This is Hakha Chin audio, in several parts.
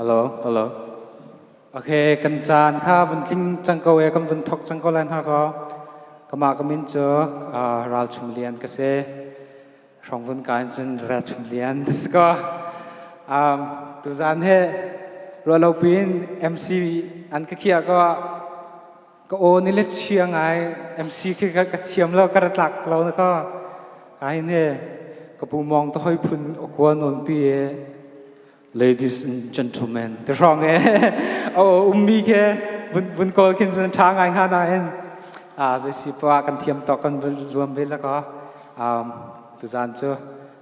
Hello, hello. Okay, kan caan kha vun tling cang ko e, kan vun thok cang ko lai hna ko. Kamah ka min cu Ral Chum Lian ka si. Hrong vun ka in cun Ral Chum Lian ti si ko. Tuzaan he ruahlo piin MC an ka khiah ko. Ka aw ni le chia ngai MC khi ka thiam lo ka ra tlak lo na ka. Ka hin he ka pu mong ta hoi phun akua non pi e. Ladies and gentlemen ti hrawng e o ummi ke vun kawl khin cun tha ngai hnga nain a zei si pa kan thiam tawk kan zuam ve la ka tuzan cu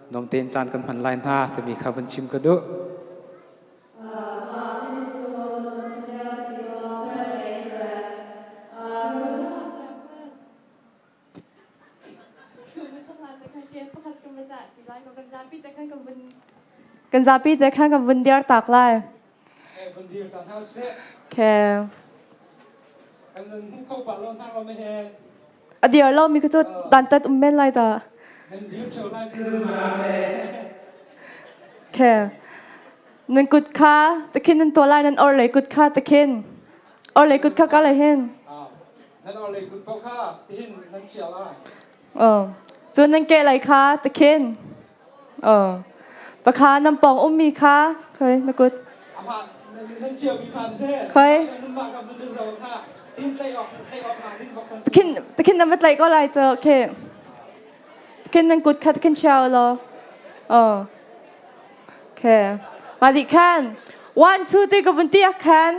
nom tein caan kan hman lai hna timi kha vun chim ka duh. Kan zapi te khan kan vun dir tak lai. Okay. A dir lo mi cu dantat um men lai ta. Okay. Nan kut kha takhin nan to lai nan or lei kut kha takhin. Or lei kut kha ka lai hin. Nan orhlei kut paoh kha tihin nan chia lai. Oh. Cun nan kehlei kha tikhin. Oh. Pakha nan pawng ummi kha khoi na kut. Amah nan chiami phan se. Khoi. Nanmah ka mun zo kha tin tlai ok tlai ok na din bak. Tikhin tikhin na tlai ko lai cho okay. Tikhin nan kut kha tikhin chia lo. Oh. Okay. Ma di khan. 1 2 3 ka vun ti khan.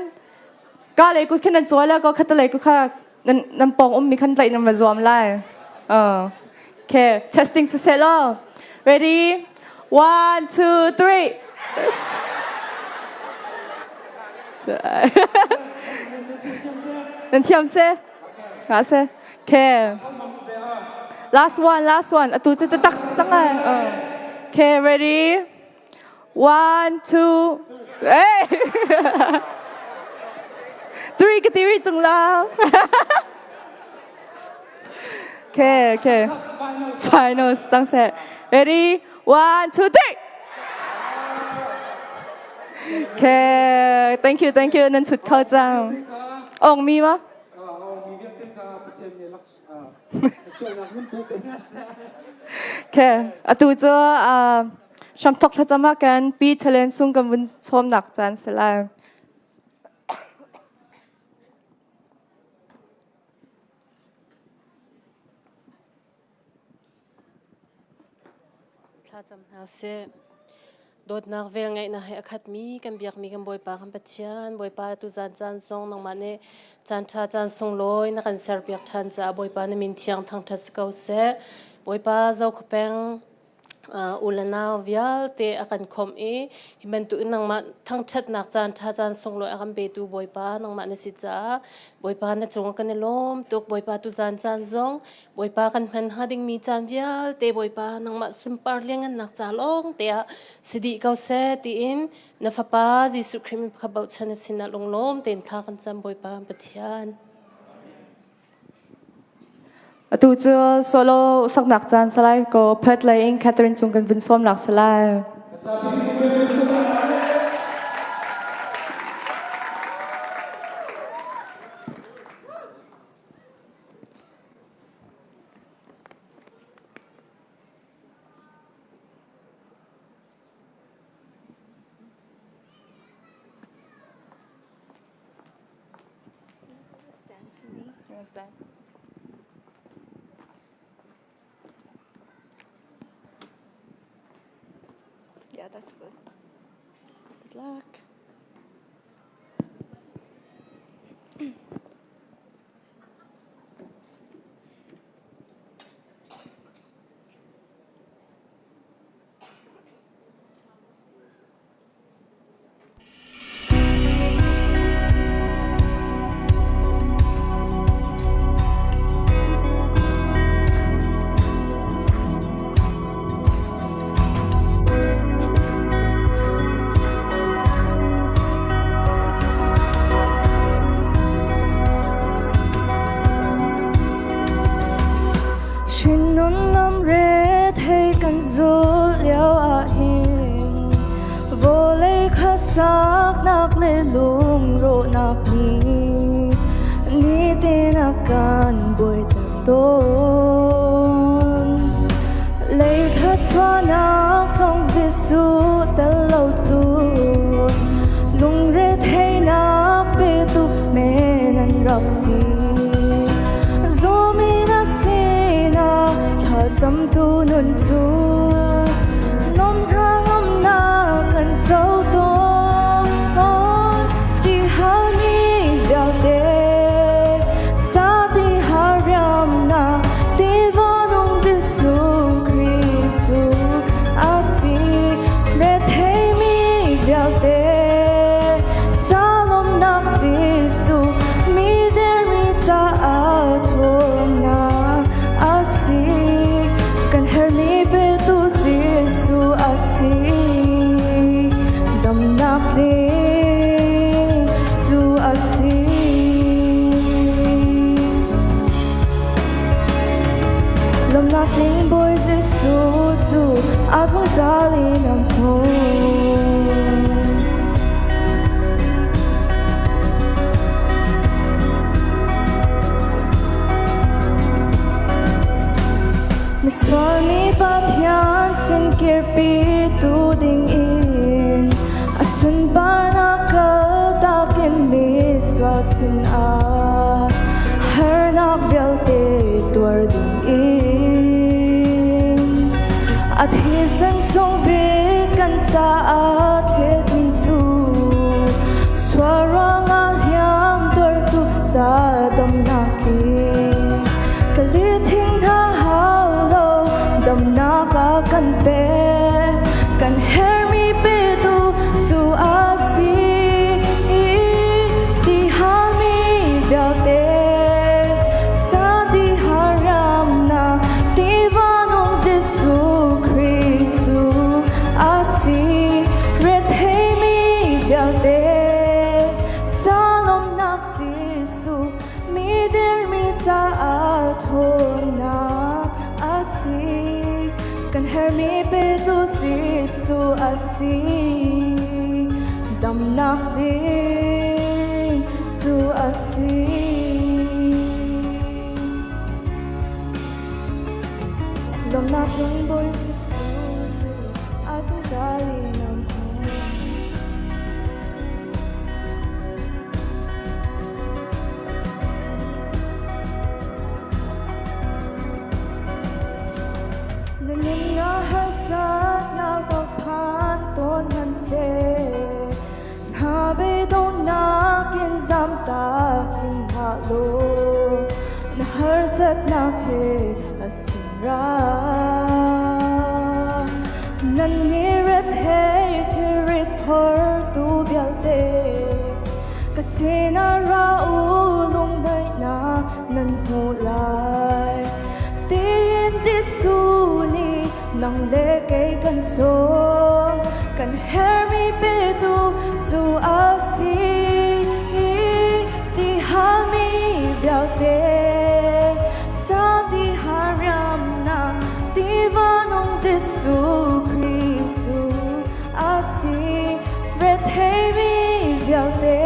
Ka lei kut khin nan cawi lai ko khat lei kut kha nan nan pawng ummi khan tlaih nan va zuam lai. Okay, testing siseh law. Ready? 1, 2, 3. Nan thiam se? Nga se? Okay. Last one, last one. Atu cu tak sang ai. Okay, ready? 1, 2, hey! 3 ka tiri tung la. Okay, okay. Final tang se. Ready? 1, 2, 3. Okay, thank you, thank you. Nan chut kho chang. Ong mi ma? Okay, atu cu hramthok thlacam ah kan pi chalen sung kan vun sawmnak caan si lai. Thlacam hna sih. Dawtnak velngeihnak he a khatmi kan biakmi kan Bawipa kan Pathian, Bawipa tuzan caan zong nangmah nih caan ṭha caan sunglawi na kan serpiak ṭhan caah Bawipa na min thiang thangṭhat si ko seh. Bawipa Zokhupeng u le nau vialte a kan khawmh i hi bantuk in nangmah thangṭhatnak caan ṭha caan sunglawi a kan petu Bawipa nangmah na si caah Bawipa na cung kan i lawm tuk. Bawipa tuzan caan zong Bawipa kan hman hnga dingmi caan vialte Bawipa nangmah sunpar liangngannak ca lawng te ah si dih ko seh tiin na fapa Jesuh Khrih kha bochan a sinah lunglawm tein thla kan cam Bawipa Pathian. Atu cu solo saknak caan salai ko Perth lei in Catherine cung kan vun sawmnak salai. Stand. Yeah, that's good. Good luck. Hneksaknak le lungrawhnak nih nitin a kan buaiter tawn. Lei thluachuahnak zong Jesuh tel lo cun lungretheihnak petu men an rak si. Zawmi na sinah thlacamtu nun cu nuamhnak ngamnak kan co tawn. Ti halmi vialte ca ti hariamnak tiva nung Jesuh Khrih cu a si. Retheimi vialte ca lawmhnak Jesuh mi dermi caah ṭhawnnak a si. Kan herhmi petu Jesuh a si. Damnak tling cu a si. Lawmhnak tling Bawi Jesuh cu a zungzal in a hmun. Misual mi Pathian sin kirpitu ding in a sunparnak kaltak in misual sin ah harnak vialte tuar ding in a thisen sung bik kan caah thetmi cu sual ruangah hliam tuartu ca damnak tling ka lithing hna hau lo damnak a kan pek kan hermi petu cu a si. Ti halmi vialte ca ti haramnak tiva nung Jesuh Khrih cu a si. Retheimi vialte ca lawmhnak Jesuh mi dermi caah ṭhawnnak a si. Kan herhmi petu Jesuh a si. Damnak tling cu a si. Lawmhnak tling Bawi Jesuh cu a zungzal in a hmun. Na nun na harsatnak rak phan tawn hmanhseh, hna beidonghnak in zamtak in hlah law, na harsatnak he a sin ra. Nan ni rethei thilrit phortu vialte, ka sinah ra u lungdaihnak nan hmuh lai. Tiin Jesuh nih nang le kei kan sawm, kan herhmi petu cu a si. Ti halmi vialte ca ti hariamnak tiva nung Jesuh Khrih cu a si. Retheimi vialte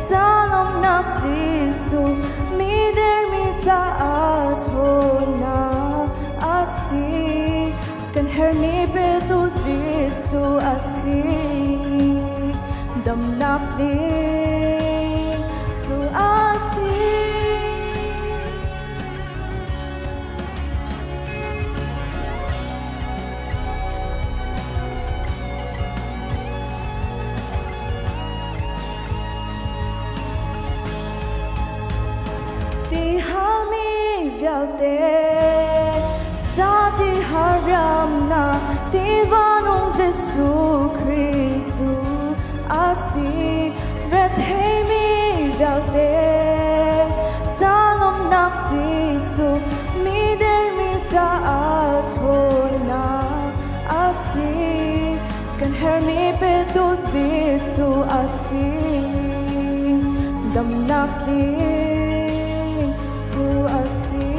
ca lawmhnak Jesuh mi dermi caah ṭhawnnak a si. Kan herhmi petu Jesuh a si. Damnak tling cu a si. Ti halmi vialte ca ti hariamnak tiva nung Jesuh Khrih cu a si. Retheimi vialte ca lawmhnak Jesuh mi dermi caah ṭhawnnak a si. Kan herhmi petu Jesuh a si. Damnak tling cu a si.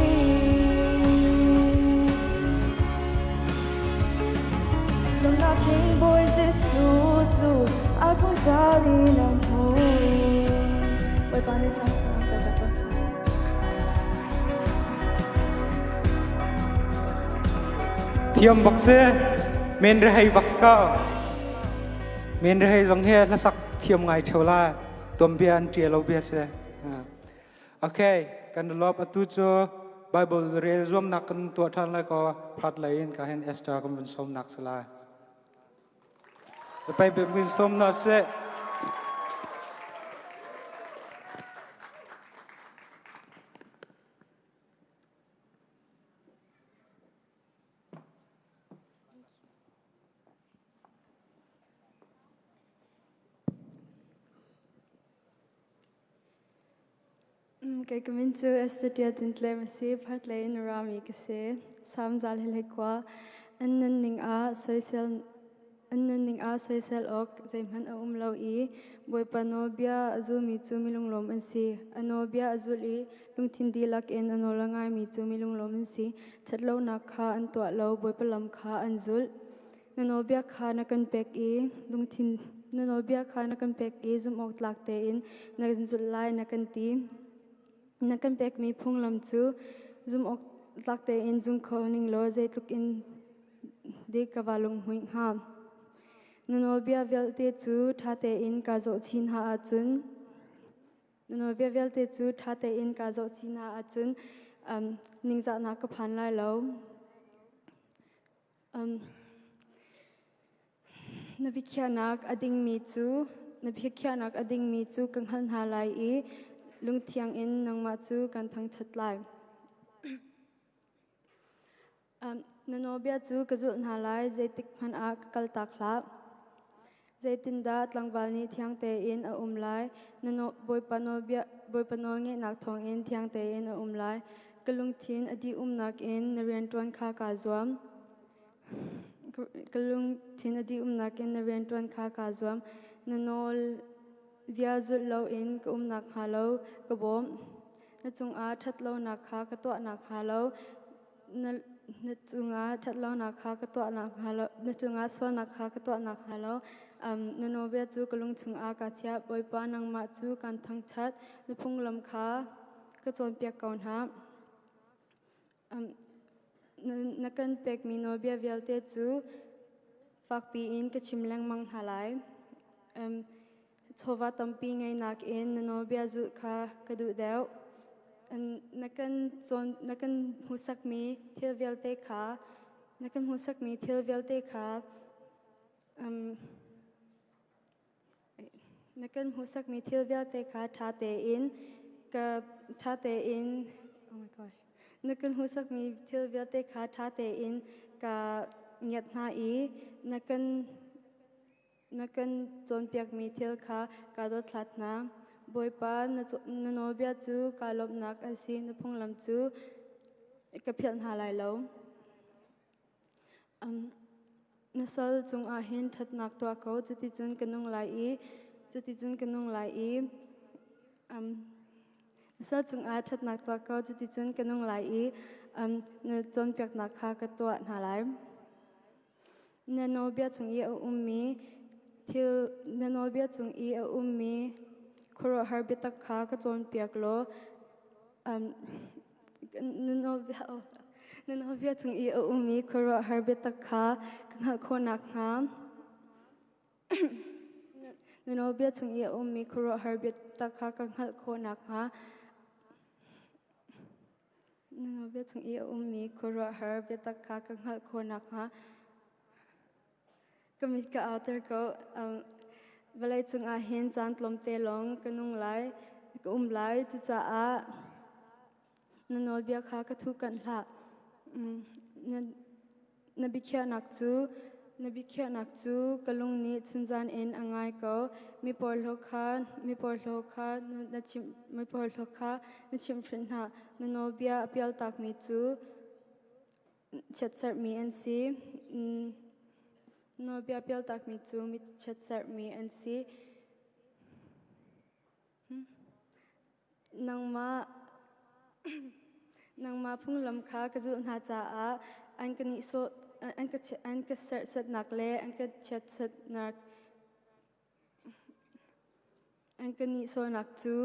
Damnak tling Bawi Jesuh cu. A zungzal in an hmun. Bawipa nih thawngthang pe ta ko seh. Thiam bak si. Men re hei bak si ko. Men re hei zong hi hlasak thiam ngai theo la. Tuambia an ṭial lo bia si. Okay, kan lop atu cu Bible rel zuamnak kan tuah ṭhan lai ko phat lei in ka hin Esther kan vun sawmnak si lai. Zapai bem vun sawm na seh. Kei ka min cu Estetia Tintlem a si. Phatlei in a rami ka si. Samzal he hleikua. An nunning ah soisel an nunning ah soisel awk zeihmanh a um lo i Bawipa nawlbia a zulmi cu mi lunglawm an si. A nawlbia a zul i lungthin dihlak in a nawl a ngaimi cu mi lunglawm an si. Ṭhatlonak kha an tuah lo, Bawipa lam kha an zulh. Na nawlbia kha na kan pek i lungthin na nawlbia kha na kan pek i zumhawktlak tein na kan zulh lai na kan ti. Na kan pekmi phunglam cu zumhawktlak tein zum kho ning law zeitluk in dik ka va lunghmuih hnga. Na nawlbia vialte cu ṭha tein kaa zoh chin hna ahcun na nawlbia vialte cu ṭha tein kaa zoh chin hna ahcun um, ningzahnak ka phan lai lo. Na biakhiahnak a dingmi cu na biakhiahnak a dingmi cu ka hngalh hna lai i lungthiang in nangmah cu kan thangṭhat lai. Na nawlbia cu ka zulh hna lai, zeitik hmanh ah ka kaltak hlah. Zeitindah tlangval nih thiang tein a um lai? Na Bawipa nawlbia Bawipa nawlngeihnak thawngin thiang tein a um lai. Ka lungthin a dihumnak in na rianṭuan kha kaa zuam. Ka lungthin a dihumnak in na rianṭuan kha kaa zuam. Na nawl bia zulh loin ka um nakhnga lo ka bawm. Na cungah ṭhatlonak kha ka tuah nakhnga lo na na cungah ṭhatlonak kha ka tuah nakhnga lo na cungah sualnak kha ka tuah nakhnga lo um, na nawlbia cu ka lung chungah kaa chiah. Bawipa nangmah cu kan thangṭhat. Na phunglam kha ka cawnpiak ko hna. Um, na, na kan pekmi nawlbia vialte cu fakpi in ka chim lengmang hna lai. Um, chawva tampi ngeinak in na nawlbia zulh kha ka duh deuh. Na kan cawn na kan hmuhsakmi thil vialte kha na kan hmuhsakmi thil vialte kha um, na kan hmuhsakmi thil vialte kha ṭha tein ka ṭha tein oh my gosh na kan hmuhsakmi thil vialte kha ṭha tein ka ngiat hna i na kan Na kan cawnpiakmi thil kha kaa dothlat hna. Bawipa, na, na nawlbia cu kaa lawmhnak a si, na phunglam cu ka philh hna lai lo. Um, na sal cungah hin ṭhatnak tuah ko, cuticun ka nung lai i cuticun ka nung lai i um, na sal cungah ṭhatnak tuah ko, cuticun ka nung lai i um, na cawnpiaknak kha ka tuah hna lai. Na nawlbia chung i a ummi thil na nawlbia cung i a ummi khuaruahhar biatak kha ka cawnpiak law um, na nawlbia oh, na nawlbia chung i a ummi khuaruahhar biatak kha ka hngalh khawh nakhnga na nawlbia chung i a ummi khuaruahhar biatak kha ka hngalh khawh nakhnga Na nawlbia chung i a ummi khuaruahhar biatak kha ka hngalh khawh nakhnga ka mit ka auter ko. Um, vawlei cungah hin caan tlawmte lawng ka nung lai, ka um lai. Cucaah na nawlbia kha ka thuhkanh hlah. Um, na, Na biakhiahnak cu na biakhiahnak cu ka lung nih chunzan in a ngai ko. Mi porhlaw kha mi porhlaw kha na chimh mi porhlaw kha na chimhhrinh hna. Na nawlbia a pialtakmi cu chiatserhmi an si. Nawlbia pialtakmi cu mi chiatserhmi an si. Nangmah nangmah phunglam kha ka zulh hna caah an ka nihsawh an ka an ka serhsatnak le an ka chiatserhnak. An ka nihsawhnak cu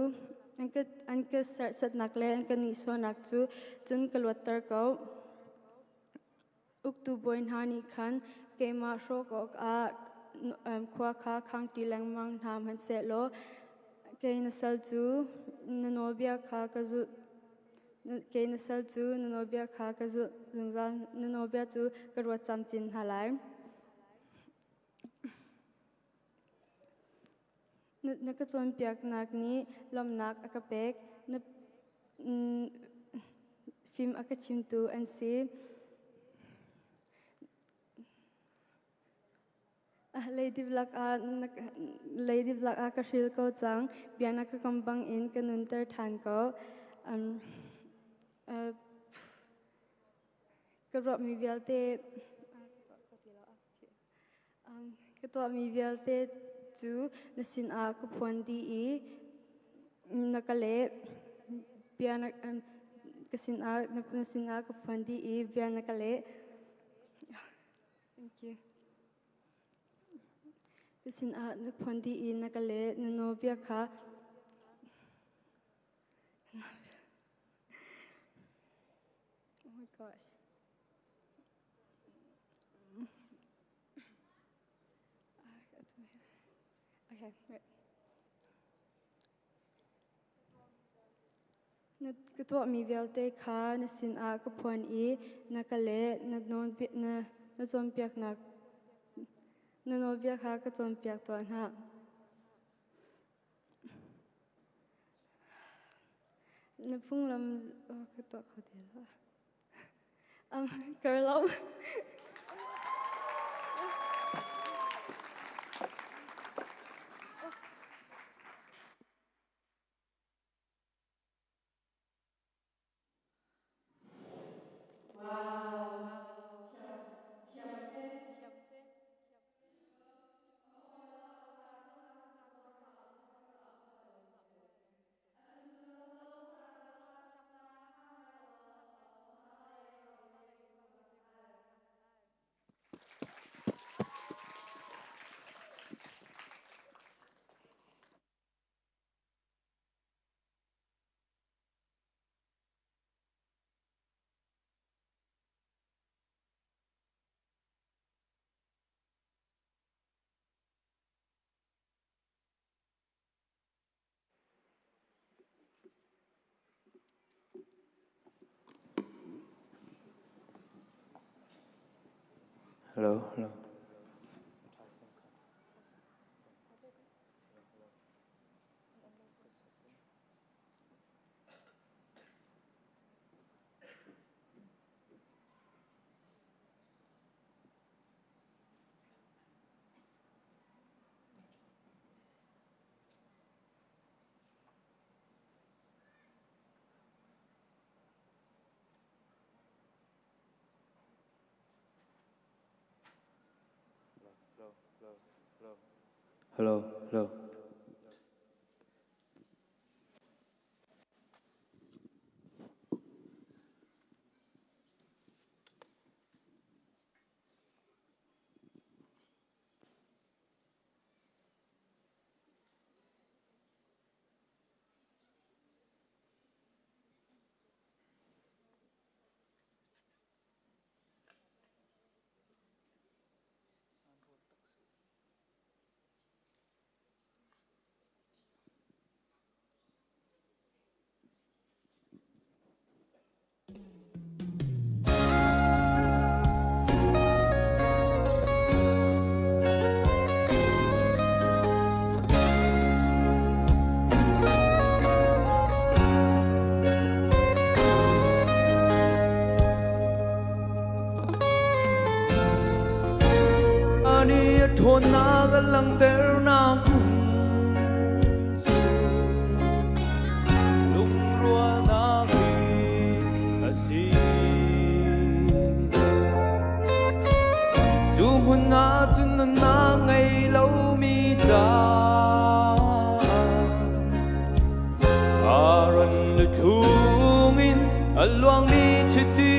an ka serhsatnak le an ka nihsawhnak cu cun ka luatter ko. Uktu bawi hna nih khan keimah hrawk awkah khua kha khangṭi lengmang hna hmanhsehlaw kei na sal cu na nawlbia kha ka zulh. Kei na sal cu na nawlbia kha ka zulh zungzal. Na nawlbia cu ka ruat camcin hna lai. Na ka cawnpiaknak nih lawmhnak a ka pek. Na fim a ka chimtu an si. Leidip lakah ka hril ko cang. Bia na ka kam bangin ka nunter ṭhan ko. Ka ruahmi vialte Ka tuahmi vialte cu na sinah ka phuan dih i na ka leh. Bia na ka sinah na sinah ka phuan dih i bia na ka leh. Thank you. Ka sinah na phuan dih i na ka leh. Na nawlbia kha Oh my gosh. Okay, wait. Na ka tuahmi vialte kha na sinah ka phuan i na ka leh na na na cawnpiaknak na nawlbia kha ka cawnpiak tuah hna. Na phunglam ka tuah kho ti lo. Karlawm. Hello, hello. Hello, hello. Ani a ṭhawnnak a langhternak lungrualnak hi a si. Cu hmun ah cun nunnak ngei lomi caah Aaron luthlung in a luangmi chiti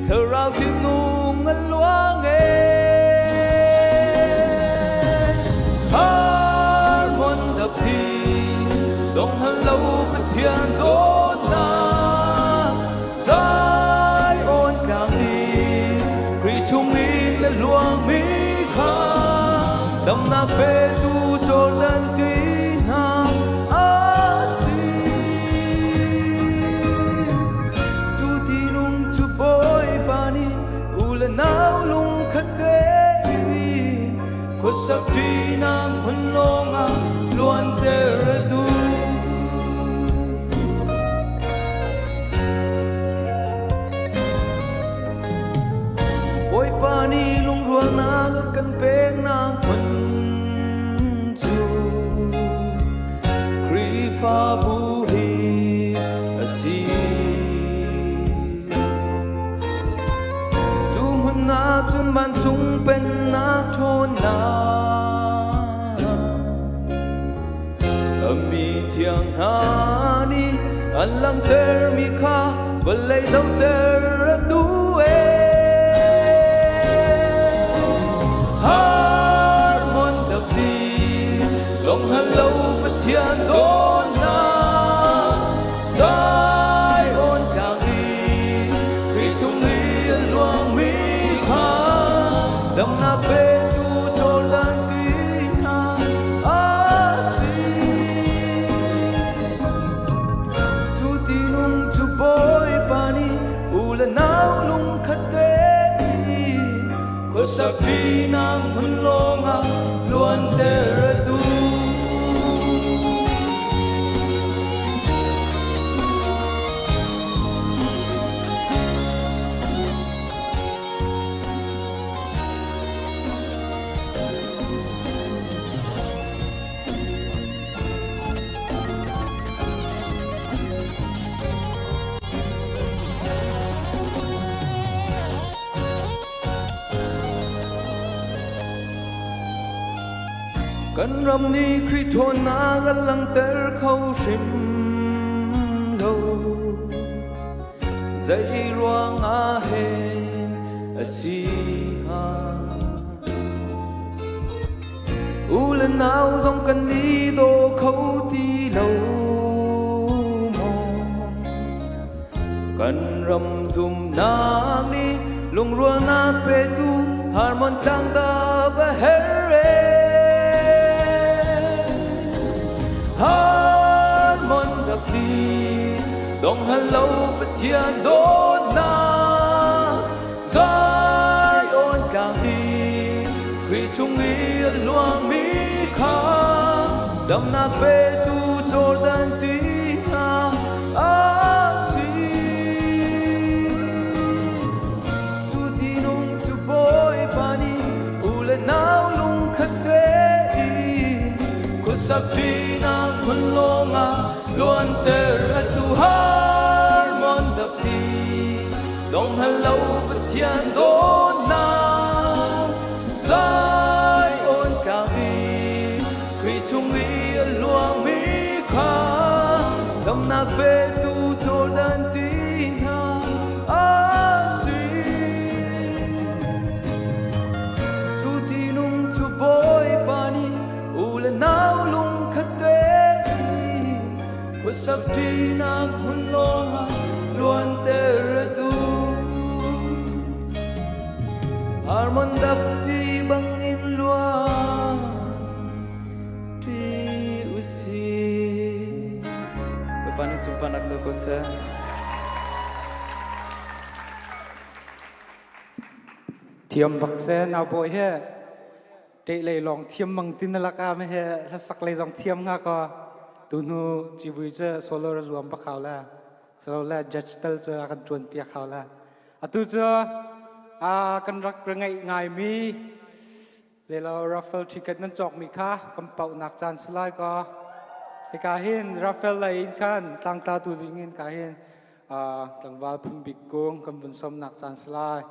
thlarau thinlung a luang e. Harmon dapti. Damnak petu Jordan ti hna a si. Cu ti nung cu Bawipa nih u le nau lungkhat tein khuasak ṭinak hmun lawngah luanter a duh. Bawipa nih lungrualnak a kan peknak hmun cu Khrihfabu hi a si. Cu hmun ah cun vancung pennak ṭhawnnak A mi thiang hna nih an langhtermi kha vawlei zohter a duh ee. Harmon dapti lawng hngal lo Pathian dawtnak Zion tlang i Khrih chung i a luangmi kha damnak petu Jordan ti hna a si. Cu ti nung cu Bawipa nih u le nau lungkhat tein khuasak ṭinak hmun lawngah luanter a duh. Kan ram nih Khrih ṭhawnnak a langhter kho hrim lo. Zei ruangah hen a si hnga? U le nau zong kan i daw kho ti lo maw? Kan ram zumnak nih lungrualnak petu Harmon tlang da va her e. Harmon dapti dong hal lo Pathian dawtnak Zion tlang i Khrih chung i a luangmi kha damnak petu Jordan ti hna a si. Cu ti nung cu Bawipa nih u le nau lungkhat tein khuasak ṭinak hmun lawngah luanter a tu Harmon dapti dong hngal lo Pathian dawtnak Zion tlang i Khrih chung i a luangmi kha damnak petu Jordan ti hna a si. Cu ti nung cu Bawipa nih u le nau lungkhat tein khuasak ṭinak hmun lawngah luanter a duh. Harmon dapti bangin luan ṭi usih. Bawipa nih sunparnak co ko seh. Thiam bak seh nau bawi he ṭeh lei lawng thiam mang tin na laka me he hlasak lei zong thiam nga ko tu hnu civui cu solo ra zuam bak hau la solo le judge tal cu a kan ṭuan piak hau la atu cu a kan rak ngaih ngai mi zelo raffle ticket nan cawk mi kha kan pauh nak caan salai ko hika hin raffle lei in khan tlangtla tu ding in ka hin tlangval phungbik kung kan vun som nak caan salai.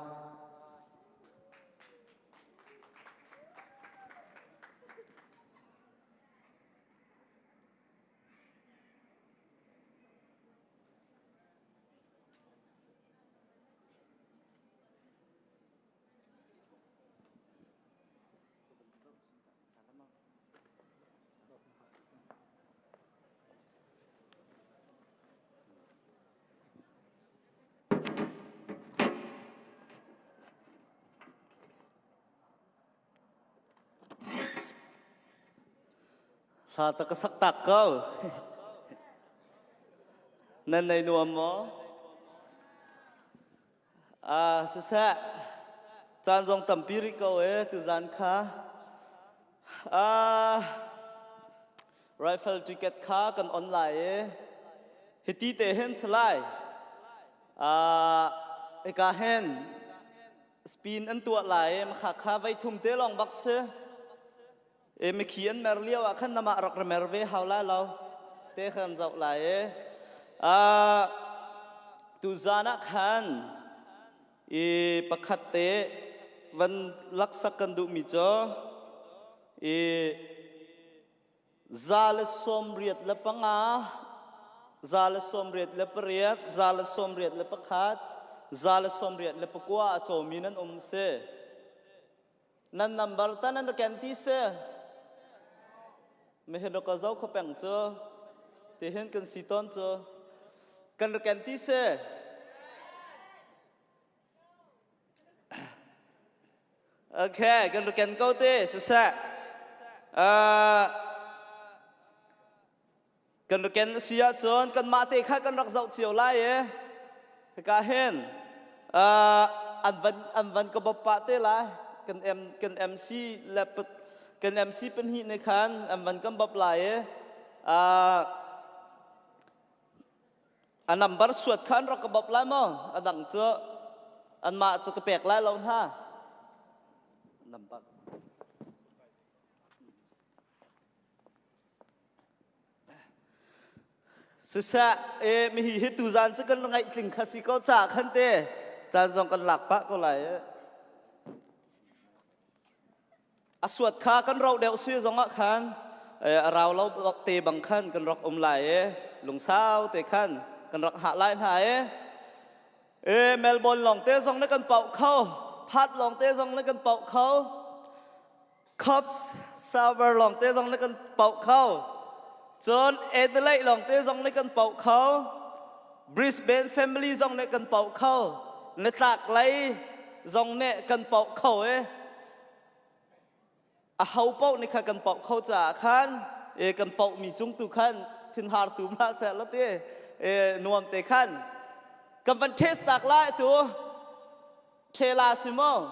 Hla ta ka sak tak ko. Nan nei nuam maw? Ah, siseh. Caan zong tampi rih ko e tuzan kha. Ah, rifle ticket kha kan on lai e. Hiti te hin salai. Ah, ika hin spin an tuah lai e makha kha vai thum te long bak si. E mikhi an mer lio ah khan namah rak ra mer ve hau lai lo te khan zoh lai e. Ah, tuzan ah khan i pakhat te van laksak kan duhmi cu i 185, 188, 181, 189 a cawmi nan um si. Nan number ta nan ken ti si. Mehin ka zo kho peng cu tihin kan si tawn cu kan ken ti si. Okay, kan ken ko te siseh. Uh, Kan ken a si ahcun kanmah te kha kan rak zoh cio lai i hika hin uh, an van an van ka bop pah te lai. Kan M kan MC le kan MC pahnih nih khan an van kan bop lai i uh, a number suat kha an rak ka bop lai maw? A dang cu anmah cu ka pek lai lo hna. Number. Siseh, e mihi hi tuzan cu kan ngaih tling kha si ko ca khan te caan zong kan lak pah ko lai. A suat kha kan ro deuh sui zong ah khan a rau lo te bang khan kan rak um lai e lungsau te khan kan rak hah lai hna e. E Melbourne lawng te zong na kan pauh kho, Phat lawng te zong na kan pauh kho. Cops server lawng te zong na kan pauh kho. Cun Adelaide lawng te zong na kan pauh kho. Brisbane family zong nih kan pauh kho. Nitlak lei zong nih kan pauh kho e. A ho paoh nih kha kan pauh kho caah khan e kan pauh mi cung tu khan thinhar tu ma seh la ti e nuam te khan kan van test tak lai tu Thela si maw?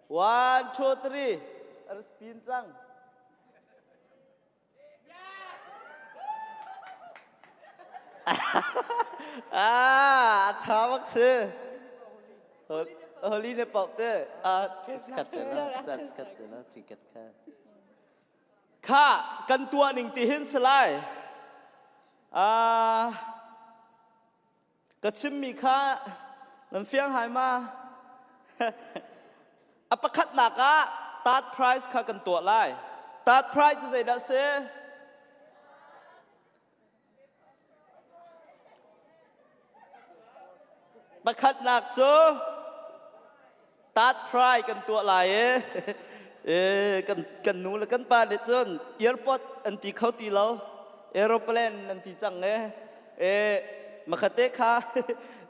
One, two, three. Ar spin cang. Ah, a tha bak si. Holi ne pau te. Ah, kat te la, kat te la, ticket kha. Kha kan tuah ning ti hin si lai. Ah, ka chimmi kha nan fiang hai ma? A pakhatnak ah third prize kha kan tuah lai. Third prize cu zeidah si? Pakhatnak cu tat fry kan tuah lai i e, kan, kan nu le kan pa nih cun airport an ti kho ti lo aeroplane an ti cang e e makhate kha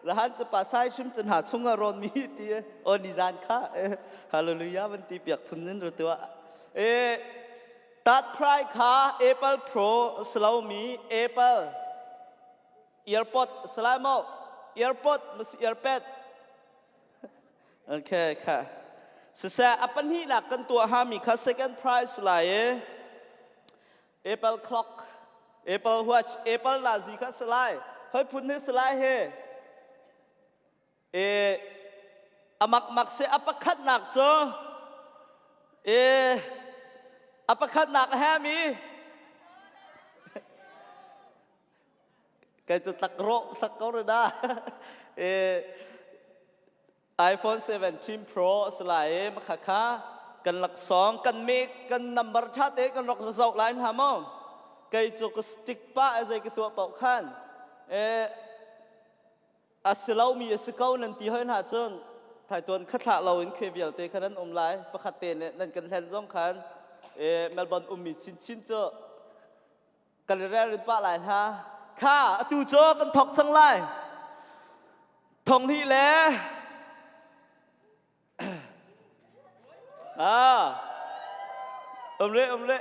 rahan cu pa sai hrim cun ha chung a rawn mi ti o ni zan kha hallelujah van ti piak phun in ru tuah e Tat fry kha Apple Pro si lomi Apple earpod si lai maw? Earpod mas earpad. Okay, kha. Siseh, a pahnihnak kan tuah hami kha second prize lai i Apple clock, Apple watch, Apple nazi kha si lai. Hoi phun hi si lai he. E a makmak si a pakhatnak cu e a pakhatnak a hemi kai cu tlak rawh sak ko re da e iPhone 17 Pro a si lai i makha kha kan laksawng kan me kan number tha te kan rak zoh lai hna maw kei cu ka stick pa a zei ka tuah paoh khan e A si lomi a si ko nan ti hoi hna cun thaituan kha thlah loin khuai vialte kha nan um lai. Pakhat te nih nan kan hlen zong khan e, Melbourne ummi chinchin cu kan i relrin pah lai hna. Kha atu cu kan thok cang lai. Thong hnih le. Ah. Um le um le.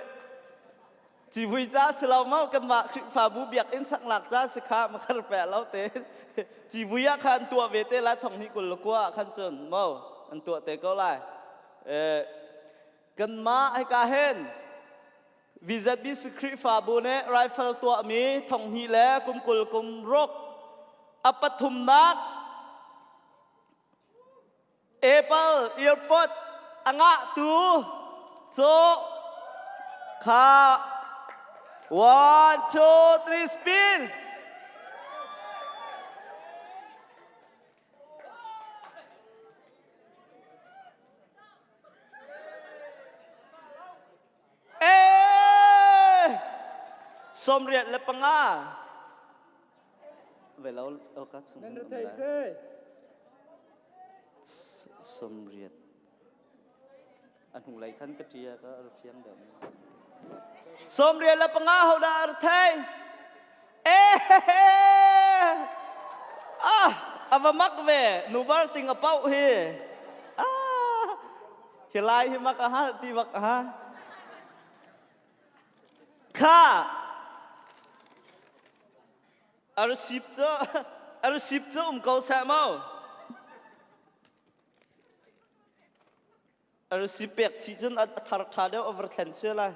Civui ca si lo mau kanmah Khrihfabu biakinn saknak ca si kha makar pe lo te. Civui ah khan tuah ve te lai thong hnih 29 ah khan cun mo an tuah te ko lai. Eh, kanmah hika hin VZBC Khrihfabu nih rifle tuahmi thong hnih le kum 20 kum ruk a pathumnak Apple earpod a ngahtu cu kha one two three spin Eh! 95. Ve lo o ka chung. Nan rethei se. 90. A hnu lei khan ka ṭia ka ar fiang deuh. 95 ho dah ar thei? Eh! Ah, ava mak ve. Nu bar ting a pau hi. Ah! Hi lai hi mak a hal ti bak ha. Kha arsip cu arsip cu um ko seh mo. Arsi pek chih cun a thar ṭha deuh a var thlen sia lai.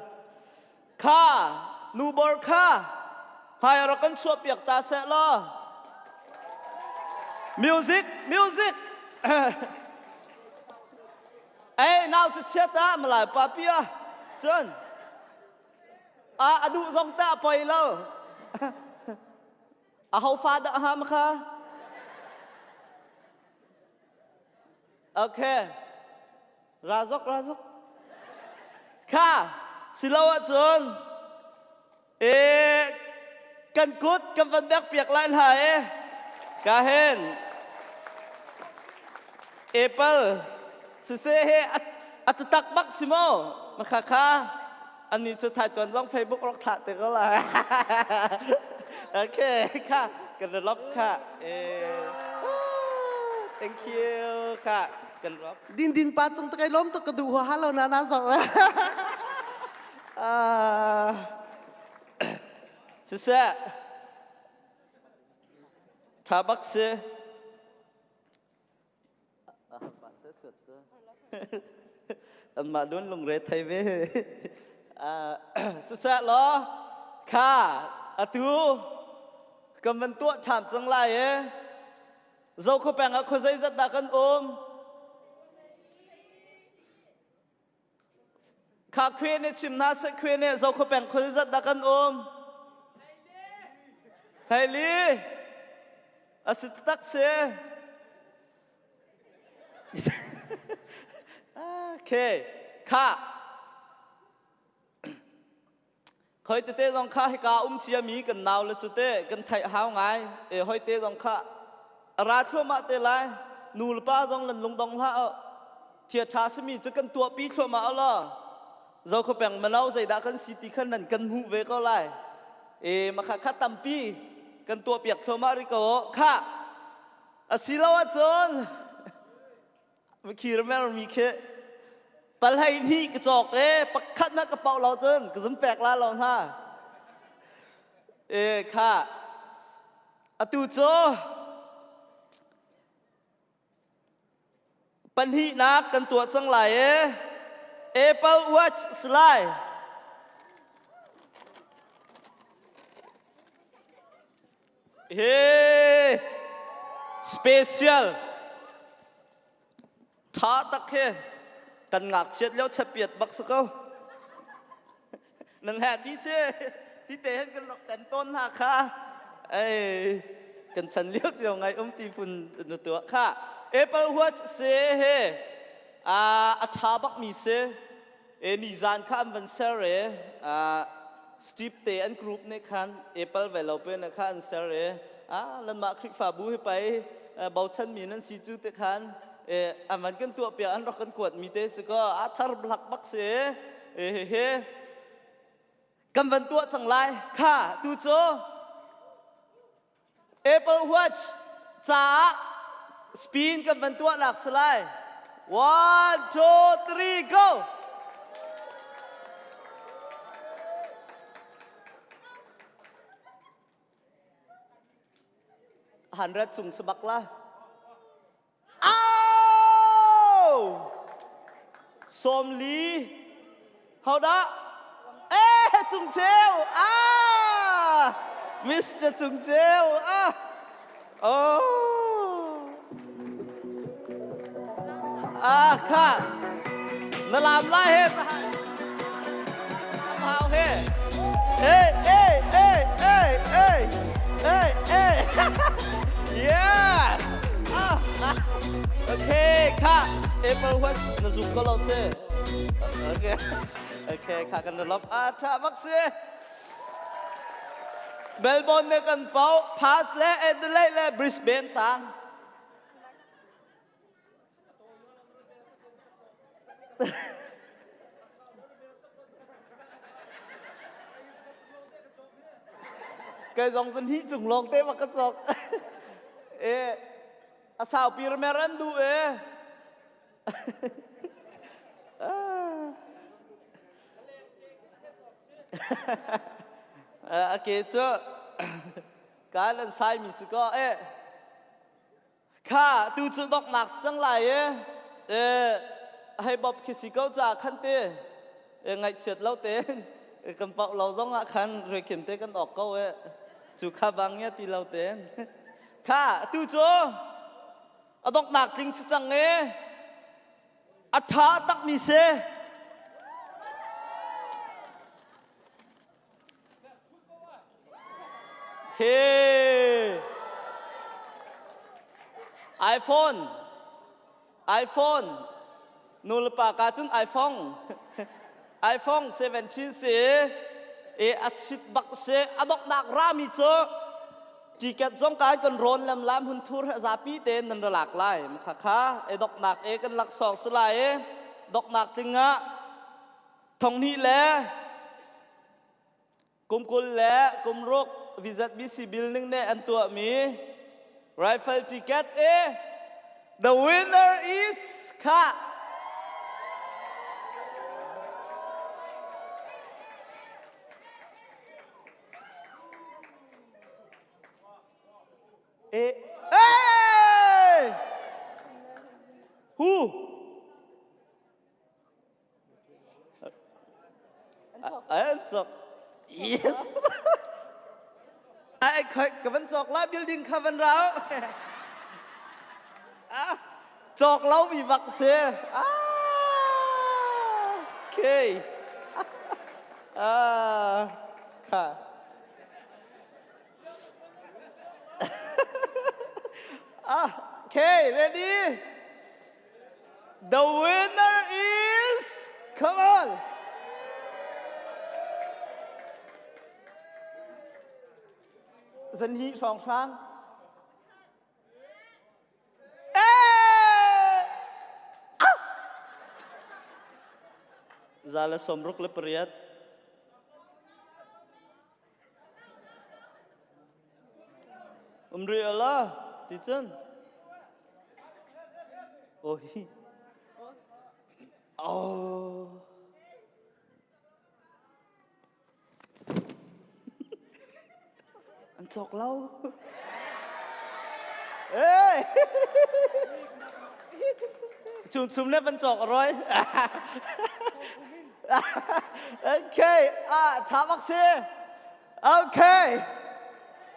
Kha nu bor kha hmai rak kan chuah piak ta seh law. Music music Ei nau cu chiat ah malai pa pia cun a a duh zong te a poi lo. A ho fa dah ha ma kha? Okay. Razok razok. Kha silo ahcun e kan kut kan van bek piak lai hna e. Ka hen Apple sise he a tatak bak si mo makha kha ani cu thai tuan zong Facebook rak thlah te ko la. Okay, kha kan lop kha. Eh, thank you kha kan lop. Din din pa cung takai lom tuk ka duh hua halo na na zor. Ah. Siseh. Tha bak si. Anmah dun lungre thei ve. Siseh law kha atu kan van tuah ṭhan cang lai e. Zokhua peng ah khua zeizat dah kan um? Kha khuê nih chim hna seh khuê nih Zokhua peng khua zeizat dah kan um? 12. A si taktak si. Okay. Kha. Khoi tete zong kha hika um ciami kan nau le cu te kan theih hau ngai. E hoi te zong kha a ra thluahmah te lai. Nu le pa zong lan lungdong hlah o. Thia ṭha simi cu kan tuahpi thluahmah o law. Zokhua peng mano zeidah kan si ti khan nan kan hmuh ve ko lai. E makha kha tampi kan tuahpiak thluahmah rih ko o. Kha asilo ahcun khir mi khi palhei hnih ka cawk e pakhat na ka pau lo cun ka zum pek la lo hna e kha atu cu pahnihnak kan tuah cang lai e Apple Watch slide He special tha tak he kan ngakchiat lio chapiat bak si ko nang he ti si ti te hen kan rak ten tawn hna kha ei kan chan lio cio ngai um ti phun nu tua kha Apple Watch se he a a tha bak mi si E nizan kha an van ser e Steve te an group nih khan Apple ve lo pe na kha an ser e a lanmah Khrihfabu hi pai bochan mi nan si cu te khan e an van kan tuah piak an rak kan kuat mi te si ko a thar blak bak si e he he kan van tuah cang lai kha tu cu Apple Watch caah spin kan van tuahnak si lai. One, two, three, go! Hundred cung sabak la. Au! 40. How dah? Eh, Cung Ceu! Ah! Mr. Cung Ceu! Ah! Oh! Ah, kha! Na lam lai he! Hau he! Hey, hey, hey, hey, hey! Hey, hey! Yeah! Ah, ah. Okay, kha! Apple Watch na zum ko lo si. Okay. Okay, kha kan lop. Ah, tha bak si. Melbourne ne kan pau, Perth le Adelaide le Brisbane tang. Kai zong zan hi cung lawng te bak ka cawk. E a sau pir mer an duh e. A ke cu kan an sai mi si ko e. Kha tu cu donghnak cang lai e. E hei bop khi si ko ca khan te e ngaihchiat lo tein kan pauh lo zong ah khan rekim te kan awk ko e cu kha bang ya ti lo tein kha tu cu a donghnak tling si cang e a ṭha takmi si. He iPhone iPhone nu le pa ka cun iPhone iPhone 17 si e a chit bak si a donghnak rami cu ticket zong kai kan rawn lam lam hun thur he zapi te nan ra lak lai kha kha e doknak e kan laksawng si lai e doknak tingah 2000 le kum 20 le kum ruk VZBC building nih an tuahmi rifle ticket e the winner is kha E hey! Hu! An cok. Yes. Ai khoi ka van cok la building kha van rau. Ah, cok lo mi bak si. Ah. Okay. Ah, kha. Ah, okay, ready? The winner is, come on. Zan hi hrawng hrang. Eh! Ah! 168. Um rih la ti cun. Oh hi. Oh. An cawk lo. Hey! Chum chum le van cawk roi. Okay, ah tha bak si. Okay.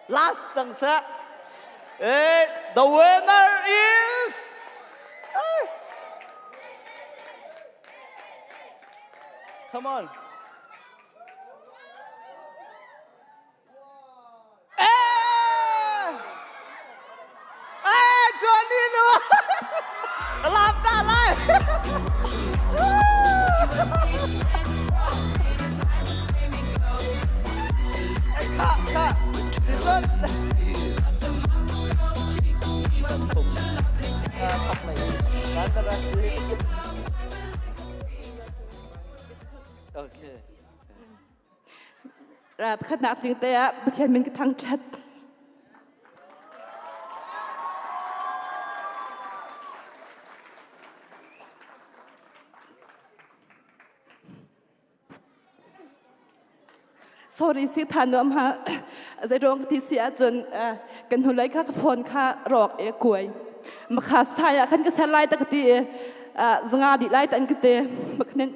Last cang seh. Eh, the winner is eh. Come on. Eh! Eh, Johnny nu! Lam ta lai! Kha, kha, ti cun. Okay. Pakhatnak ding te ah Pathian min ka thangṭhat. Sorry si tha nuam ha. Zei ruang ti si ahcun kan hnulei kha ka phone kha rawk e kuai. Makha sai ah khan ka ser lai ta ka ti i zanga dih lai ta an ka ti. Makhanin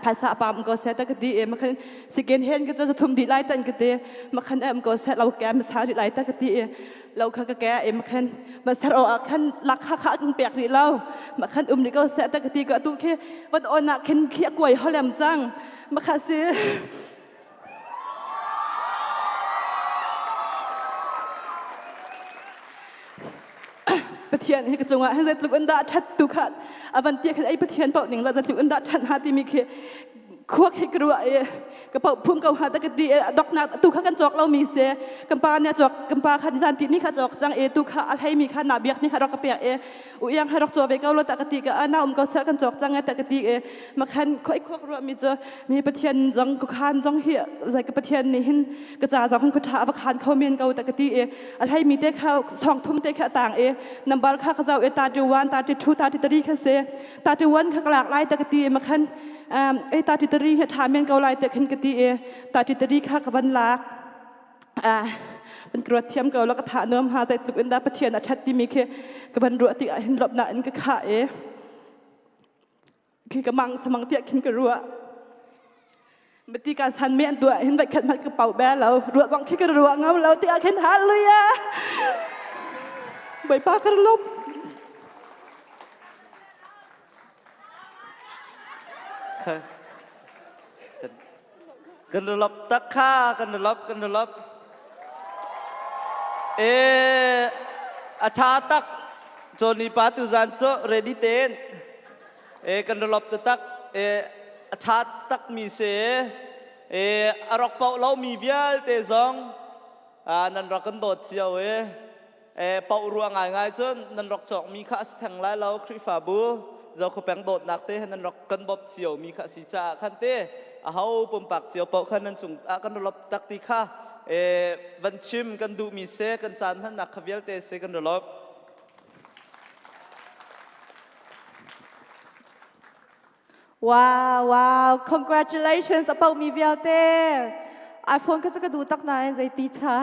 phaisa a pam ko se ta ka ti i makhan second hand ka thum dih lai ta an ka ti. Makhan am ko se lo ke ma sa rih lai ta ka ti i lo kha ka ke i makhan ma ser o ah khan lak kha kha kan pek rih lo. Makhan um rih ko se ta ka ti ka tu khi van on ah khin khi a kuai holem cang. Makha si. Pathian hi ka cungah hin zeitluk in dah ṭhat tu kha a van ti khan ei Pathian paoh ning la zeitluk in dah ṭhat ha timi khi khuak hi ka ruah i ka paoh phum ko ha ta ka ti i doknak tu kha kan cawk lomi si kan pa nih a cawk kan pa kha nizan ti ni kha cawk cang i tu kha a hlei mi kha na biak ni kha rak ka pek i u iang ha rak caw ve ko lo ta ka ti ka na um ko sel kan cawk cang e ta ka ti i makhan khoi khuak ruah mi cu mi Pathian zong ka khan zong hi zai ka Pathian nih hin ka ca zong hin ka tha va khan kho men ko ta ka ti i a hlei mi te kha song thum te kha tang i number kha ka zau i 31 32 33 kha se 31 kha ka lak lai ta ka ti i makhan ei 33 hi tha men ko lai te khan ka ti i 33 kha ka van lak kan ruat thiam ko la ka tha nuam ha zeitluk in dah Pathian a ṭhat timi khi ka van ruah tik ah hin lawmhnak in ka khah i khi ka mang samang tiah khin ka ruah mati ka san me an tuah hin vai khat hmanh ka pau be lo ruah zong khi ka ruah ngam lo tiah khin hallelujah Bawipa ka lawm. Kan lop tak kha kan lop kan lop. E a tha tak Johnny pa tu zan cu ready ten. E kan lop ta tak e a tha tak mi se e a rok pau lo mi vialte zong nan rak kan dawt cio e Pauh ruah ngaingai cun nan rak cawkmi kha a si theng lai lo Khrihfabu Zokhua dawtnak te nan rak kan bawmh ciomi kha a si caah khan te aho pumpak cio paoh khan nan cung ah kan lop tak ti kha van chim kan duhmi se kan caan hmannak kha vialte se kan lop. Wow, wow, congratulations a paomi vialte. iPhone kha cu ka duh tak nain zeiti cha.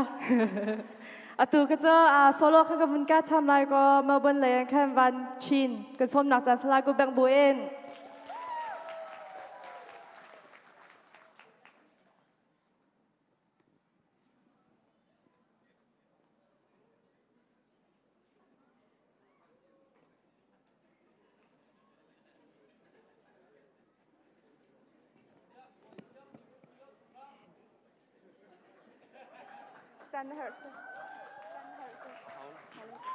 Atu kha cu solo kha ka vun ka cham lai ko Melbourne lei khan van chin kan sawmnak caan salai ko beng bu in. Stand her. Stand her.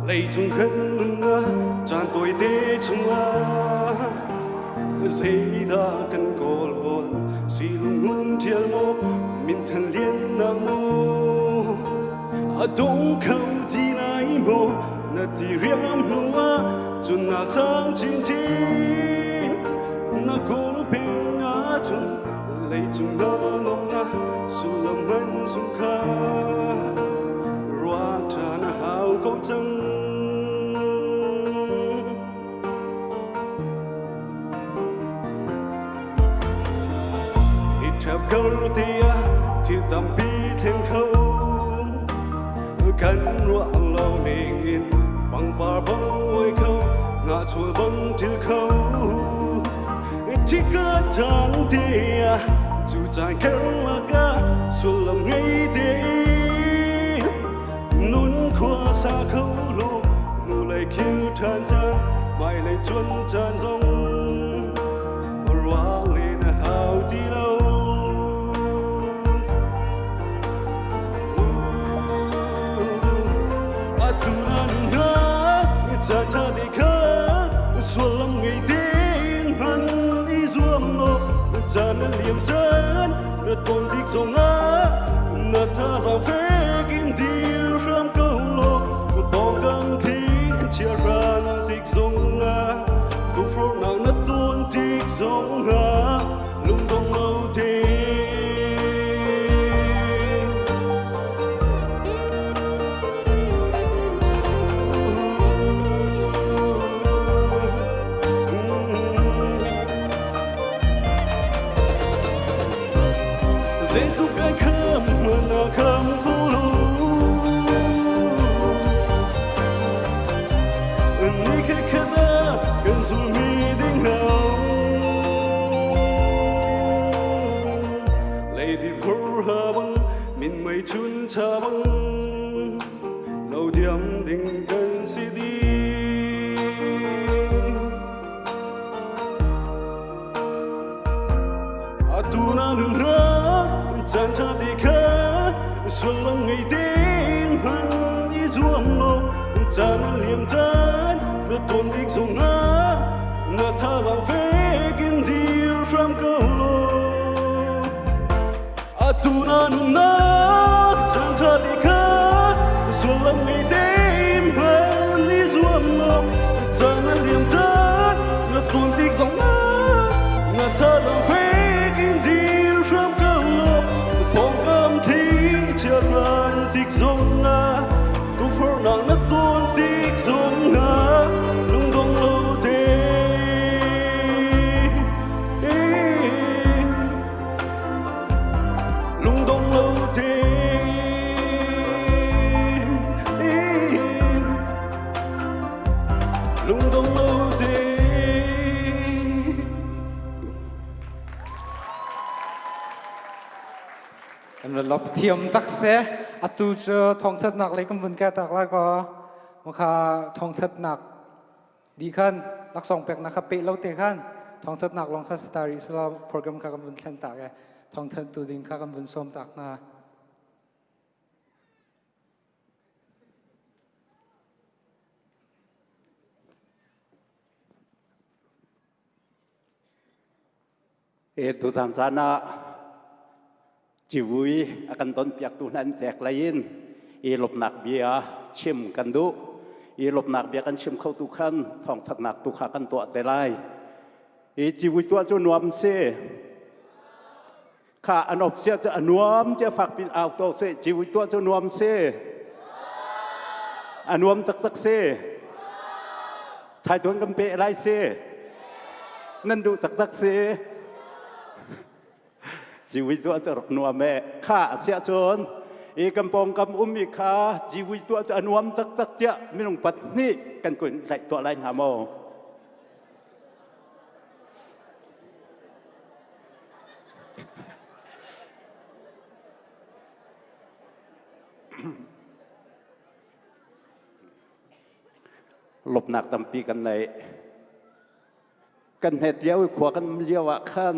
Leicung kan nunnak caan tawite chungah zeidah kan kawl hawl silung hun ṭhial maw minthan liannak maw A dong kho ti lai maw na ti riam hnu ah cun na sang chinchin na kawl peng ahcun leicung na lawmnak sullam man sung kha ruah ṭhan a hau ko cang. I ṭhep kar tiah thil tampi thleng kho kan ruah lo ning in pangpar bang uai kho ngahchual bang ṭil kho Thika caan tiah cu caan karlak ah sullam ngei tein nun khua sa kho lo hnulei khil ṭhan caan hmailei cuan caan zong ruah len a hau ti lo. Atu na na ca ṭha te kha sullam ngei tein hman i zuam law caan na liam caan na ton tik zongah na thazaang fek in. dir hram ko law pawngkam thi chia ran tik zong ah tukforhnak na ton tik zong ah lungdong lo te. Zeitluk kai kham na kham ko lo Ni khe khe na kan zulmi ding lo Lady phur ha bang min mei chun cha bang Lo diam ding kan si di Atu na nunnak caan ṭha ti kha sullam ngei tein hman i zuam law caan a liam caan na tawn tik zongah na thazaang fek in dir hram ko law. Atu na nunnak caan ṭha ti kha sullam ngei tein hman i zuam law caan a liam caan na tawn tik zongah na thazaang fek in dir hram ko law pawngkam thi chiahran tik zongah tukforhnak na tawn tik zongah lungdong lo tein lungdong lo tein lungdong lo tein. Kan ra lop thiam tak se atu cu thawngthatnak lei kan vun ka tak lai ko maka thawngthatnak Di khan laksawng peknak kha peh lo te khan thawngthatnak lawng kha star Islam program kha kan vun thlen tak e thawngthat tu ding kha kan vun sawm tak hna. E tutan caan ah civui a kan donpiaktu hna an tek lei in i lawmhnak bia chim kan duh. I lawmhnak bia kan chim kho tu khan thawngthatnak tu kha kan tuah te lai. I civui tuah cu nuam si. Kha an op sia cu a nuam tiah fak pin au to si. Civui tuah cu nuam si. A nuam taktak si. Thaituan kan pe lai si. Nan duh taktak si. Civui tuah cu rak nuam e. Kha a siah cun i kan pawngkam ummi kha civui tuah cu a nuam taktak tiah minung pat hnih kan kun tlaih tuah lai hna maw? Lawmhnak tampi kan nei. Kan hmet lio i khua kan um lio ah khan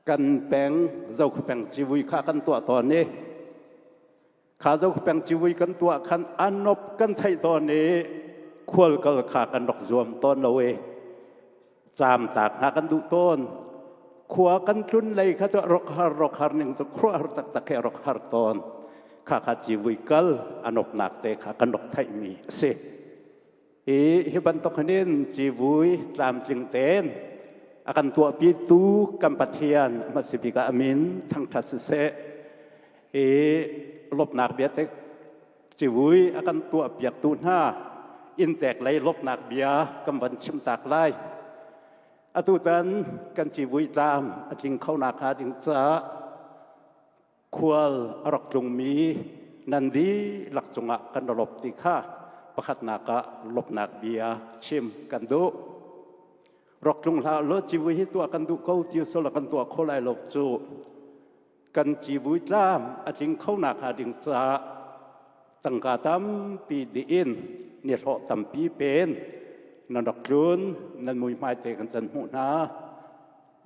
kan peng Zokhua peng civui kha kan tuah tawn i kha Zokhua peng civui kan tuah khan anop kan theih tawn i khual kal kha kan rak zuam tawn lo i caamtak hna kan duh tawn. Khua kan tlun lei kha cu rok har rok har ning cu khuaruahhar taktak he rok har tawn. Kha kha civui kal anopnak te kha kan rak theihmi a si. Hi hi bantuk hin civui tlamtling tein a kan tuahpitu kan Pathian hmasa bik ah a min thangṭhat siseh. Hi lawmhnak bia te civui a kan tuahpiaktu hna inntek lei lawmhnak bia kan van chim tak lai. Atutan kan civui tlam a tling kho nak hnga ding caah khual a rak tlungmi nan dihlak cungah kan ra lawp ti kha pakhatnak ah lawmhnak bia chim kan duh. Rak tlung hlah law civui hi tuah kan duh ko ti solo kan tuah kho lai lo cu kan civui tlam a tling kho nak hnga ding caah tangka tampi dih in nihlawh tampi pen nan rak tlun nan muihmai te kan can hmuh hna.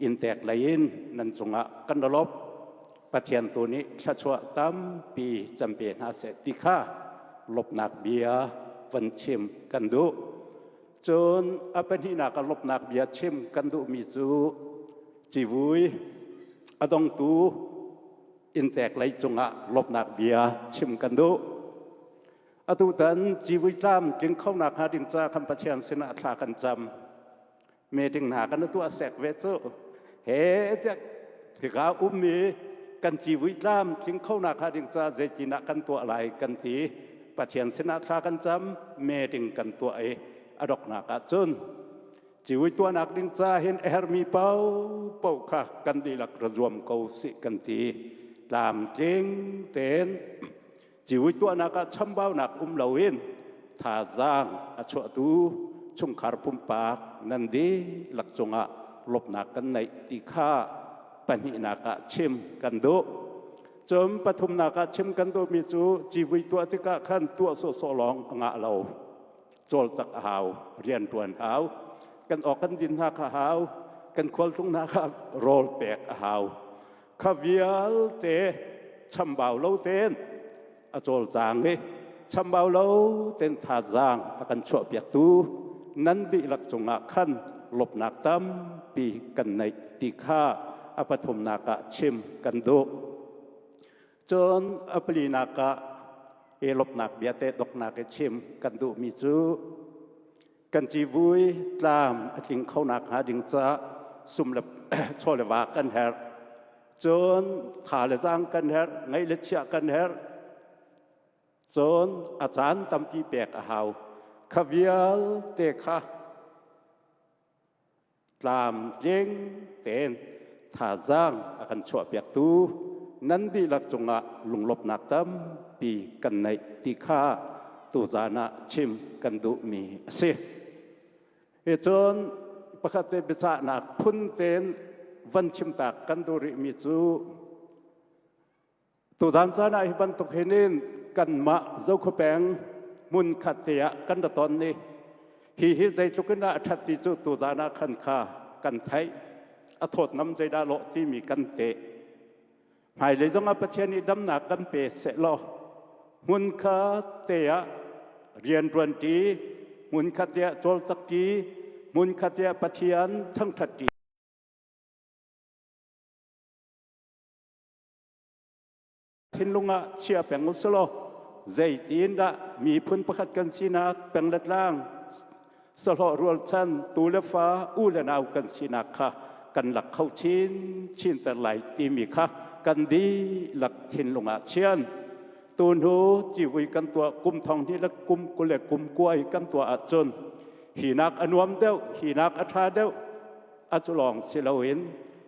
Inntek lei in nan cungah kan ra lawp. Pathian tu nih thluachuah tampi campe hna seh ti kha lawmhnak bia van chim kan duh. Cun a pahnihnak ah lawmhnak bia chim kan duhmi cu civui a dongtu. Inntek lei cungah lawmhnak bia chim kan duh. Atu tan civui tlam tling kho nak hnga ding ca kan Pathian sinah thla kan cam. Meeting hna kan tuah sek ve cu. He tiah hika ummi kan civui tlam tling kho nak hnga ding ca zeitinah kan tuah lai kan ti. Pathian sinah thla kan cam, meeting kan tuah i a doknak ah cun Civui tuahnak ding ca hin a herhmi paohpaoh kha kan dihlak ra zuam ko sih kan ti. Tlamtling tein civui tuahnak ah chambaunak um loin thazaang a chuahtu chungkhar pumpak nan dihlak cungah lawmhnak kan neih ti kha pahnihnak ah chim kan duh. Cun pathumnak ah chim kan duhmi cu civui tuah tikah khan tuah sawhsawh lawng a ngah lo. Cawlcak a hau, rianṭuan hau, kan awk kan din hna kha hau, kan khualtlung hna kha rawl pek a hau. Kha vialte chambau lo tein a cawlcang i chambau lo tein thazaang a kan chuahpiaktu nan dihlak cungah khan lawmhnak tampi kan neih ti kha a pathumnak ah chim kan duh. Cun a palinak ah i lawmhnak bia te doknak i chim kan duhmi cu kan civui tlam a tling kho nak hnga ding ca sum le chaw le va kan herh. Cun tha le zaang kan herh, ngeih le chiah kan herh. Cun a caan tampi pek a hau. Kha vialte kha tlamtling tein thazaang a kan chuahpiaktu nan dihlak cungah lunglawmhnak tampi kan neih ti kha tuzaan ah chim kan duhmi a si. Hi cun pakhat te biachahnak phun tein van chimtak kan duh rihmi cu Tuzaan caan ah hi bantuk hin in kanmah Zokhua peng hmunkhat te ah kan ra ton i hi hi zeitluk in dah a ṭhat ti cu tuzaan ah khan kha kan theih. A thawtnam zeidah lawh timi kan teh. Hmailei zongah Pathian nih damnak kan pe sehlaw hmunkhat te ah rianṭuanṭi, hmunkhat te ah cawlcakṭi, hmunkhat te ah Pathian thangṭhatṭi Thinlung ah chia peng u selaw zeitin dah miphun pakhat kan sinak peng le tlang sahlawh rualchan tu le fa u le nau kan sinak kha kan lak kho chin chin ter lai timi kha kan dihlak thinlung ah chian tu hnu civui kan tuah kum thong hnih le kum 20 le kum kuai kan tuah ahcun hi nak a nuam deuh hi nak a ṭha deuh a cu lawng si loin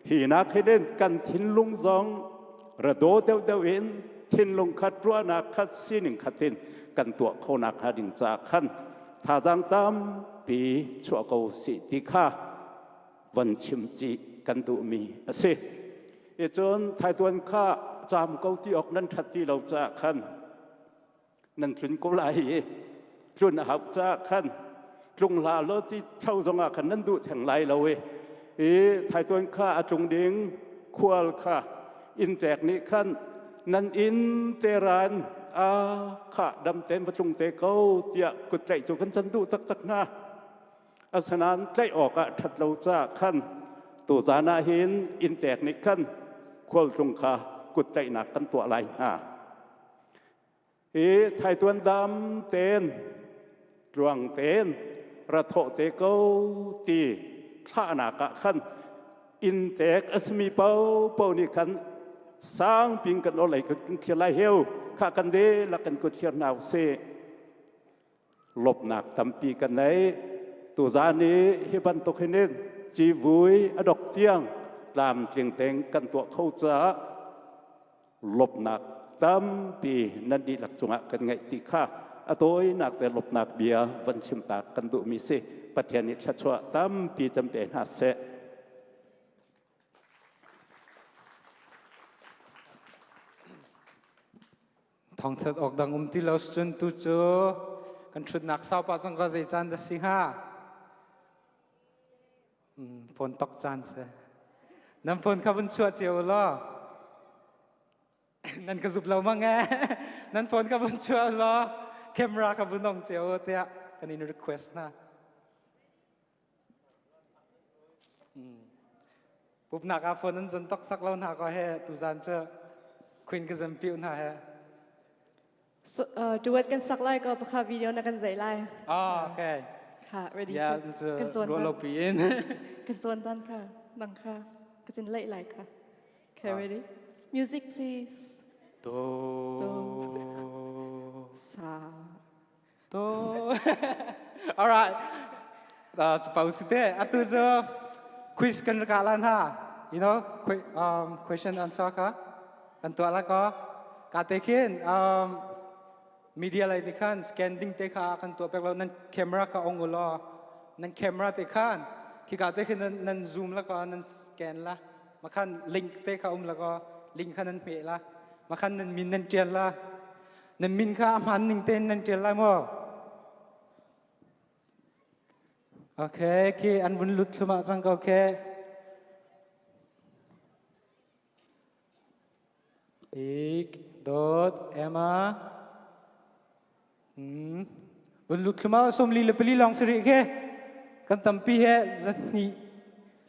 hi nak hin kan thinlung zong ra daw deuhdeuh in thinlung khat ruahnak khat sining khat in kan tuah khonak hnga ding caah khan thazaang tampi chuah ko sih ti kha van chim chih kan duhmi a si. I cun thaituan kha caam ko ti awk nan ṭhat ti lo caah khan nan tlun ko lai i tlun a hauh caah khan tlung hlah law ti thlo zongah khan nan duh theng lai lo i i thaituan kha a tlung ding khual kha inntek nih khan nan inn te ran a kha dam tein va tlung te ko tiah kut tlaih cu kan can duh taktak hna. Asinain tlaih awkah ṭhat lo caah khan tuzan ah hin inntek nih khan khualtlung kha kut tlaihnak kan tuah lai hna. Hi thaituan dam tein tluang tein ra thawh te ko ti thlahnak ah khan inntek a simi paohpaoh nih khan sangping kan orhlei kan thlir lai heu kha kan dihlak kan kut thlir hna usih. Lawmhnak tampi kan nei. Tuzaan i hi bantuk hin in civui a dok tiang tlamtling tein kan tuah kho caah lawmhnak tampi nan dihlak cungah kan ngeih ti kha a tawinak te lawmhnak bia van chimtak kan duhmi si. Pathian nih thluachuah tampi cam pe hna seh. Thawngthat awk dang um ti lo cun tu cu kan ṭhutnak saupa cang ka zei caan dah si hnga? Phone tok caan si. Nan phone kha vun chuah cio u law. Nan ka zup lo mang e. Nan phone kha vun chuah u law. Camera kha vun ong cio u tiah kan in request hna. Pumhnak ah phone an zon tok sak lo hna ko he tuzaan cu. Queen ka zam piu hna he. So, uh, duet kan sak lai ko pakha video na kan zai lai. Ah, okay. Kha ready. Yeah, kan cawn ruah lo piin. Kan cawn dan kha nang kha ka cin lei lai kha. Okay, ready? Music please. Do. Do. Sa. Do. All right. Uh, pau si te. Atu cu quiz kan ka lan ha. You know, um, question answer kha. Kan tuah la ko. Ka te khin um, media lai nih khan scan ding te kha kan tuah pek lo nan camera kha ong ulaw nan camera te khan khika te khin nan, nan zoom la ko nan scan la makhan link te kha um la ko link kha nan hmeh la makhan nan min nan tial la nan min kha a hman ning tein nan tial lai maw Okay, khi an vun lut thlumah cang ko ke. Ik dot Emma. Hmm. Vun lut thluma 44 le 4 lawng si rih ke. Kan tampi he zahnih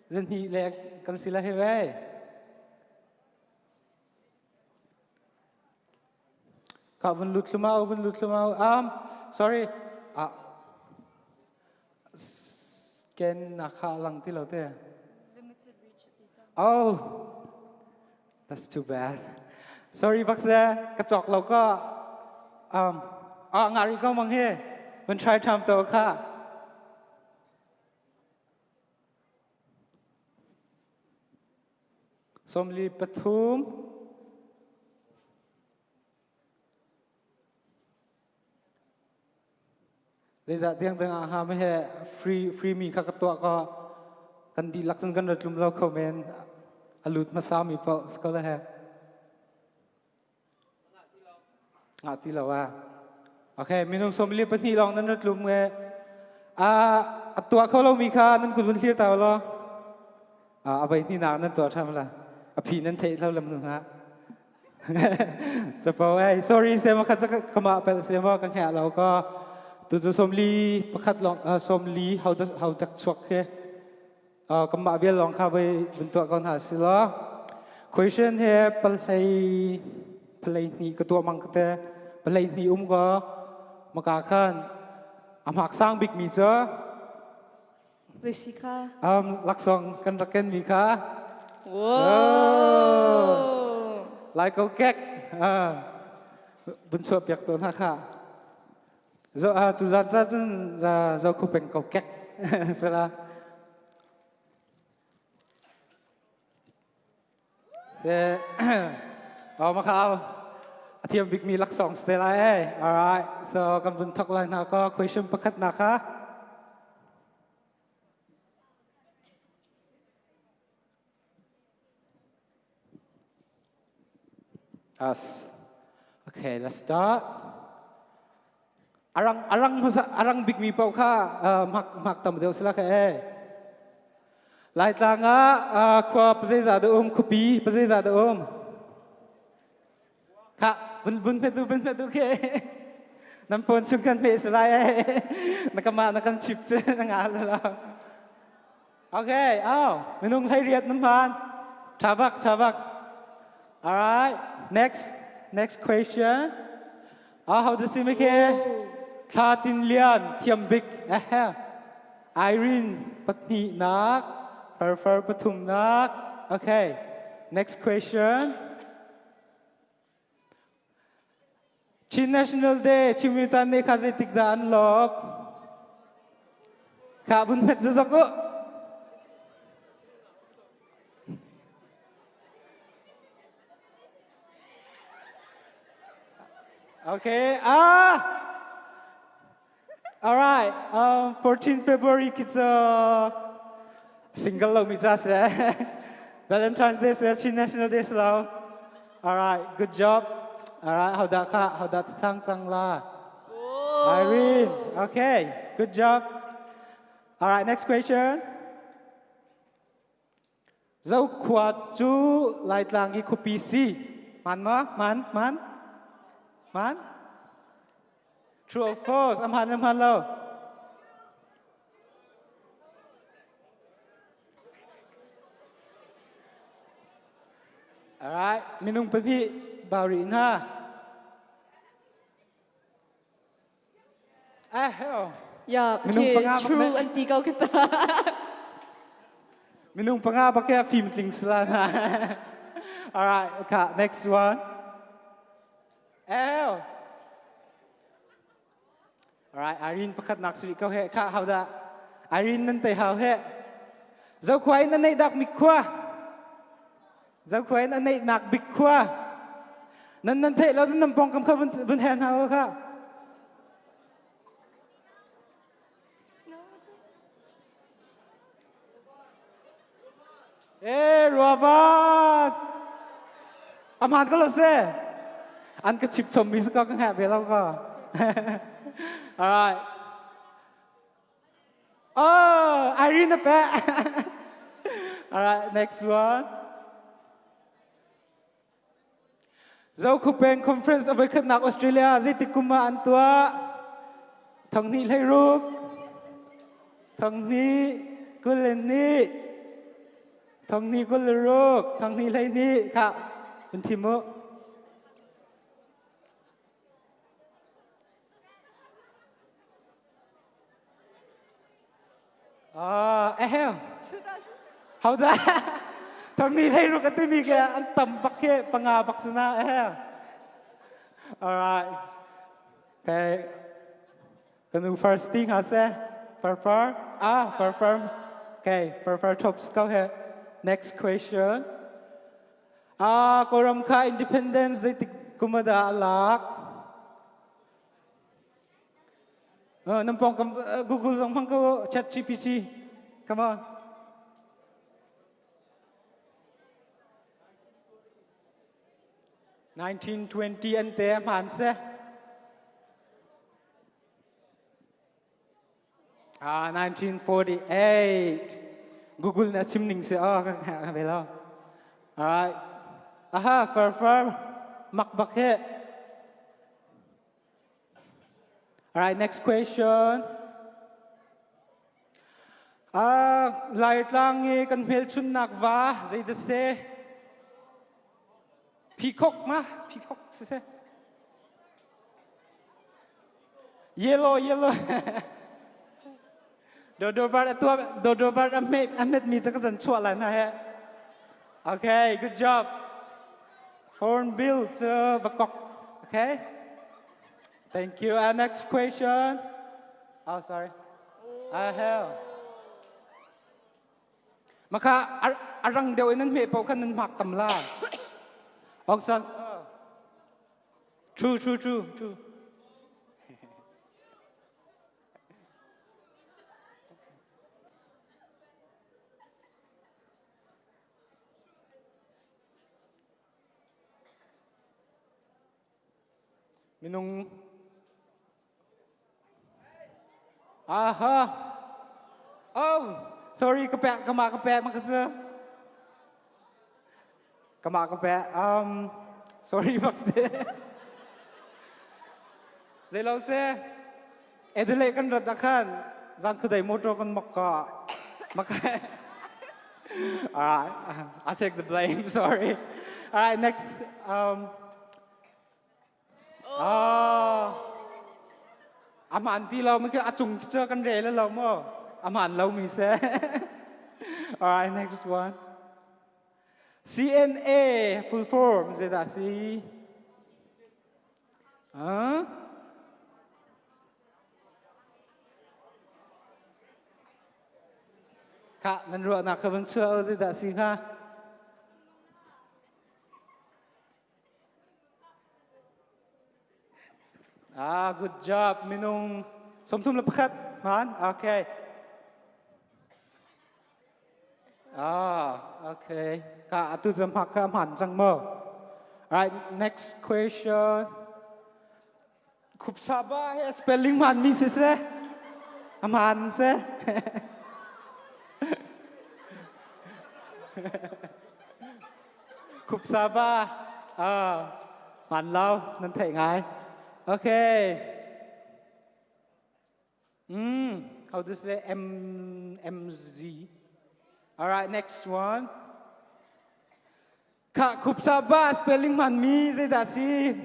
zahnih le kan si la he ve. Ka vun lut thluma vun lut thluma um sorry ah scan na kha lang ti lo te. Oh, that's too bad. Sorry bak se, ka cawk lo ka um ah ngari ko mang he. Vun try tham to kha. 43. Zeizah tiang dang ah hnga ma he free free mi kha ka tuah ka kan dihlak cun kan ra tlum lo kho men a lut hmasa mi paoh si ko le he ngah ti lo ah okay minung 42 lawng nan ra tlum nge a a tuah kho lo mi kha nan kut vun thlir ta law a voi hnih nak nan tuah ṭham la a phi nan theih lo lam nu hna Capo ei sorry se ma khat kama pel se ma ka hngah lo ka tu cu 41 pakhat long 40 hau hau tak chuak ke kama vial long kha voi bun tuah ko hna si lo question he palhlei palhlei hni ka tuah mang te palhlei hni um ko maka khan a hmak sang bik mi cu Zei si kha? Um, laksawng kan rak ken mi kha. Wow. Lai ko kek. Ah. Bun chuah piak tawn ha kha. Zo ah tu zan ca cun za zo khu peng ko kek. Sala. Se oh ma kha a thiam bikmi laksawng si te lai eh. Alright. So kan vun thok lai hna ko question pakhat na kha. Us. Okay, let's start. Arang arang hmasa arang bikmi paoh kha hmak hmak tam deuh sila kha e. Laitlang ah khua pazeizah dah um khuapi pazeizah dah um. Kha bun bun phe tu bun phe tu ke. Nan phone chung kan hmeh salai e. Na kama na kan chip cu na nga lo. Okay, oh, minung hlei riat nan hman. Tha bak, tha bak. All right, next, next question. Ah, how to see me ke? Thla Tin Lian, thiam bik. Eh, Irene, patni nak. Farfar pathum nak. Okay, next question. Chin National Day chimi tan ne kha zeitik dah an lawp? Kha bun met zazak u. Okay, ah! All right, um, 14 February khi cu single lo mi ca si Valentine's Day si Chin National Day si lo. All right, good job. All right, how dah kha, how dah cang cang la. Irene, okay, good job. All right, next question. Zokhua cu Laitlang i khuapi si. Man ma? Man? Man? Man? True or false? A hmaan a hmaan lo. Alright, minung pahnih. Bau rih hna. Eh, oh. Ya, Minung okay, panga bak true ne. an ti ko kita. Minung panga bak ya fim tling sala na. All right, okay, next one. Eh. All right, Irene pakhat nak suri ko he kha how da. Irene nan tai hau he. Zo khua in nan nei dak mi khua. Zo khua in an nei nak bik khua. Nan nan theih lo nan pong kam kha vun vun hen hau kha. Eh, Ruavan! Aman ko lo se. An ka chip chom mi ka ka ngah ve lo ka. All right. Oh, Irene na pe. All right, next one. Zokhupeng Conference a voikhatnak Australia zeitik kum ah an tuah? Thonghnih hleiruk, thonghnih 22, thonghnih 26, thonghnih 12 kha an thim u. Ah, ehem. Hodah? Thongni hlei ruk a timi ke an tam bak ke panga bak sina ehem. All right. Okay. Kanu first thing ha se. Far Ah, far far. Okay, far far tops go ahead. Next question. Ah, Kawlram kha independence zeitik kum ah dah a lak? Nan pawngkam Google zong hmang ko Chat GPT. Come on. 1920 an te hmaan seh. Ah, 1948. Google na chim ning si oh ka ve lo. Alright. Aha, far far mak bak he. Alright, next question. Ah, Laitlang i kan hmelchunnak va zeidah si? Peacock ma? Peacock si seh. Yellow, yellow. Dodo bird a tuah dodo bird a hmet a hmet mi cu ka zan chuah lai hna he. Okay, good job. Hornbill cu vakok. Okay. Thank you. Uh, next question. Oh, sorry. Uh, hell. Maka a rang deuh in nan hmeh paoh khan nan hmak tam la. Aung San True, true, true, true. Minung Aha. Oh, sorry ka pek kama ka pek maka cu. Kama ka pek. Um, sorry bak si. Zeilo se. Adelaide kan rat khan zan khudai motor kan mak ka. Maka. All right, I'll take the blame. Sorry. All right, next. Um, Ah. Aman ti lo mi a cung cu kan rel lo mo. Aman lo mi se. All right, next one. CNA full form zeidah si? Huh? Kha nan ruahnak kha van chuah zeidah si hnga? Ah, good job. Minung 31, man. Okay. Ah, okay. Ka atu zam hak ka man cang mo. Alright, next question. Khupsaba he spelling man mi si se. Aman se. Khupsaba. Ah, man lo nan theih ngai. Okay. Mm, how to say M M Z. All right, next one. Khah khupsa ba spelling hman mi zeidah si?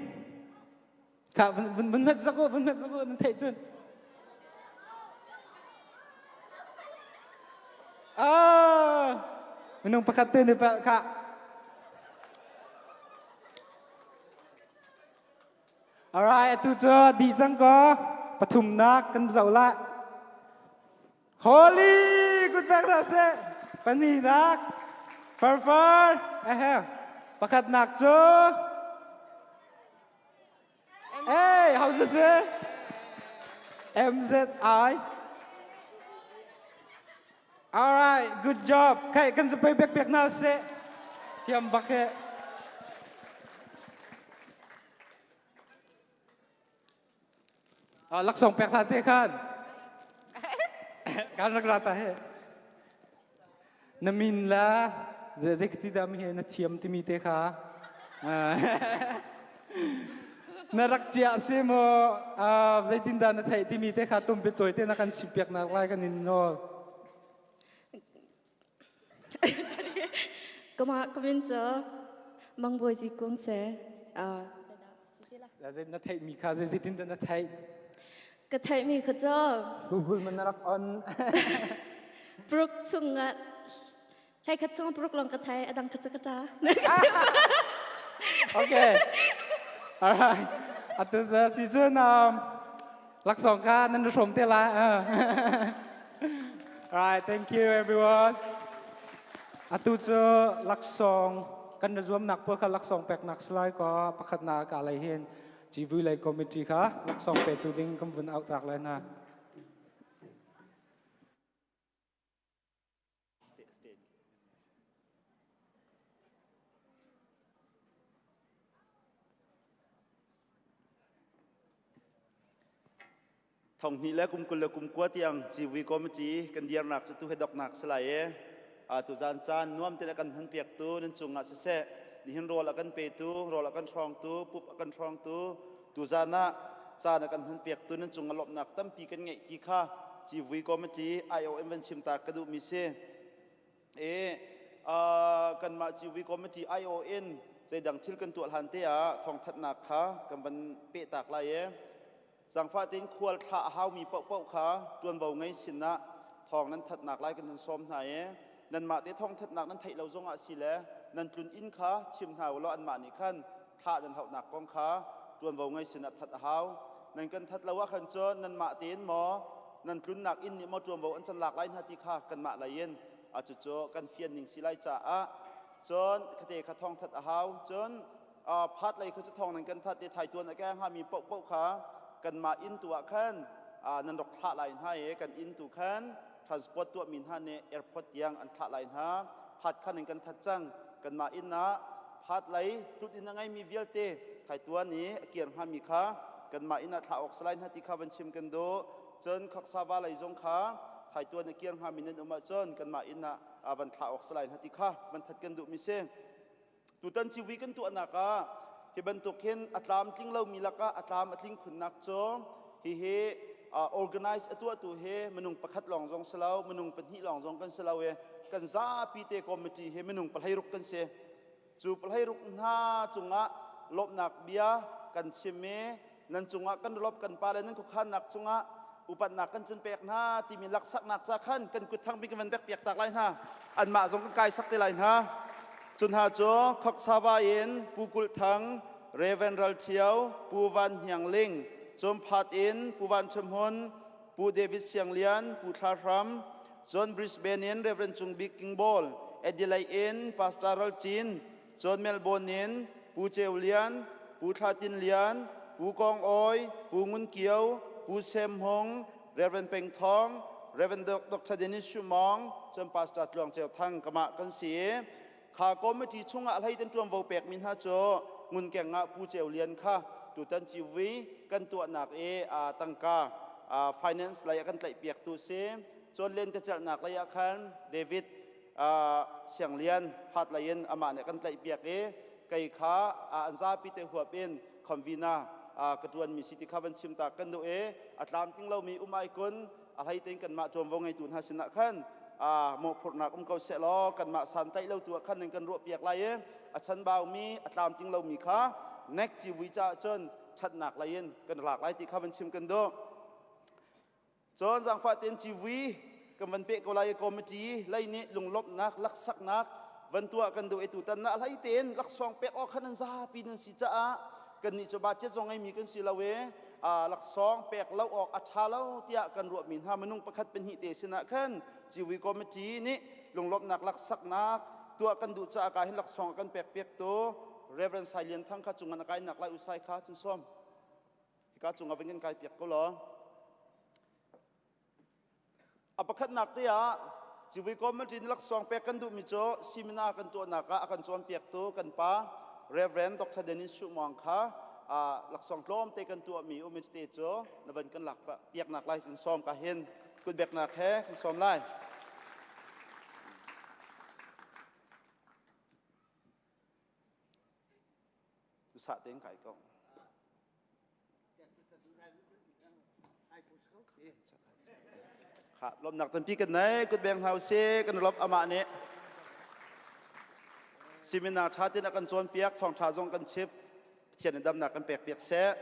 Khah vun vun hmet zak u, vun hmet zak u nan theih cun. Ah, minung pakhat te nih palh khah. Alright, atu cu dih cang ko. Pathumnak kan zoh lai. Holy good back dah seh. Pahnihnak farfar ehe. Pakhatnak cu Hey, how to say? MZI. All right, good job. Kai kan zapei bek bek na se. Thiam bak he. Laksawng pek hlah te khan. Kan rak ra ta he. Na min la zei khati dah mi he na thiam timi te kha. Na rak ciah si maw zeitin dah na theih timi te kha tumpi tawi te na kan chim piak nak lai kan in nawl. Kama kamin cu Mangbawi Zi Kung se. Zei na theih mi kha zeitin dah na theih? Ka theih mi kha cu Google man na rak on. Pruk chungah hlei khat chungah pruk long ka thei adang kha cu ka ta. Okay. All right. Atu si cun laksawng kha nan hrawm te lai. All right, thank you everyone. Atu cu laksawng kan ra zuamnak pawl kha laksawng peknak salai ko pakhatnak ka lei hin civui lei committee kha laksawng petu ding kan vun auh tak lai hna. Thonghnih le kum 20 le kum 20 tiang civui committee kan dirnak cu tu he doknak si lai i tuzan caan nuam tein a kan hmanpiaktu nan cungah siseh nihin rawl a kan petu rawl a kan hrawngtu pup a kan hrawngtu tuzan ah caan a kan hmanpiaktu nan cungah lawmhnak tampi kan ngeih ti kha civui committee IOM van chim ta ka duhmi si i kanmah civui committee IO in zeidang thil kan tuah hlan te ah thawngthanhnak kha kan van pehtak lai i Zaangfah tein khual thlah a haumi paohpaoh kha ṭuanvo ngei sinah thawng nan thatnak lai kan hun sawm hna i nanmah te thawngthatnak nan theih lo zongah si le nan tlun inn kha chim hna u law anmah nih khan thlah nan hauhnak kong kha ṭuanvo ngei sinah that a hau. Nan kan that lo ah khan cun nanmah tein maw nan tlunnak inn nih maw ṭuanvo an can lak lai hna ti kha kanmah lei in a cucu kan fian ning si lai caah cun khate kha thawngthat a hau. Cun phat lei kha cu thawng nan kan that te thai tuan a keng hngami paohpaoh kha kanmah inn tu ah khan nan rak thlah lai hna i kan inn tu khan transport tuahmi hna nih airport tiang an thlah lai hna phat khan in kan that cang kanmah inn ah phat lei tlut in a ngeimi vialte thai tuan i a kir hngami kha kanmah inn ah thlah awk salai hna ti kha van chim kan duh cun khoksava lei zong kha thai tuan a kir hngami nan um ahcun kanmah inn ah van thlah awk salai hna ti kha van that kan duhmi si Tutan civui kan tuahnak ah hi bantuk hin a tlamtling lomi lakah a tlam a tling khunnak cu hihi organize a tuahtu hi minung pakhat lawng zong si lo minung pahnih lawng zong kan si lo i kan zapi te committee hi minung pahleiruk kan si. Cu pahleiruk hna cungah lawmhnak bia kan chim i nan cungah kan lawp kan pa le nan khuakhannak cungah upatnak kan cun pek hna timi laksaknak ca khan kan kut thang bik kan van bek piak tak lai hna anmah zong kan kai sak te lai hna cu hna cu Khoksava in Pu Kulh Thang Reverend Ral Thio Pu Van Hniang Ling Cawmphat in Pu Van Chum Hun Pu David Siang Lian Pu Thla Hram John Brisbane in Reverend Cung Bik King Ball Adelaide in Pastor Ral Cin Cun Melbourne in Pu Ceu Lian, Pu Thla Tin Lian, Pu Kong Awi, Pu Ngun Kio, Pu Sem Hung, Reverend Peng Thawng, Reverend Dr. Dennis Shumong, cun Pastor Tluang Ceu Thang kamah kan si i kha committee chungah hlei kan ṭuanvo pekmi hna cu ngunkeng ah Pu Ceu Lian kha tutan civui kan tuahnak i tangka finance lei a kan tlaihpiaktu si. Cun lentecelhnak lei ah khan David Siang Lian phat lei in amah nih kan tlaihpiak i kei kha an zapi te huap in convener ka ṭuanmi si ti kha van chim ta kan duh i a tlamtling lomi um ai kun a hlei tein kanmah ṭuanvo ngeitu hna sinah khan mawhphurhnak um ko seh law kanmah santlaih lo tu ah khan nan kan ruahpiak lai i. A chanbaumi, a tlamtling lomi kha nek civui caah cun ṭhatnak lei in kan lak lai ti kha van chim kan duh. Cun zaangfah tein civui kan van peh ko lai i committee lei nih lunglawmhnak laksaknak van tuah kan duh i tutan ah hlei tein laksawng pek awk khan an zapi nan si caah kannih cu budget zong ngeimi kan si lo i laksawng pek lo awk a ṭha lo tiah kan ruahmi hna minung pakhat pahnih te sinah khan civui committee nih lunglawmhnak laksaknak tuah kan duh caah ka hin laksawng a kan pek piaktu Reverend Sai Lian Thang kha cungan a kainak lai usai kha cun sawm hika cungah van kan kai piak ko law a pakhatnak te ah civui committee nih laksawng pek kan duhmi cu seminar kan tuahnak ah a kan cawnpiaktu kan pa Reverend Dr. Dennis Suhmuang kha laksawng tlawmte kan tuahmi umit te cu na van kan lak piaknak lai cun sawm ka hin kutbeknak he kan sawm lai. Usah tein kai ko. Kha lomnak tampi kan nei kutbeng hna usih kan lop amah nih seminar tha tein a kan cawnpiak thawngtha zong kan chip Pathian in damnak kan pek piak seh.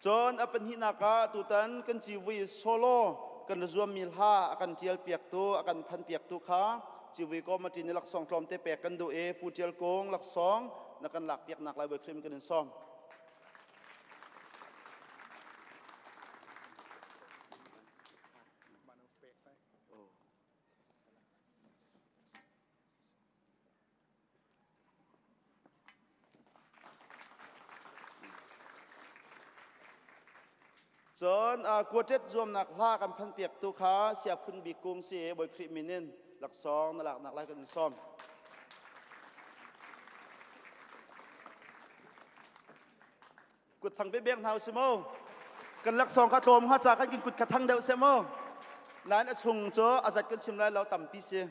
Cun a pahnihnak ah tutan kan civui solo kan ra zuammi hla a kan ṭial piaktu a kan phan piaktu kha civui committee nih laksawng tlawmte pek kan duh i Pu Ṭial Kung laksawng na kan lak piaknak lai Bawi Khrih kan in sawm. Cun quartet zuamnak hla kan phan piaktu kha Siaphun Bik Kung si i Bawi Khrih min in laksawng na laknak lai kan in sawm. Kut thang bebek hna usih mu. Kan laksawng kha tlawm hnga ca kan kin kut kha thang deuh seh mu. Nain a chung cu a zat kan chim lai lo tampi si.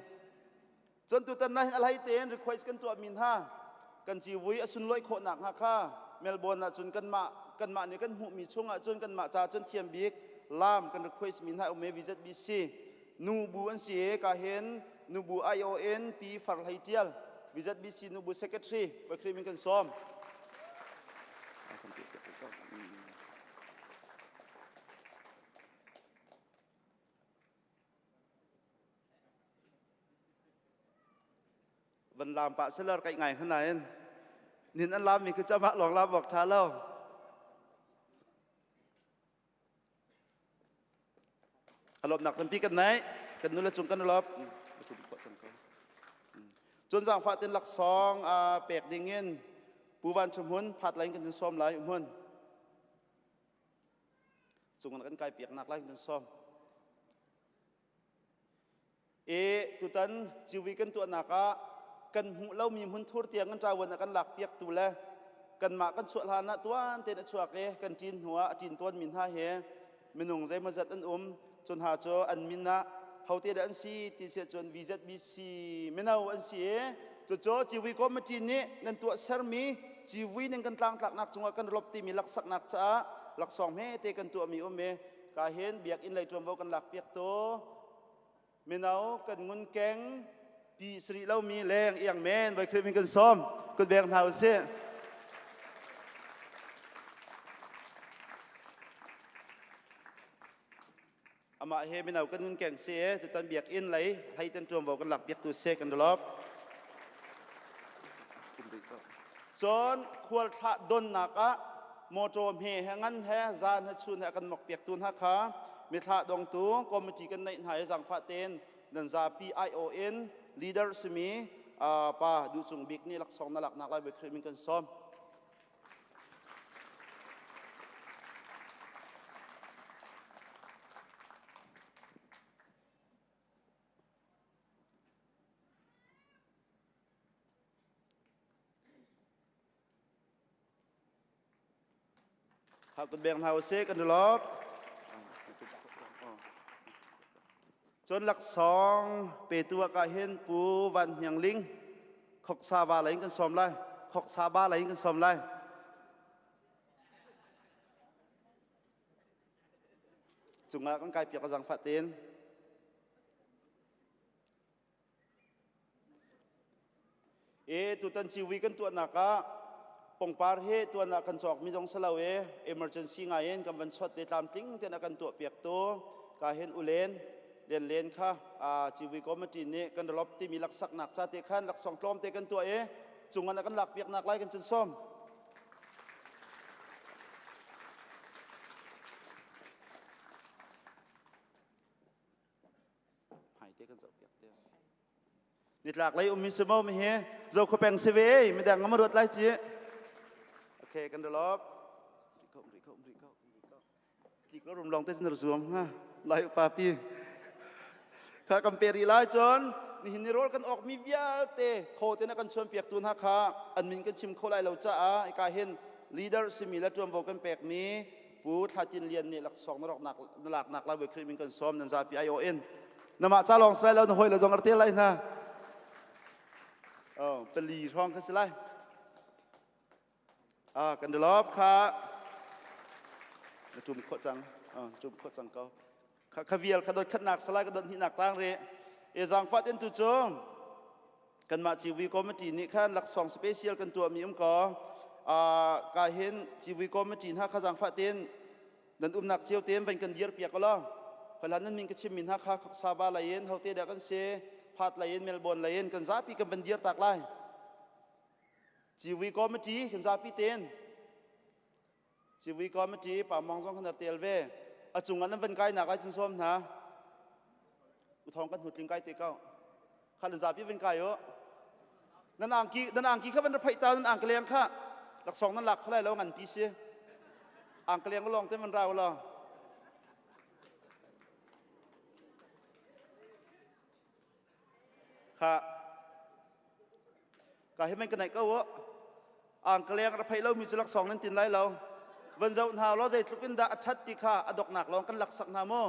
Cun tutan na hin a hlei tein request kan tuahmi hna kan civui a sunlawih khawhnak hnga kha Melbourne ah cun kanmah kanmah nih kan hmuhmi chung ah cun kanmah ca cun thiam bik lam kan request mi hna um e VZBC nubu an si e ka hin nubu ION Pi Far Hlei Tial VZBC nubu secretary Khrih min kan sawm. Van lam pah selar kaih ngai hna nain nin an lam mi khi chamah lawng lam awk tha lo. A lawmnak tampi kan nei kan nule cung kan lawp cun zaangfah tin laksawng pek ding in Pu Van Ṭhu Hmun phat lai in kan sawm lai hmun cung kan kai piaknak lai kan sawm E tutan civi kan tuahnak ah kan hmuh lomi hmunthur tiang kan ṭavuan a kan lak piaktu le kanmah kan chuah hlan ah tuan tein a chuak i kan ṭin hnu ah a ṭin tawnmi hna hi minung zeimawzat an um cu hna cu an min ah hote dah an si ti si ahcun VZBC mino an si i cucu civui committee nih nan tuah sermi civui ning kan tlangtlaknak cungah kan lop timi laksaknak caah laksawng hmete kan tuahmi um i ka hin biakinn lei ṭuanvo kan lak piaktu mino kan ngun keng pi sri lomi leng iang men voi khrih kan sawm kut beng hna usih amah he mino kan ngun keng si e tutan biakinn lei hlei ten tuam vo kan lak piak tu se kan lop cun khual thlah donnak ah motor hme he ngan he zan he chun he kan mok piak tu hna kha mithla dongtu committee kan neih hna i zangfah tein nan zapi IO in leader simi pa duhcung bik nih laksawng na laknak lai Khrih min kan sawm. Hak beng hna usih kan i lawm. Cun laksawng petu ah ka hin Pu Van Hniang Ling khoksa va lei in kan sawm lai. Khoksa ba lei in kan sawm lai. Cungah kan kai piak a zangfah tein. E tutan civui kan tuahnak ah pongpar he tuan ah kan cawk mi zong si lo e emergency ngai in kan van chot te tlamtling ten a kan tuah piak tu ka hin ulen len len kha a civui committee nih kan develop timi laksaknak ca te khan laksawng tlawm te kan tuah e cungan a kan lak piak nak lai kan cun som hmai te kan zoh piak te nitlak lei ummi si mo mi hi zo peng si ve ei midang ngam ruat lai ci okay kan develop ri ko ri ko ri ko ri ko tlik lo rum long te sin zuam ha lai upa pi kha kan pe ri lai cun nihin ni rawl kan awk mi vialte thaw te na kan chuan piak tu hna kha an min kan chim kho lai lo caah ika hin leader simi le tuanvo kan pek mi Pu Thla Tin Lian nih laksawng na roknak na laknak lai voi Khrih min kan sawm nan zapi ai in namah ca lawng si lai lo na hawi le zong ar te lai hna oh pali hrawng kha si lai ah kan develop kha na tum khawh cang ah tum khawh cang ko kha kha vial kha dot khatnak salai ka dot hnihnak tang re e zangfah ten tu cu kanmah civui committee nih khan laksawng special kan tuahmi um ko ka hin civui committee hna kha zangfah ten nan umnak cio ten van kan dir piak law hlan nan min ka chimmi hna kha sava lei in hote dah kan si phat lei in melbourne lei in kan zapi kan van dir tak lai civui committee kan zapi ten Civui committee pa mong zong kan tel ve. A cungah nan van kai nak ai cun sawm hna. Uthong kan hnutling kai te ko. Kha nan zapi van kai o. Nan angki nan angki kha van ra phai ta nan angka leng kha. Laksawng nan lak kholai lo ngan pi si. Angka leng long te van ra lo. Kha ka hi men ka naih ko u angkaleng ra phei lomi cu laksawng nan tin lai lo van zoh hna law zeitluk in dah a ṭhat ti kha a doknak lawng kan laksak hna maw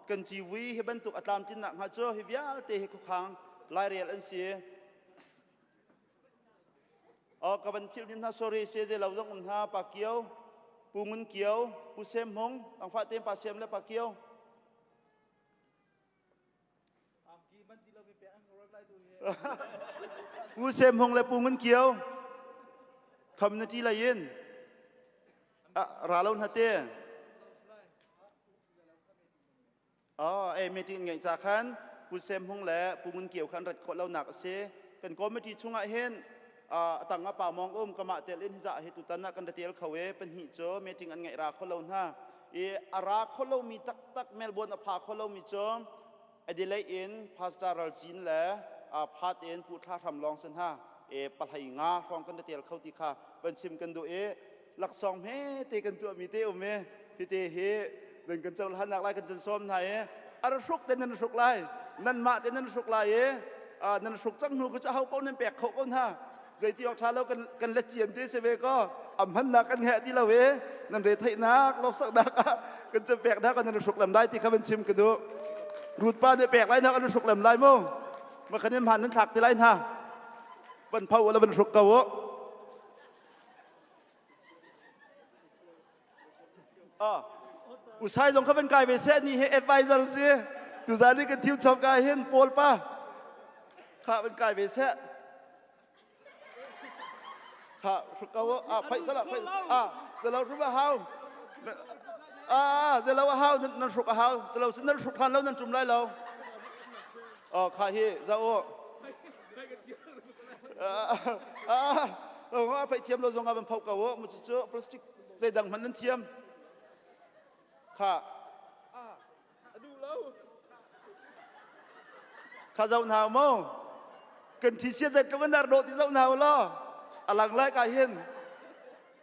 kan civui hi bantuk a tlamtlinnak hnga cu hi vialte hi khuakhang lairel an si Oh, ka van philh hna sorry se ze lo zong um hna pa kio pu ngun kio pu sem hmung angfa tem pa sem le pa kio Pu Sem Hung le Pu Ngun Kio community lei in ra lo hna te. Oh, e meeting ngeih ca khan Pu Sem Hung le Pu Ngun Kio khan rat khawh lo nak a si. Kan committee chungah hin a tang ah pa mong um kamah tel in hiza hi tutan ah kan ra tel kho e pahnih cu meeting an ngeih ra kho lo hna. I a ra kho lomi taktak Melbourne a pha kho lomi cu Adelaide in Pastor Ral Cin le Phat in Pu Thla Hram lawng sin ha e pahlei nga hrawng kan tel kho ti kha van chim kan duh i laksawng hme te kan tuahmi te um i hite hi nan kan cohlan nak lai kan cun sawm hna i a ra hruk te nan hruk lai nan mah te nan hruk lai i nan hruk cang hnu ku cu ho paoh nan pek kho ko hna zeiti awk ṭha lo kan kan let cian te si ve ko am hmannak kan heh ti lo i nan re theihnak lawmsaknak ah kan cun pek hna kan nan hruk lem lai ti kha van chim ka duh rut pa nih pek lai na kan hruk lem lai mu ma khan in hman nan thlak ti lai hna van pho la van hruk ko u Usai zong kha van kai ve seh ni hi advisor si tuzan ni kan thim chom ka hin Paul pa kha van kai ve seh kha hruk ko a phai sala phai a zalo hruk a hau a zalo a hau nan hruk a hau zalo sin nan hruk hlan lo nan tum lai lo oh kha hi za u a phai thiam lo zong ah van pho ko u mu cu plastic zeidang hmanh nan thiam kha kha zoh hna mu kan thi sia zeitluk in dar dawh ti zoh hna u law a lang lai ka hin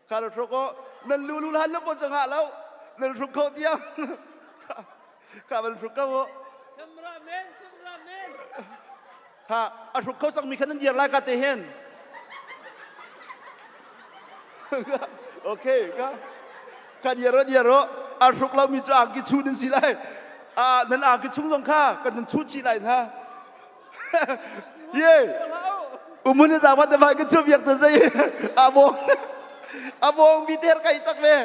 kha ro hruk o nan lu lu hlan lo po changah lo nan hruk kho tiang kha van hruk ko u Cameraman, cameraman. Kha a hruk kho cangmi kha nan dir lai ka te hin. Okay, ka ka dir ro dir ro a hruk lomi cu angki chu nan si lai. Ah nan angki chung zong kha kan nan chu chih lai hna. Ye. Umun za wat vai kan chu biak to zai. A bong. A bong bi ter kai tak ve.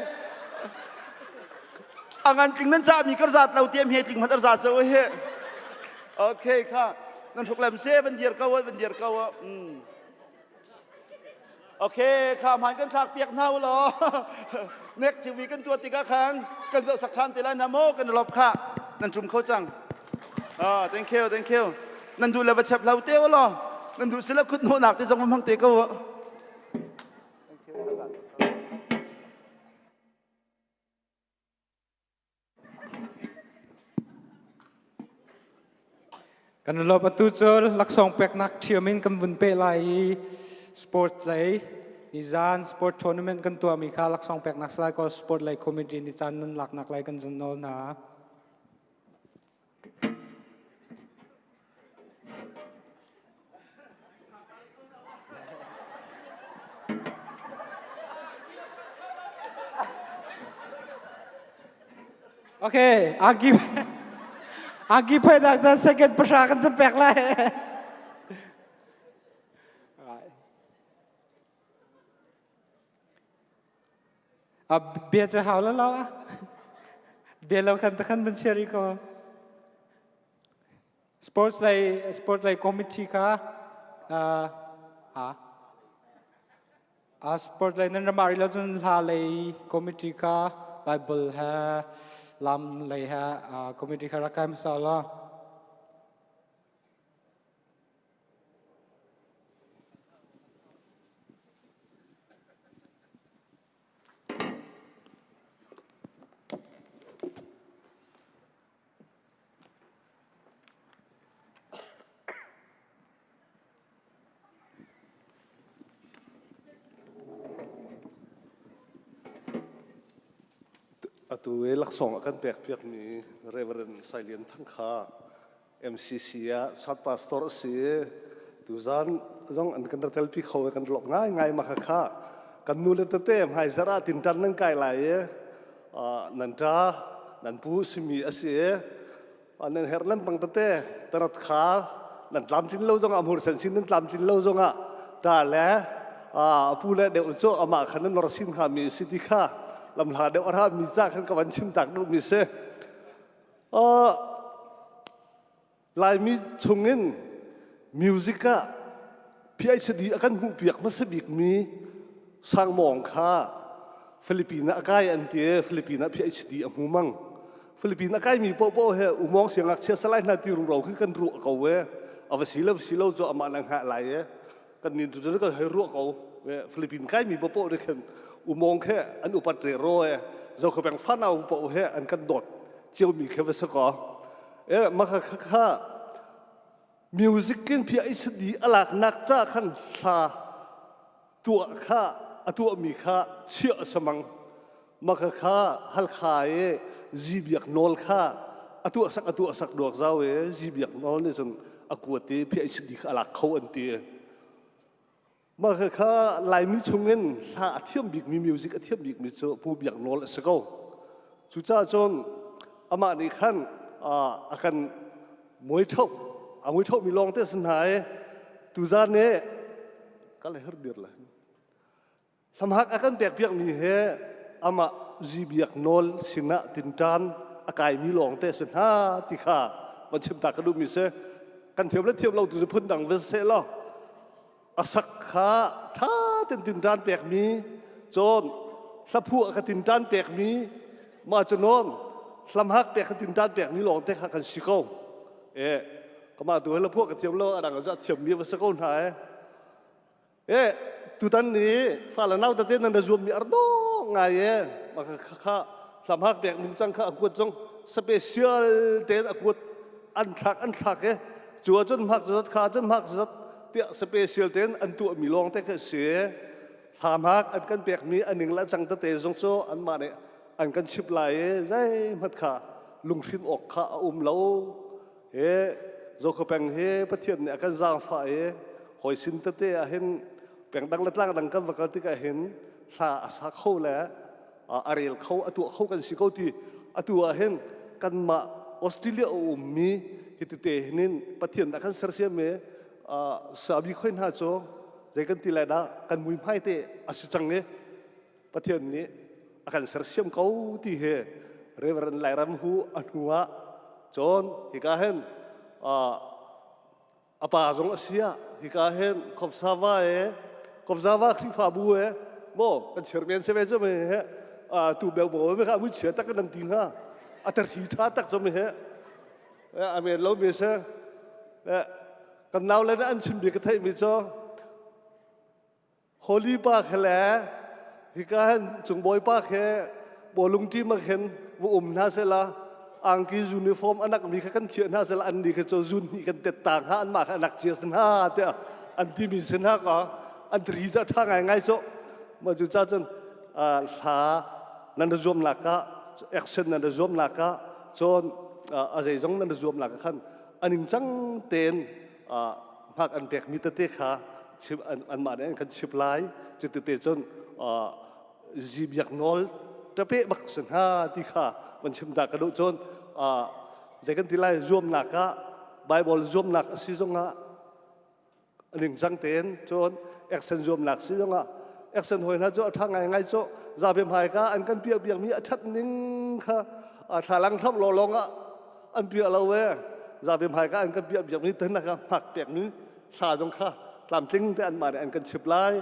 A ngan tling nan cah mi kar zat lo tiam he tling hmat ar za so he. Okay kha nan hruk lem se van dir ko van dir ko. Mm. Okay, kha hman kan thlak piak hna u law. Nek civi kan tuah tikah khan kan zoh sak ṭhan te lai hna maw kan lop kha nan ṭum kho cang. Ah, thank you, thank you. Nan duh le va chep hlau te u law. Nan duh sila khut hnawhnak te zong hmang te ko. Thank you. Kan lop atu cu laksawng peknak ṭhiam in kan vun peh lai i sport lei nizan sport tournament kan tuahmi kha laksawng peknak salai ko sport lei committee nih caan nan laknak lai kan zun nawl hna. Okay, angki angki phai dak cun second pahra kan cun pek lai. A bia cu hau la lo a. Bia lo khan takhan ban share ko. Sports lei sports lei committee kha uh, ha uh, sport lei nan ramari lo cun hla lei committee kha Bible he lam lei he uh, committee kha rak kai hmasa law. Atu i laksawng a kan pekpiakmi Reverend Sai Lian Thang kha MCC ah sub pastor a si i tuzaan zong an kan telpi kho i kan lawmh ngaingai ma kha kha kan nu le tete hmaizarh ah tinṭan nan kai lai i nan ṭa nan pu simi a si i nan herh lengmang tete tarat kha nan tlamtlin lo zongah hmursen sin nan tlamtlin lo zongah ṭa le a pu le deuh cu amah kha nan nor sin hnga mi si ti kha lamhla deuh a ra mi ca khan ka van chim tak duh mi si. Laimi chungin music ah PhD a kan hmuhpiak hmasa bikmi Sangmawng kha Philippine ah a kai an ti i Philippine ah PhD a hmu mang. Philippine a kaimi paohpaoh he umawng siangngakchia salai hna ti rumro khi kan ruah ko e. A va si lo si lo cu amah na hngah lai e. Kan nin tu kan hei ruah ko. Philippine kaimi paohpaoh nih khin umawng he an upat re ro e. Zokhawpeng fanau paoh he an kan dawt ciomi khi va si ko. E maka kha music in PhD a laknak ca khan hla tuah kha a tuahmi kha chiah a samang maka kha halkha e zi biak nawl kha a tuah sak a tuah sak duak zau e zi biak nawl nih cun a kuat i PhD kha a lak kho an ti Mah kha Laimi chungin hla a thiam bikmi music a thiam bikmi cu Pu Biak Nawl a si ko. Cucaah cun amah nih khan a kan muai ṭhoh a mui ṭhohmi lawng te si hna i tuzaan i ka le her dir le hlamhak a kan pekpiakmi he amah Zi Biak Nawl sinah tinṭan a kaimi lawng te si hna ti kha van chim ta ka duhmi si. Kan thiam le thiam lo tu cu phundang va seh law a sak kha ṭha ten tinṭan pekmi cun hlaphuah kha tinṭan pekmi mah cu nawn hlamhak pek kha tinṭan pekmi lawng te kha kan si ko e kamah tu hlaphuah ka thiam lo a dang cu a thiammi va si ko hna e e tutan ni fale nau tete nan ra zuammi ar dawh ngai e mah kha kha hlamhak pek ning cang kha a kuat zong special tein a kuat an thlak an thlak e cu ahcun hmak zat kha cun hmak zat tiah special tein an tuahmi lawng te khi si hlamhak an kan pekmi a ning le cang tete zong cu anmah nih an kan chip lai i zeihmanh kha lunghrin awk kha a um lo he Zokhawpeng hi Pathian nih a kan zaangfah i hawi sin tete ah hin peng dang le tlang dang kan va kal tikah hin hla a sa kho le a rel kho a tuah kho kan si ko ti atu ah hin kanmah Australia a ummi hi tete hinin Pathian a kan sersiam i sabi khoi hna cu zei kan ti lai dah kan mui hmai te a si cang i Pathian nih a kan sersiam ko ti hi Reverend Lairam hu a hnu ah cun hika hin a pa zong a si ah hika hin Khopsava e. Kobzawa Khrihfabu he mo kan chairman se ve chu me he tu beu bo me kha mui chia tak nan ti nga a tar hi tha tak chu me he a men lo mi se kan nau le an chim bi ka thei mi cho Holy pa khe le hika hin cungbawi pa khe bawlung team ah khin va um hna sehla angki uniform anak mi kha kan khiah hna sehla an ni kha cu zun hnih kan tet ta hnga anmah kha anak cia si hna tiah an timi si hna ka an thri cu a ṭha ngaingai cu mah cu ca cun hla nan ra zuamnak ah action nan ra zuamnak ah cun a zeizong nan ra zuamnak ah khan a ningcang tein hmak an pekmi tete kha chim anmah nih an kan chip lai cu tete cun zi biak nawl ṭape bak si hnga ti kha van chim ta ka duh cun zei kan ti lai zuamnak ah Bible zuamnak a si zongah a ningcang tein cun action zuamnak si zongah action hawi hna cu a ṭha ngaingai cu zapi hmaika an kan piah biakmi a ṭhat ning kha thlalang thlop law lawng ah an piah lo e zapi hmaika an kan piah biakmi tenak ah hmak pekmi thla zong kha tlamtling te anmah nih an kan chip lai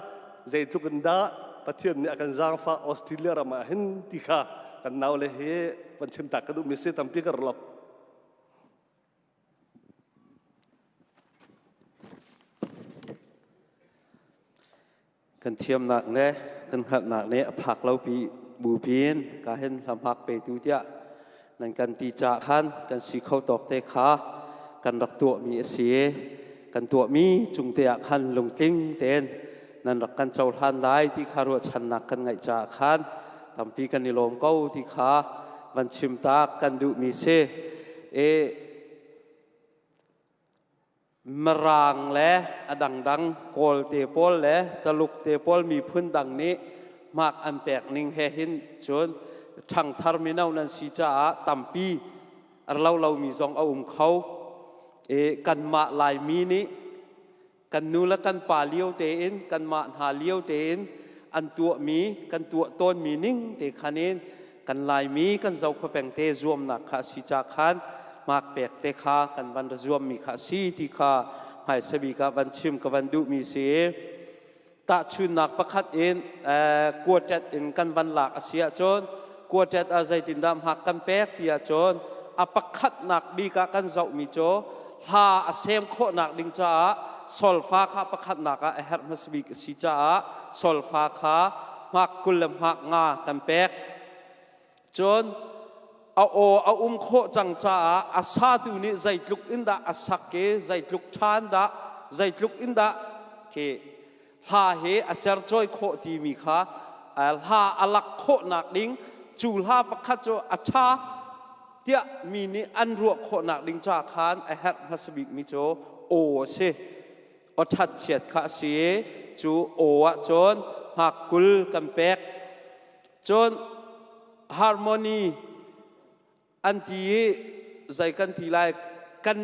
zeitluk in dah Pathian nih a kan zaangfah Australia ram ah hin ti kha kan nau le hi van chim tak ka duhmi si tampi ka rlop. Kan thiamnak le kan hngalhnak nih a phak lo pi bu piin ka hin hlamhak petu tiah nan kan ti caah khan kan si kho tawk te kha kan rak tuahmi a si i kan tuahmi cung te ah khan lungtling tein nan rak kan cohlan lai ti kha ruahchannak kan ngeih caah khan tampi kan i lawm ko ti kha van chim tak kan duhmi si. E, Mirang le a dangdang Kawl te pawl le Taluk te pawl miphun dang nih hmak an pek ning he hin cun ṭhangthar mino nan si caah tampi a lo lomi zong a um kho. I kanmah Laimi nih kan nu le kan pa lio tein kanmah hna lio tein an tuahmi kan tuah tawnmi ning te khan in kan Laimi kan Zokhua peng te zuamnak kha a si ca khan hmak pek te kha kan van ra zuammi kha a si ti kha hmaisa bik ah van chim ka van duhmi si. Tahchunnak pakhat in quartet in kan van lak a si ahcun quartet ah zeitindah hmak kan pek ti ahcun a pakhatnak bik ah kan zohmi cu hla a sem khawhnak ding caah solfa kha pakhatnak ah a herh hmasa bik a si caah solfa kha hmak 20 le hmak nga kan pek. Cun a aw a um khawh cang caah a satu nih zeitluk in dah a sak i zeitluk ṭhan dah zeitluk in dah khi hla hi a cercawi khawh timi kha hla a lak khawhnak ding cu hla pakhat cu a ṭha tiah mi nih an ruah khawhnak ding ca khan a herh hmasa bikmi cu aw a si. Aw ṭhat chiat kha a si i cu aw ah cun hngak 20 kan pek. Cun harmony an ti i zei kan ti lai kan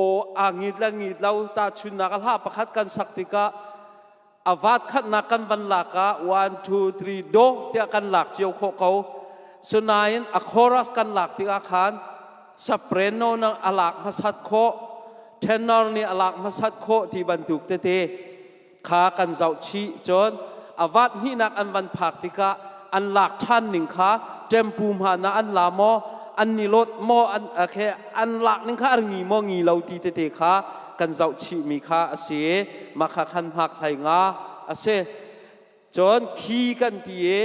aw aa ngit le ngit lo tahchunnak a hla pakhat kan sak tikah a vat khatnak kan van lak ah one two three do tiah kan lak cio khawh ko sinain a chorus kan lak tikah khan soprano na a lak hmasat khawh tenor nih a lak hmasat khawh ti bantuk tete kha kan zoh chih cun a vat hnihnak an van phak tikah an lak ṭhan ning kha ṭempu hmana an la maw an ni lot maw an khe an lak ning kha ar ngi maw ngi lo ti tete kha kan zoh chih mi kha a si i mah kha khan hmak hlei nga a si cun khi kan ti i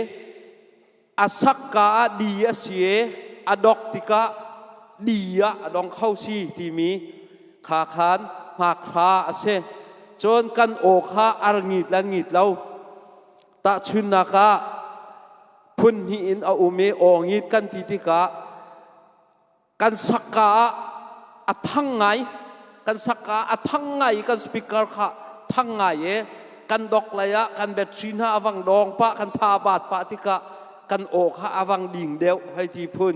a sakka ah di a si i a dok tikah di ah a dong kho si timi kha khan hmakhra a si cun kan aw kha ar ngit le ngit lo tahchunnak ah phun hnih in a um i aw ngit kan ti tikah kan sakka ah a thang ngai kan sakka ah a thang ngai i kan speaker kha thang ngai i kan dok lei ah kan battery hna a vang dong pah kan tha a baat pah tikah kan aw kha a vang ding deuh hei ti phun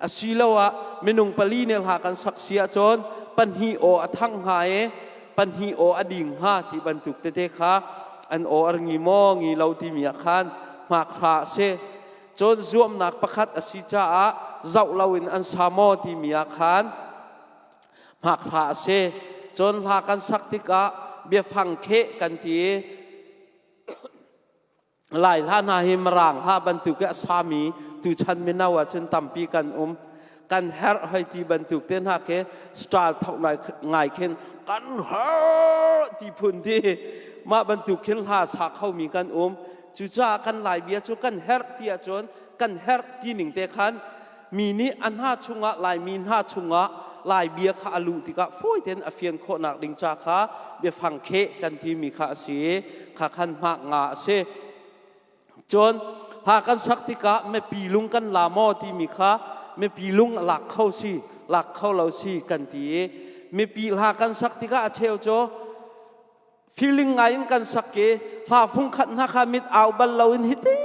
asiloah minung pali nih hla kan sak si ahcun pahnih aw a thang hnga i pahnih aw a ding hnga ti bantuk tete kha an aw a ngi maw ngi lo timi ah khan hmak hra a si Cun zuamnak pakhat a si caah zoh loin an sa maw timi ah khan hmakhla a si. Cun hla kan sak tikah biafang kheh kan ti i. Lai hla hna hi Mirang hla bantuk i a sami tuchan mino ahcun tampi kan um. Kan herh hoi ti bantuk te hna khi style thok ngai khin kan herh ti phun ti mah bantuk khin hla sa khomi kan um. Cucaah kan Lai bia cu kan herh ti ahcun kan herh ti ning te khan mi nih a hna chungah Laimi hna chungah Lai bia kha a luh tikah fawi tein a fian khawhnak ding ca kha biafang kheh kan timi kha a si i kha khan hmak nga a si. Cun hla kan sak tikah mipi lung kan la maw timi kha mipi lung a lak kho si lak kho lo si kan ti i mipi hla kan sak tikah a cheu cu feeling ngai in kan sak i hla fung khat hna kha mit au bal lo in hiti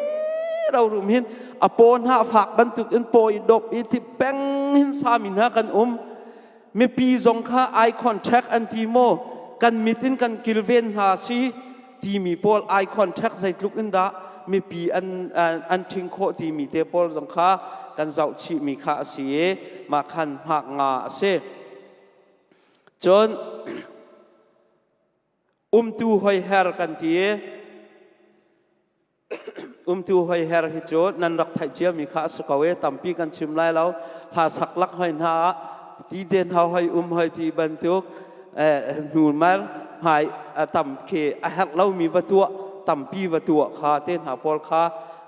rorum hin a paw hna fak bantuk in paw i dop i thi peng hin sami hna kan um mipi zong kha eye contact an ti maw kan mit in kan kilven hna si timi pawl eye contact zeitluk in dah mipi an an ṭhing khawh timi te pawl zong kha kan zoh chih mi kha a si i mah khan hmak nga a si cun Umtu hoiher kan ti i umtu hoiher hi cu nan rak theih ciami kha a si ko i tampi kan chim lai lo. Hla sak lak hoi hna ah ti den hau hoi um hoi ti bantuk hnulmal hmai a tam khi a herh lomi va tuah tampi va tuah kha te hna pawl kha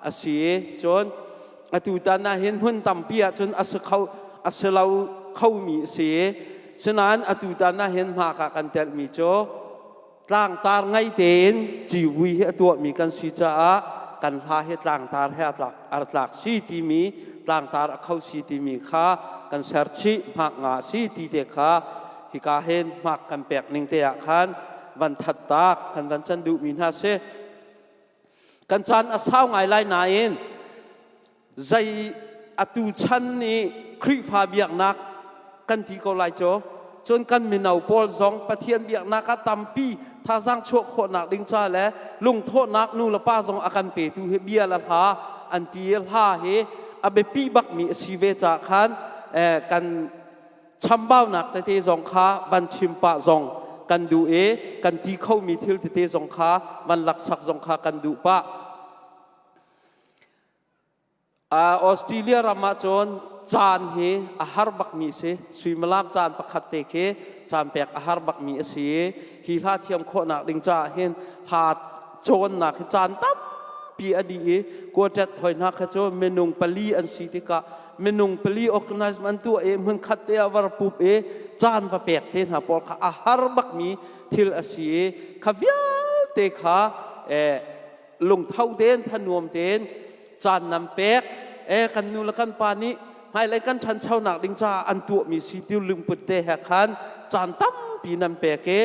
a si i cun atu tan ah hin hmun tampi ahcun a si kho a si lo khomi a si i sinain atu tan ah hin hmaka kan telhmi cu tlangtar ngei tein civui hi a tuahmi kan si caah kan hla hi tlangtar he a tlak si timi tlangtar a kho si timi kha kan ser chih hmak nga si ti te kha hika hin hmak kan pek ning te ah khan van that tak kan van can duhmi hna si. Kan caan a sau ngai lai nain zei atu chan i Khrihfa biaknak kan ti ko lai cu. Cun kan mino pawl zong Pathian biaknak ah tampi thazaang chuah khawhnak ding ca le lungthawhnak nu le pa zong a kan petu hi bia le hla an ti i hla hi a biapi bakmi a si ve caah khan kan chambaunak tete zong kha van chim pah zong kan duh i kan ti khomi thil tete zong kha van laksak zong kha kan duh pah. Australia ram ah cun caan hi a har bakmi si. Suimilam caan pakhat te khi caan pek a har bakmi a si i hi hla thiam khawhnak ding caah hin hla cawnnak hi caan tampi a dih i quartet hoi hna kha cu minung pali an si tikah minung pali organize an tuah i hmun khat te ah var pup i caan va pek te hna pawl kha a har bakmi thil a si i kha vialte kha lungtho tein thanuam tein caan nan pek e kan nu le kan pa nih hmailei kan ṭhanchonak ding caah an tuahmi si ti lungput te he khan caan tampi nan pek i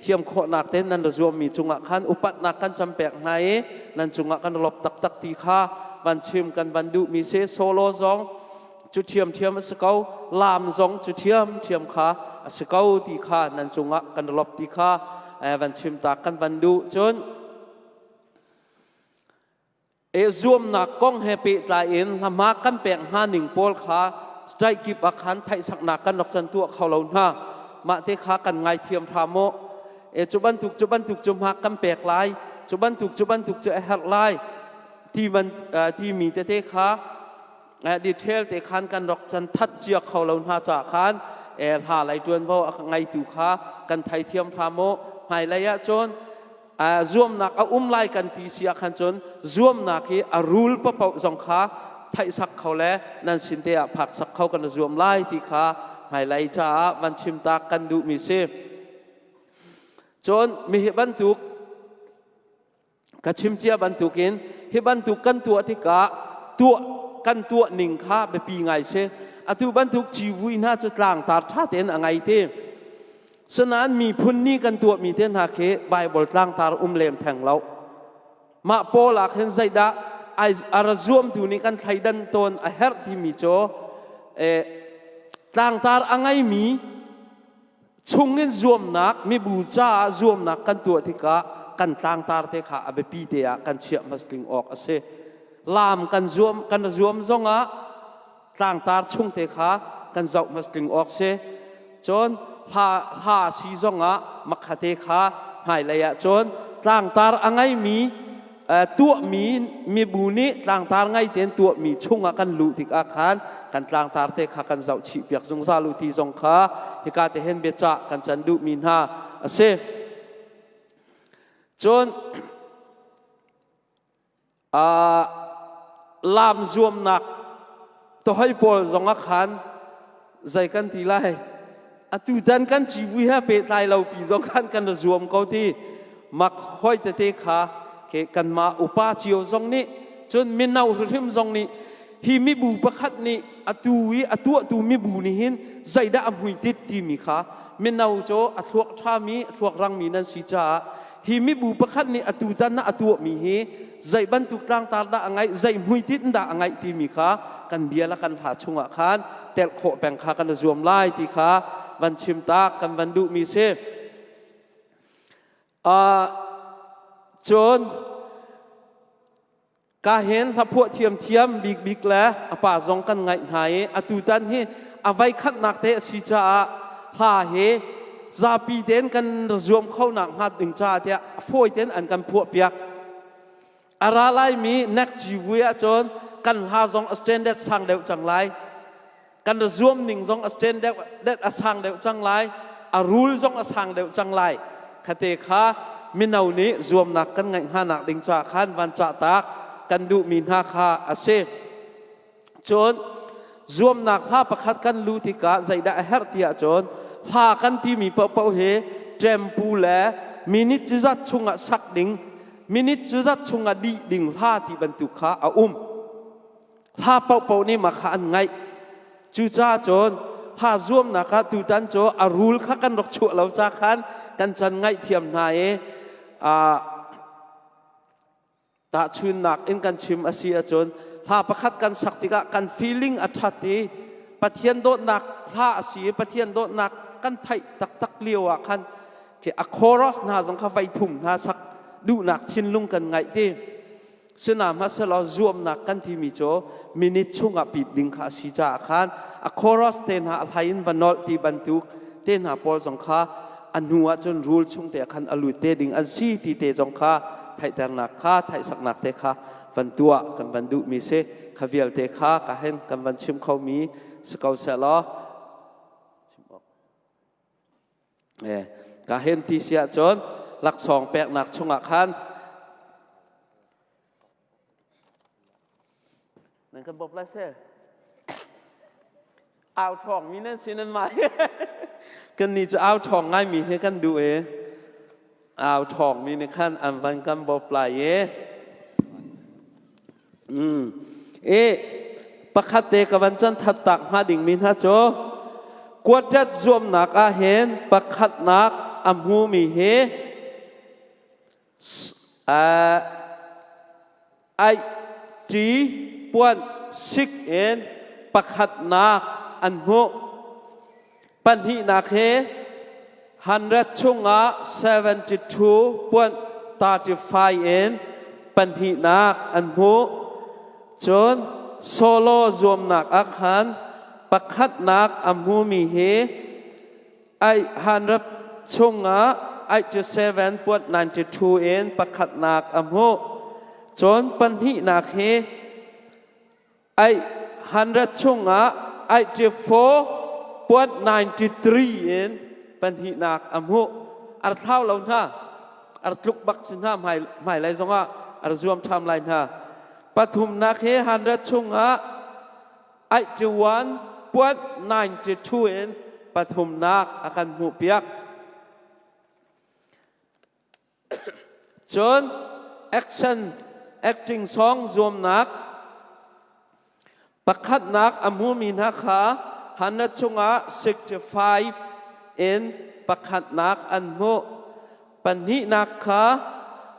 thiam khawhnak te nan ra zuammi cungah khan upatnak kan cam pek hna i nan cungah kan lop taktak ti kha van chim kan van duhmi si solo zong cu ṭhiamṭhiam a si ko laam zong cu ṭhiamṭhiam kha a si ko ti kha nan cungah kan lop ti kha van chim ta kan van duh cun E zuamnak kong he pehtlai in hlama kan pek hna ning pawl kha strike kip ah khan theihsaknak kan rak can tuah kho lo hna. Mah te kha kan ngaithiam hram mu. E cu bantuk cu bantuk cu hmak kan pek lai, cu bantuk cu bantuk cu a herh lai ti man timi tete kha detail te khan kan rak can that cia kho lo hna ca khan e hla lei tuanvo a ngaitu kha kan theithiam hram mu. Hmailei ah cun zuamnak a um lai kan ti si ah khan cun zuamnak hi a rul papoh zong kha theihsak kho le nan sin te ah phaksak kho kan zuam lai ti kha hmailei caah van chim tak kan duhmi si. Cun mi hi bantuk ka chim cia bantukin hi bantuk kan tuah tikah tuah kan tuah ning kha biapi ngai si. Atu bantuk civui hna cu tlangtar ṭha tein a ngai te. Sinain miphun nih kan tuahmi te hna khi Baibal tlangtar um lem theng lo. Mah pawl ah khin zeidah a ra zuamtu nih kan thleidan tawn a herh timi cu eh, tlangtar a ngeimi chungin zuamnak mibu caah zuamnak kan tuah tikah kan tlangtar te kha a biapi te ah kan chiah hmasling awk a si. Laam kan zuam kan zuam zongah tlangtar chung te kha kan zoh hmasling awk si cun hla hla si zongah makhate kha hmailei ah cun tlangtar a ngeimi Tuahmi mibu nih tlangtar ngai tein tuahmi chungah kan luh tikah khan kan tlangtar te kha kan zoh chih piak zungzal u ti zong kha hika te hin biacah kan can duhmi hna a si. Cun Laam zuamnak tohoi pawl zong ah khan zei kan ti lai atutan kan civui he pehtlai lo pi zong khan kan ra zuam ko ti mak hoi tete kha ke kanmah upa cio zong nih cun mino hrimhrim zong nih hi mibu pakhat nih atu i a tuahtu mibu nih hin zeidah a hmuitit timi kha mino cu a thluak ṭhami a thluak rangmi nan si caah Hi mibu pakhat nih atutan ah a tuahmi hi zei bantuk tlangtar dah a ngeih, zei hmuitinh dah a ngeih timi kha kan bia le kan hla chungah khan telh khawh peng kha kan i zuam lai ti kha van chim tak kan van duhmi si. Uh, cun Ka hen hlaphuah thiamthiam bikbik le a pa zong kan ngaih hna i atutan hi a vai khatnak te a si caah hla hi zapi tein kan zuam kho nak hnga ding caah tiah fawi tein an kan phuah piak. A ra laimi nek civui ahcun kan hla zong a standard sang deuh cang lai. Kan ra zuam ning zong a standard a sang deuh cang lai. A rule zong a sang deuh cang lai. Khate kha mino nih zuamnak kan ngeih hnga nak ding caah khan van cah tak kan duhmi hna kha a si. Cun zuamnak hla pakhat kan lu tikah zeidah a herh ti ahcun hla kan timi paohpaoh hi tempo le minute cu zat chungah sak ding minute cu zat chungah dih ding hla ti bantuk kha a um. Hla paohpaoh nih mah kha an ngaih. Cucaah cun hla zuamnak ah tutan cu a rul kha kan rak chuah lo ca khan kan can ngaihthiam hna i tahchunnak in kan chim a si ahcun hla pakhat kan sak tikah kan feeling a ṭhat i Pathian dawtnak hla a si i Pathian dawtnak kan theih taktak lio ah khan khi a chorus hna zong kha vai thum hna sak duhnak thinlung kan ngaih ti. Sihmanhsehlaw zuamnak kan timi cu minute chungah pit ding kha a si caah khan a chorus te hna a hlai in va nolh ti bantuk te hna pawl zong kha a hnu ah cun rul chung te khan a lut te ding an si ti te zong kha theihternak kha theihsaknak te kha van tuah kan van duhmi si kha vialte kha ka hen kan van chim khomi si ko seh law Ka hen ti si ahcun laksawng peknak chungah khan nan kan bawp lai seh. Au ṭhawng mi nan si nan mah. Kan nih cu au ṭhawng ngai mi hi kan duh i au ṭhawng mi nih khan an van kan bawp lai i I pakhat te ka van can that tak hnga dingmi hna cu quartet zuamnak ah hin pakhatnak a hmumi hi ai ṭi puan sik in pakhatnak an hmuh. Pahnihnak hi 100 chungah 72.35 in pahnihnak an hmuh. Cun solo zuamnak ah khan pakhatnak a hmumi hi 800 chungah 87.92 in pakhatnak a hmuh. Cun pahnihnak hi 800 chungah 84.93 in pahnihnak a hmuh. A thlau lo hna. A tluk bak si hna hmailei zongah a zuam ṭham lai hna. Pathumnak hi 100 chungah 81.92 in pathumnak a kan hmuhpiak. Cun action acting song zuamnak pakhatnak a hmumi hna kha Hannah chungah 65 in pakhatnak an hmuh. Pahnihnak kha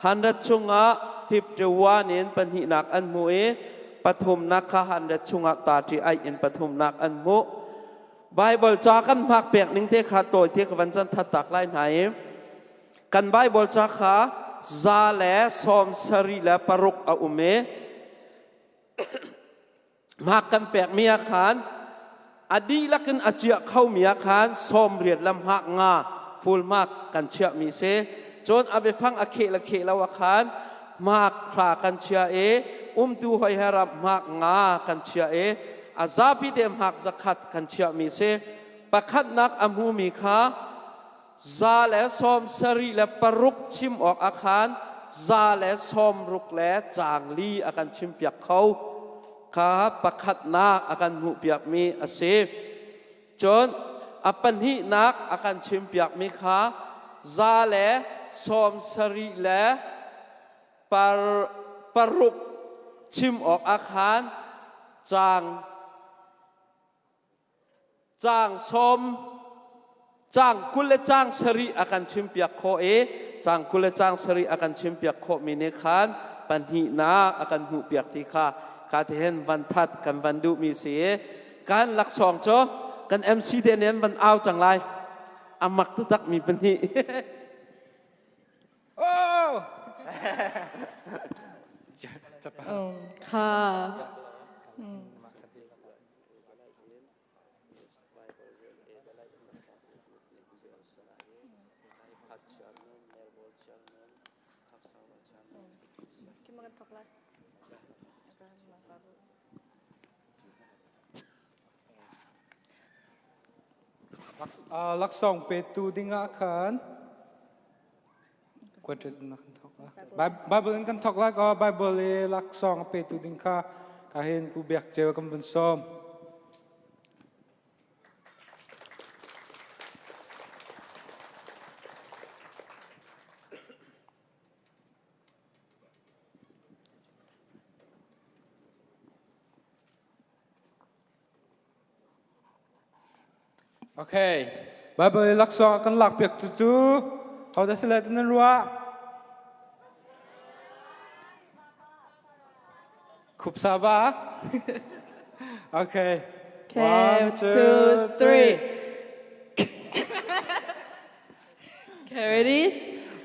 Hannah chungah 51 in pahnihnak an hmuh i pathumnak kha Hannah chungah 38 in pathumnak an hmuh. Baibal ca kan hmak pek ning te kha tawi te ka van can that tak lai hna i Kan Baibal ca kha 176 a um i hmak kan pekmi ah khan a dihlak in a ciah khomi ah khan 80 le hmak nga full mark kan chiahmi si. Cun a biafang a kheh le kheh lo ah khan 0. Hmak hra kan chia i umtu hoiher ah hmak nga kan chia i a zapi te hmak zakhat kan chiahmi si. Pakhatnak a hmumi kha 176 chim awk ah khan 160 le caang li a kan chimpiak kho kha pakhatnak a kan hmuhpiakmi a si. Cun a pahnihnak a kan chimpiakmi kha 176 chim awk ah khan caang caang sawm caang 20 le caang sarih a kan chimpiak khawh i caang 20 le caang sarih a kan chimpiak khawhmi nih khan pahnihnak a kan hmuhpiak ti kha kha ti hin van that kan van duhmi si i kan laksawng cu kan MC te nih an van au cang lai a mak taktak mi pahnih Oh! Kha. Laksawng petu dingah khan Bible in kan thawk lai ko Bible i laksawng a petu ding kha ka hin Pu Biak Ceu kan vun sawm. Okay. Bible i laksawng a kan lakpiak tu cu hodah si lai ti nan ruah? Khupsaba. Okay. Okay, One, two, two, three. three. Okay, ready?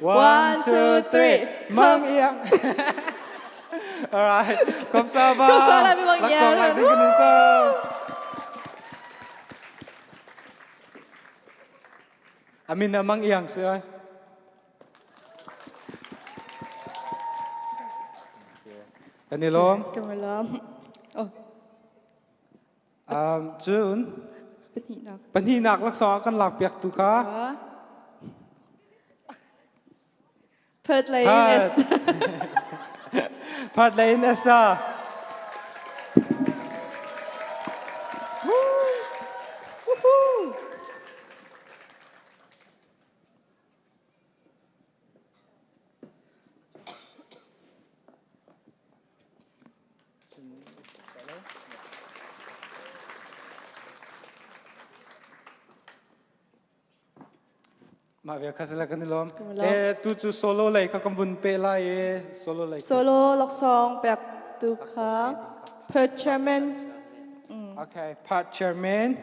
One, two, three. Mang iang. All right. Khupsaba. Khupsaba, mi mang iang. Laksawng lak ding kan in sawm. Amin na mang iang si ai. Kan i lawm. Kan i lawm. Oh. Um, cun pahnihnak. Pahnihnak laksawng ah kan lakpiak tu kha. Perth lei in Esther. Perth lei in Esther. Woo! Mah ve kha sila kan i lawm. E tu cu solo lei kha kan vun pe lai e solo lei. Solo laksawng pek tu kha per chairman. Okay, part chairman.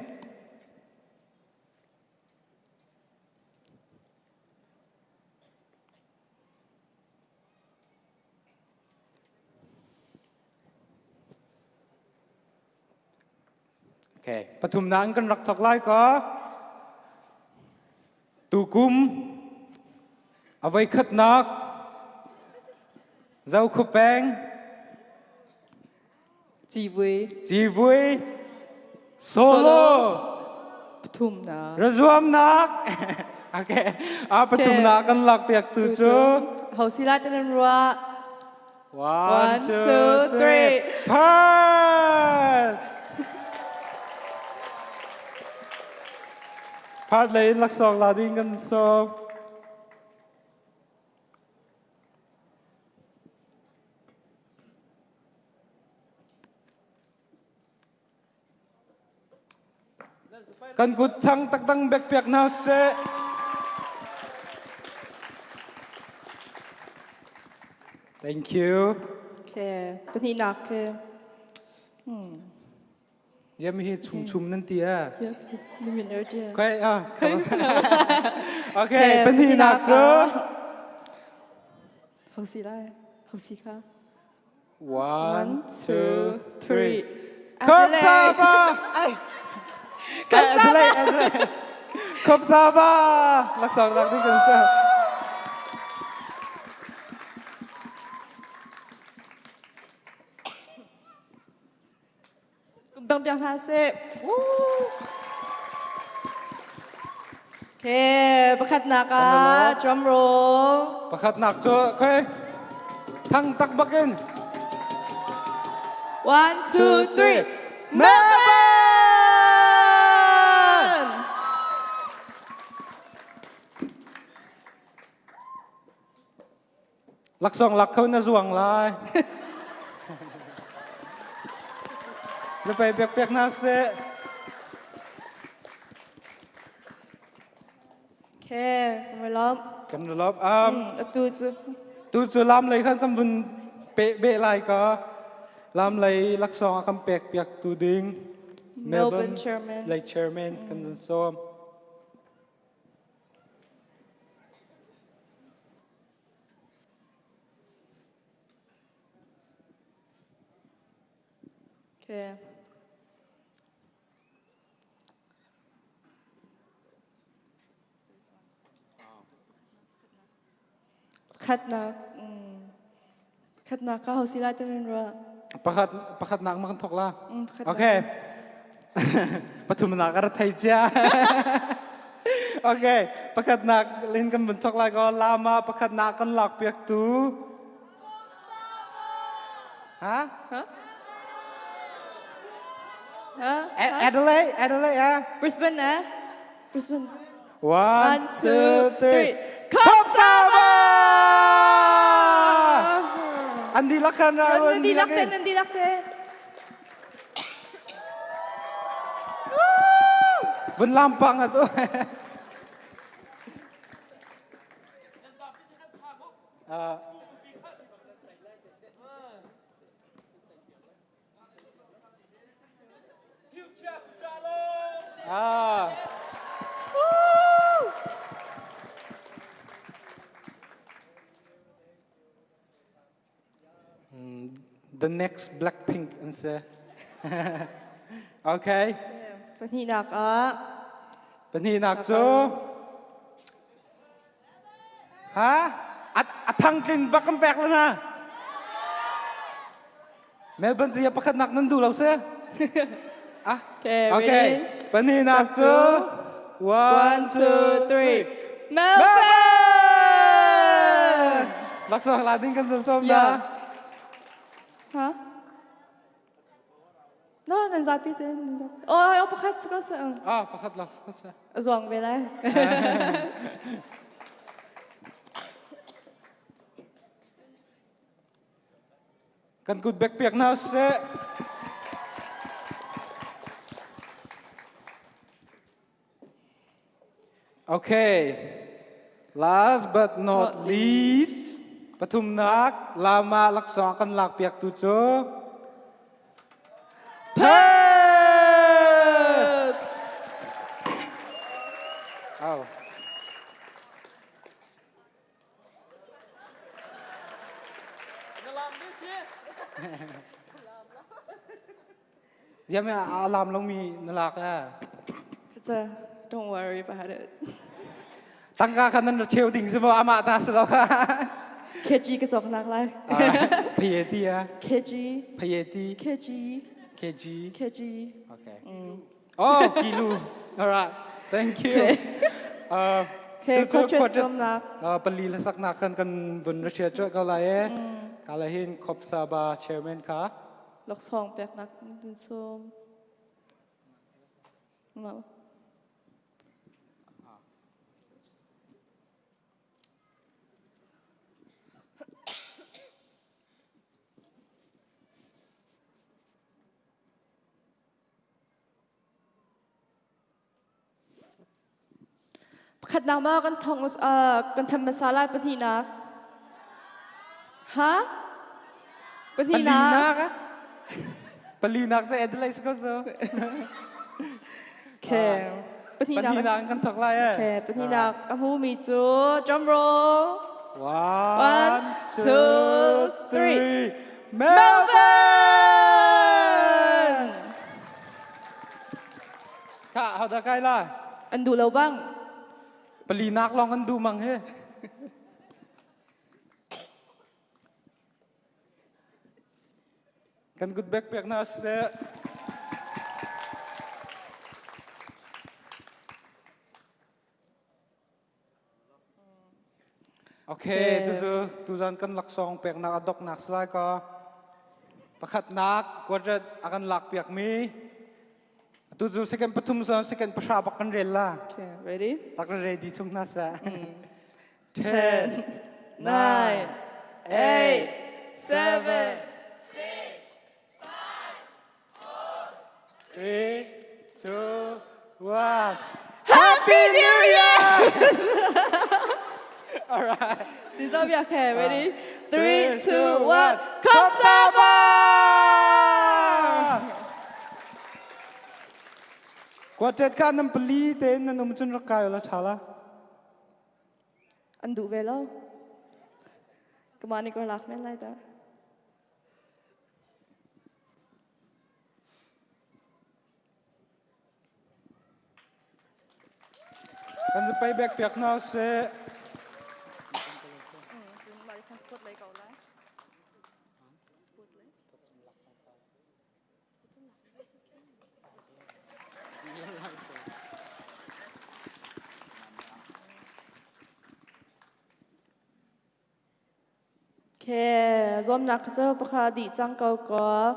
Okay. Pathumnak in kan rak thawk lai ka. Tukum a voikhatnak Zokhua peng Civui Civui Solo Pathumnak Razuamnak Okay. A pathumnak kan lak piak tu cu Ho si lai tan ruah One, two, three. Part! Part lei in laksawng la ding kan sawm. Kan kut thang takdang bek piak hna seh. Thank you. Okay, pahnihnak ke. Hmm. Yam hi chung chum nan ti a. Min er ti. Okay, ah. Okay, pahnihnak cu. Ho si lai? Ho si kha? One, two, three. Adelaide. Khopsaba! Adelaide, Adelaide. Khopsaba! Laksawng lak ding kan si. dong piak hna sih. Okay, pakhatnak ah drum roll. Pakhatnak cu khoi thang tak bakin. One, two, three. Melbourne! Laksawng lak kho na zuang lai. Zapei pek pek na seh. Okay, kan lawm. Kan lawm. Um, tu cu. Tu cu lam lei khan kan vun pe be lai ka. Lam lei laksawng a kan pek piak tu ding. Melbourne chairman. Lei chairman kan zun sawm. Okay. Pakhatnak pakhatnak ka ho si lai ti nan ruah? Pakhat pakhatnak ma kan thok la. Okay. Pathumnak ka ra thei cia. Okay. Pakhatnak lin kan vun thok lai ko lama pakhatnak kan lak piak tu. Ha? Ha? Ha? Adelaide, Adelaide, ah. Brisbane, eh? Brisbane. One, two, three. Kopsava! An dihlak khan ra. An dihlak ten, an dihlak ten. Vun lampang atu. Uh, Ah. The next Blackpink an si. okay. Pahnihnak ah. Pahnihnak cu Ha? A thangtling bak kan pek le na. Melbourne cu pakhat nak nan duh lo si? Ah. Okay, okay. Pahnihnak cu one, two, three. Melbourne! Laksawng la ding kan som na. Ha? No, nan zapi te. Nan zapi. Oh, oh, pakhat ko sa. Ah, pakhat lak ko sa. Zuang ve lai. Kan kut bek piak hna seh. Okay. Last but not least, pathumnak lama laksawng kan lak piak tu cu Perth. Oh. Ziam a lam lomi na lak a. Kaca, don't worry about it. Tangka khan nan cheu ding si maw amah ta si lo kha. KG ka cawk nak lai. PAT a. KG. PAT. KG. KG. KG. Okay. Mm. Oh, kilu. All right. Thank you. Okay. Uh, Okay, khuachuan zuamnak. Pali hlasaknak khan kan vun ra chia chuah ko lai e. Kala hin Khopsaba chairman kha. Laksawng peknak din sum. Ma. Pakhatnak ma kan thong kan tham hmasa lai pahnihnak. Ha? Pahnihnak. Palinak cu Adelaide ko so. Okay. Pahnihnak. Pahnihnak kan thok lai eh. Okay, pahnihnak a hmu mi cu drum roll. One, two, three. Melbourne! Kha hodah kai lai? An duh lo bang. Palinak lawng an duh mang he. Kan good back pek na seh. Okay, tu tuzan kan laksawng peknak a doknak salai ka pakhatnak quadrat a kan lak piak mi tu cu second pathum so second pahra bak kan rel la. Okay, ready? Rak ready chung na sa. 10 9 8 7 6 3 2 1 Happy New Year! All right. Okay, ready? 3, 2, 1. Kosaba! Quartet ka nan pali te nan um cun rak kai la tha la. An duh ve lo. Kamani ko lak men lai ta. Kan zapei bek piak hna seh. Okay, zuamnak cu pakha dih cang ko ko.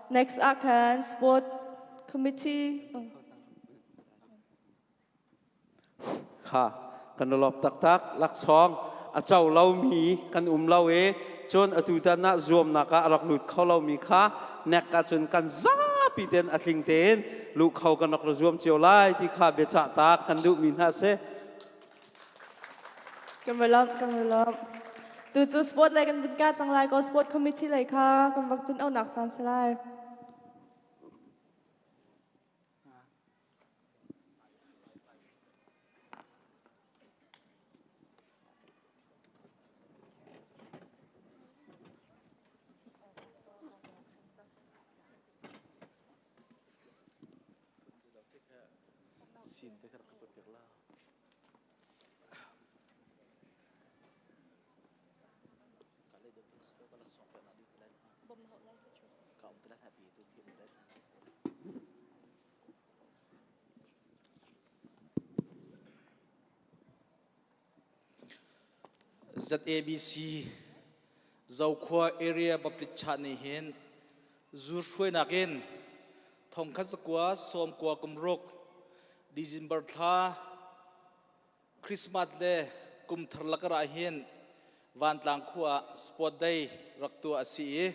Next ah khan sport committee. Kha kan lop taktak laksawng a co lomi kan um lo i cun atu tan ah zuamnak ah a rak lut kho lomi kha nek ah cun kan zapi ten a tling tein luh kho kan rak zuam cio lai ti kha biacah tak kan duhmi hna si. Kan va lawmh, kan va lawmh. Tu cu sport lei kan vun ka cang lai ko sport committee lei kha kan vak cun aunak caan si lai. Sin te kha rak ka piak la. ZABC Zokhua Area Baptist Church nih hin zu hruainak in thongkhat zakua sawmkua kumruk December thla Christmas le kum thar lakar ah hin Vantlang khua ah Sport Day rak tuah a si i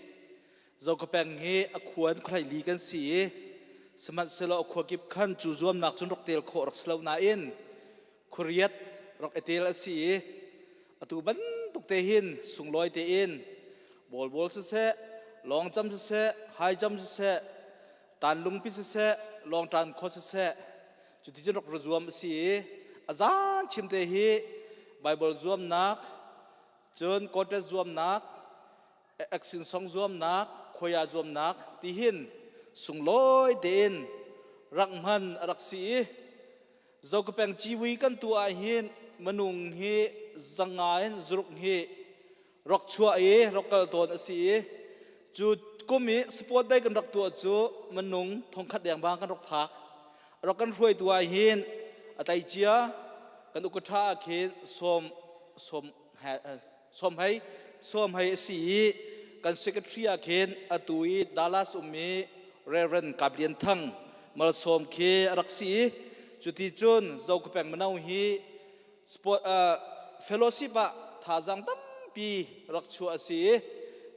Zokhapeng hi a khua in khualai li kan si i sihmanhsehlaw a khua kip khan cu zuamnak cun rak tel khawh rak si lo nain khuariat rak i tel a si i atu bantuk te hin sunglawi tein bawlbawl siseh lawngcam siseh haijam siseh tanlungpi siseh lawngṭan khua siseh cuticun rak ra zuam a si i a zaan chim te hi Bible zuamnak cun contest zuamnak action song zuamnak khoya zuamnak tihin sunglawi tein rak hman a rak si i Zokapeng ciwi kan tu ah hin minung hi zanga in zuruk hi rak chuah i rak kal tawn a si i cu kum i sport day kan rak tuah cu minung thongkhat dengvang kan rak phak rak kan hruaitu ah hin a tleicia kan ukaṭha ah khin sawm sawm sawm hei sawm hei a si i kan secretary ah khin atu i Dallas ummi Reverend Kablian Thang malsawm khi a rak si i cuti cun Zokhupeng mino hi sport uh, fellowship ah thazaang tampi rak chuah a si i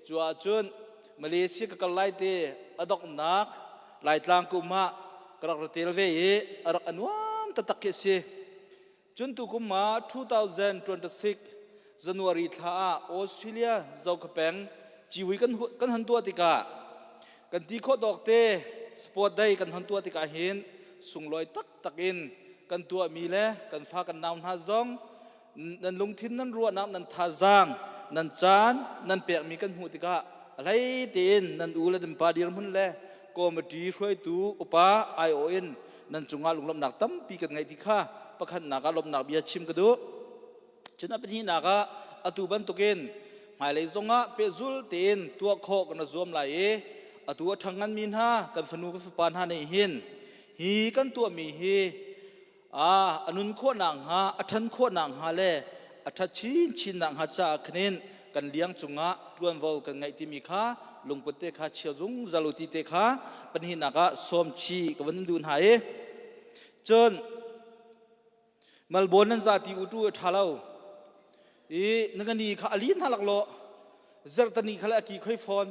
cu ahcun Malaysia ka kal lai te a donghnak Laitlang kum ah ka rak ra tel ve i a rak a nuam taktak khi a si. Cun tukum ah 2026 January thla ah Australia Zokhapeng ciwi kan kan han tuah tikah kan ti khawh tawk te sport day kan hon tuah tikah hin sunglawi taktak in kan tuahmi le kan fa kan nau hna zong nan lungthin nan ruahnak nan thazaang nan caan nan pekmi kan hmuh tikah a hlei tein nan u le nan pa dirhmun le committee hruaitu upa aiawh in nan cungah lunglawmhnak tampi kan ngeih ti kha pakhatnak ah lawmhnak bia chim ka duh. Cun a pahnihnak ah atu bantukin hmailei zongah pehzul tein tuah khawh kan i zuam lai i atu a ṭhang nganmi hna kan fanu kan fapa hna nih hin hi kan tuahmi hi a nun khawh nakhnga a ṭhan khawh nakhnga le a ṭhat chinchin nakhnga caah khanin kan liang cungah ṭuanvo kan ngeih timi kha lungput te kha chia zungzal u ti te kha pahnihnak ah sawm chih ka van in duh hna i cun Malbawn nan zati u tu a ṭha lo i nangani kha a lin hna laklawh zarhtani kha le a ki khoi fawn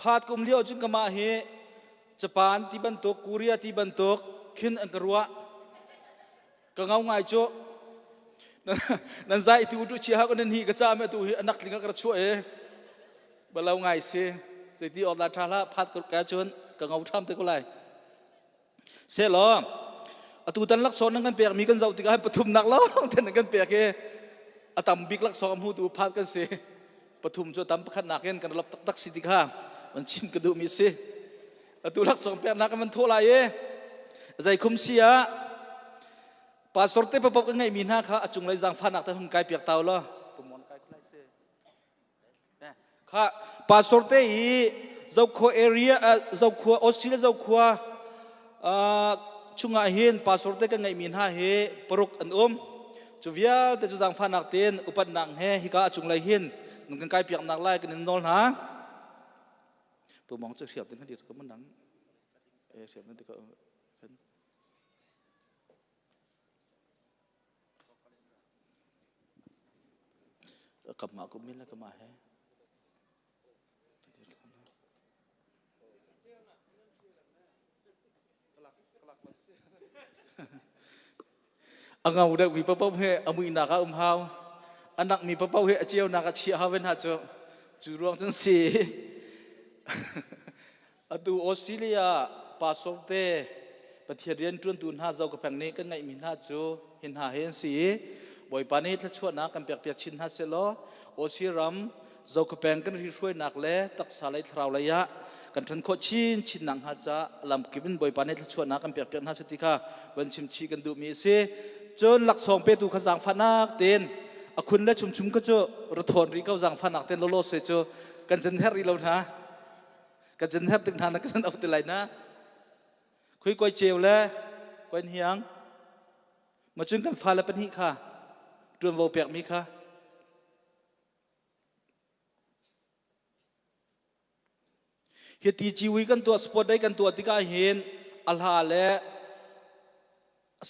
phat kum lio cun kamah hi Japan ti bantuk Korea ti bantuk khin an ka ruah ka ngau ngai cu nan zai tu tu chia ha nan hi ka cha me tu hi anak tling ka ra chuah e balo ngai si zeiti awk la tha hlah phat ka cun ka ngau tham te ko lai Selaw atutan laksawng nan kan pekmi kan zoh tikah pathumnak lawng te nan kan pek i a tam bik laksawng a hmutu phat kan si. Pathum cu tam pakhat nakin kan lop taktak si ti kha van chim ka duhmi si. Atu laksawng peknak kan van thawh lai i zei khum si ah pastor te papap kan ngeihmi hna kha a cunglei zaangfahnak te hun kai piak tau law pumon kai khulai si. Kha pastor te i Zokhua area Zokhua Australia Zokhua chungah hin pastor te kan ngeihmi hna hi paruk an um. Cu vialte cu zaangfahnak tein upatnak he hika a cunglei hin nan kan kai piaknak lai kan in nawl hna. Pumong cu hriam tin kan dir ko mun nang. Eh hriam tin ko kan Kamah ko min le kamah he. A ngau deuh mi paoh he a muihnak ah um hau. A nak mi paoh he a ceunak ah chiah hau ve hna cu. Cu ruang cun si. Atu Australia pastor te Pathian rianṭuantu hna Zokapeng nih kan ngeihmi hna cu hi hna hi an si i Bawipa nih thluachuahnak kan pekpiak chin hna sehlaw Aussie ram Zokapeng kan hruainak le taksa lei thlarau lei ah kan ṭhan khawh chinchin nakhnga caah lamkip in Bawipa nih thluachuahnak kan pekpiak hna seh ti kha van chimchih kan duhmi a si. Cun laksawng petu kha zaangfahnak tein a khun le chumchum kha cu ra thawn rih ko zaangfahnak tein lawlaw se cu kan cen herh rih lo hna. Ka zen her tik hna na ka zan au ti lai na. Khui koi ceu le koi hiang. Ma cun kan fale pahnih kha ṭuanvo pekmi kha hi ti ciwi kan tuah sport day kan tuah tikah hin a hla le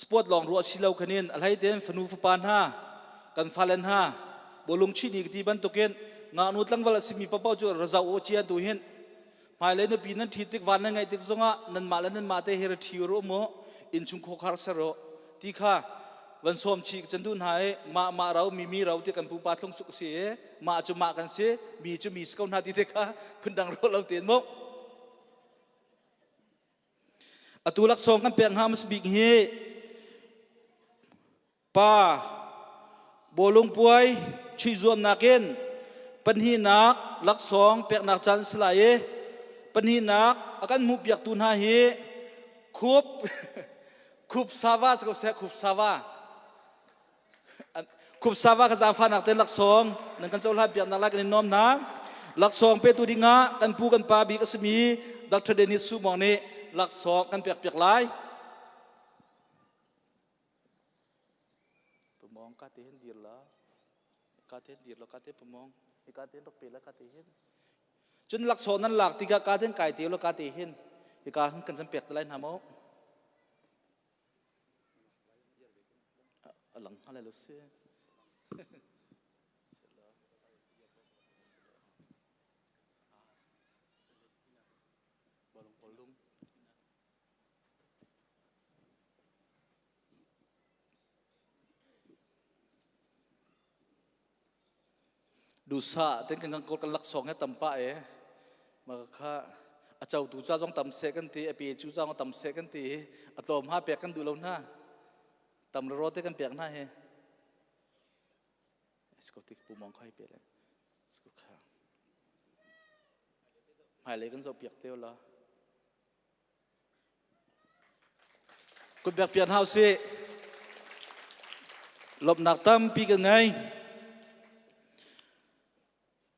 sport lawng ruah si lo khanin a hlei tein fanu fapa hna kan fale hna bawlung chih ni ti bantukin ngaknu tlangval a simi paoh cu razau o cia tu hin hmailei nupi nan ṭhi tik van nan ngeih tik zongah nanmah le nanmah te hi ra ṭhi ru mu innchung khawkhar ser u ti kha van sawm chih can duh hna i mah mah ro mi mi ro ti kan pupa thlung suk si i mah cu mah kan si mi cu mi si ko hna ti te kha phundang ro lo tein mu Atu laksawng kan pek hnga hmasa bik hi pa bawlung puai chuih zuamnak in pahnihnak laksawng peknak caan si lai i pahnihnak a kan hmuhpiaktu hna hi khup khup sava si ko seh khup sava Khupsava ka zaangfahnak te laksawng nan kan cohlan piaknak lai kan in nuam hna. Laksawng petu dingah kan pu kan pa bik a simi Dr. Dennis Sumong nih laksawng kan pek piak lai. Pumong ka te hin dir la. Ka te hin dir la ka te pumong. Ka te hin rak pe la ka te hin. Cun laksawng nan lak tikah ka te hin kai te la ka te hin. Hika hin kan san pek te lai hna mo. A lang hnga lai lo si. Dusa ten kan kan kan laksawng he tam pah e ma kha a cotu ca zong tam seh kan ti a pe cu zong tam seh kan ti a tlawm ha pek kan duh lo hna tam le ro te kan pek hna he sko tik pu mong khai pe le sko kha hmailei kan zoh piak te la Kutbek pian hau sih. Lawmhnak tampi kan ngei.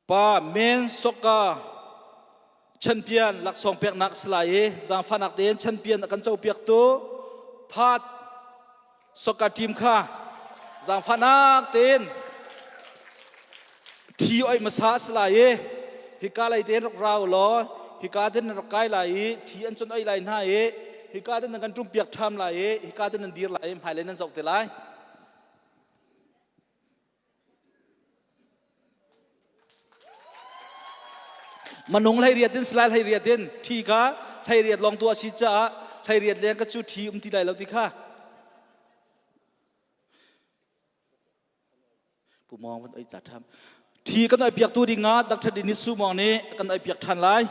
Pa men soka champion laksawng peknak si lai i zaangfahnak tein champion a kan copiaktu Phat soccer team kha Zaangfahnak tein thi oi hmasa a si lai i hika lei tein rak ra u law hika tein nan rak kai lai i thi an cun oi lai hna i hika tein nan kan ṭumpiak ṭham lai i hika tein nan dir lai i hmailei nan zoh te lai. Manung hlei riat in salai hlei riat in thi kha hlei riat lawng tu a si caah hlei riat leng ka cu thi um ti lai lo ti kha. Pu Mawng van oi ca ṭham. Thi kan oi piak tu ding ah Dr. Denis Su Mawng nih kan oi piak ṭhan lai.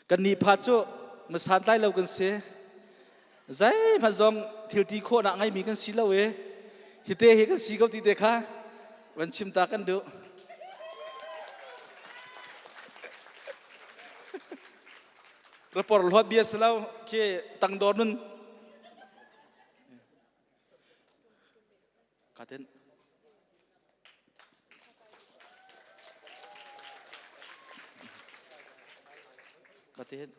Kan nih phat cu masantlai lo kan si. Zeihmanh zong thil ti khawhnak ngeimi kan si lo i hite hi kan si ko ti te kha van chim ta kan duh. Rapor luat bia si lo khi tangdor nun Katen Katen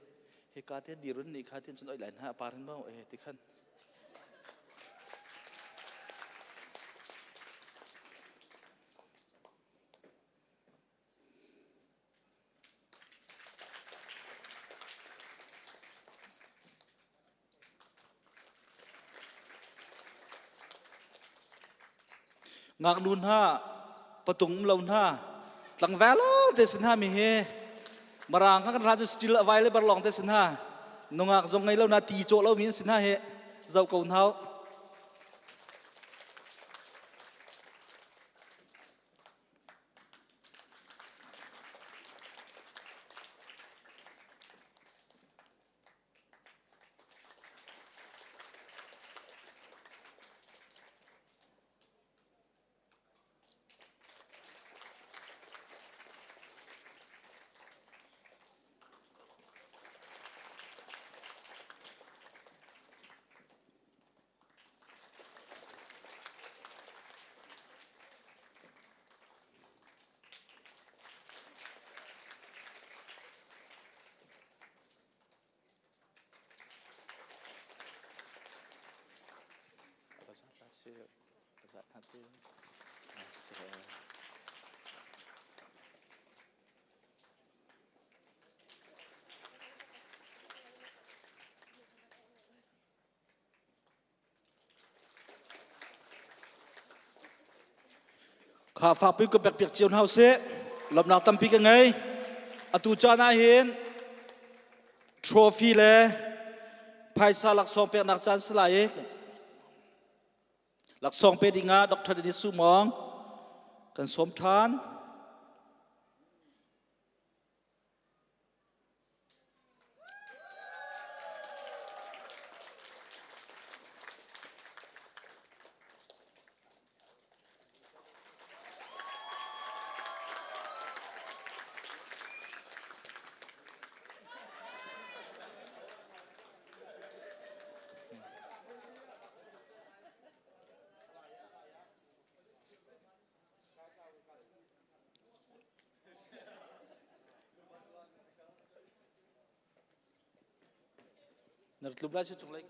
hi katen dirun ni khatin chun oi lain ha par hin mo e ti khan Ngaknu hna, patung um lo hna, tlangval te sin ha mi hi marang kha kan ra cu still available lawng te sin ha nungak zong ngei lo na ti cawh lo mi sin ha hi zoh ko hna Kha fakpi ka pek piak cio hna usih. Lawmnak tampi ka ngei. Atu caan ah hin trophy le phaisa laksawng peknak caan si lai i laksawng pe ding ah Dr. Denis Sumong kan sawm ṭhan. Na tlum lai si cunglei.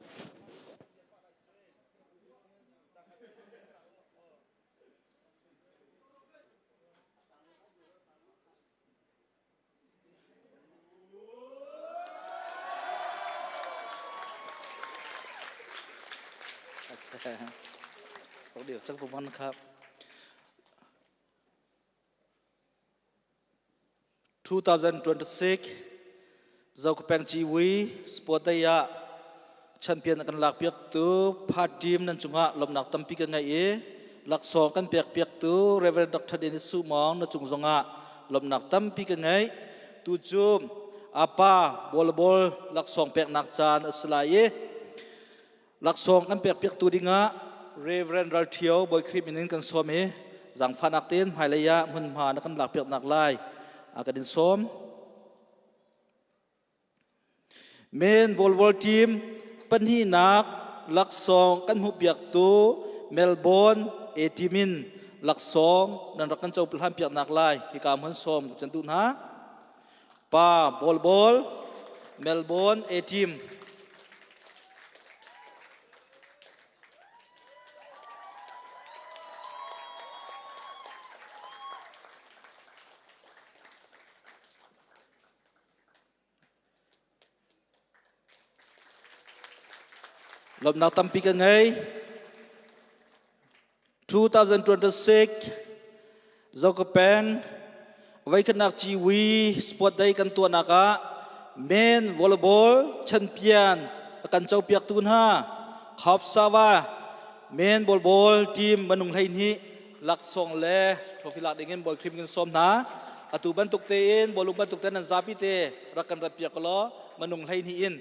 Tok cang pumhan kha. 2026 Zokpeng Ciwi Sport Day ah champion a kan lakpiaktu Phat Team nan cungah lawmhnak tampi kan ngei i laksawng kan pekpiaktu Reverend Dr. Dennis Su Mawng na cung zongah lawmhnak tampi kan ngei. Tu cu apa volleyball laksawng peknak caan a si lai i Laksawng kan pekpiaktu dingah Reverend Ral Ṭhio Bawi Khrih min in kan sawm i zaangfahnak tein hmailei ah hmunhma na kan lakpiaknak lai a kan in sawm. Men volleyball team pahnihnak laksawng kan hmuhpiaktu Melbourne A team in laksawng nan rak kan cohlan piaknak lai hika hmun sawm ka can duh hna. Pa volleyball Melbourne A team. Lawmhnak tampi ka ngei. 2026 Zokapeng voikhatnak Ciwi Sport Day kan tuahnak ah men volleyball champion a kan copiaktu hna Khop Sava men volleyball team manung 12 laksawng le trophy lak dingin bawi khrim kan sawm hna. Atu bantuk tein bawlung bantuk te nan zapi te rak kan rat piak law manung 12 in.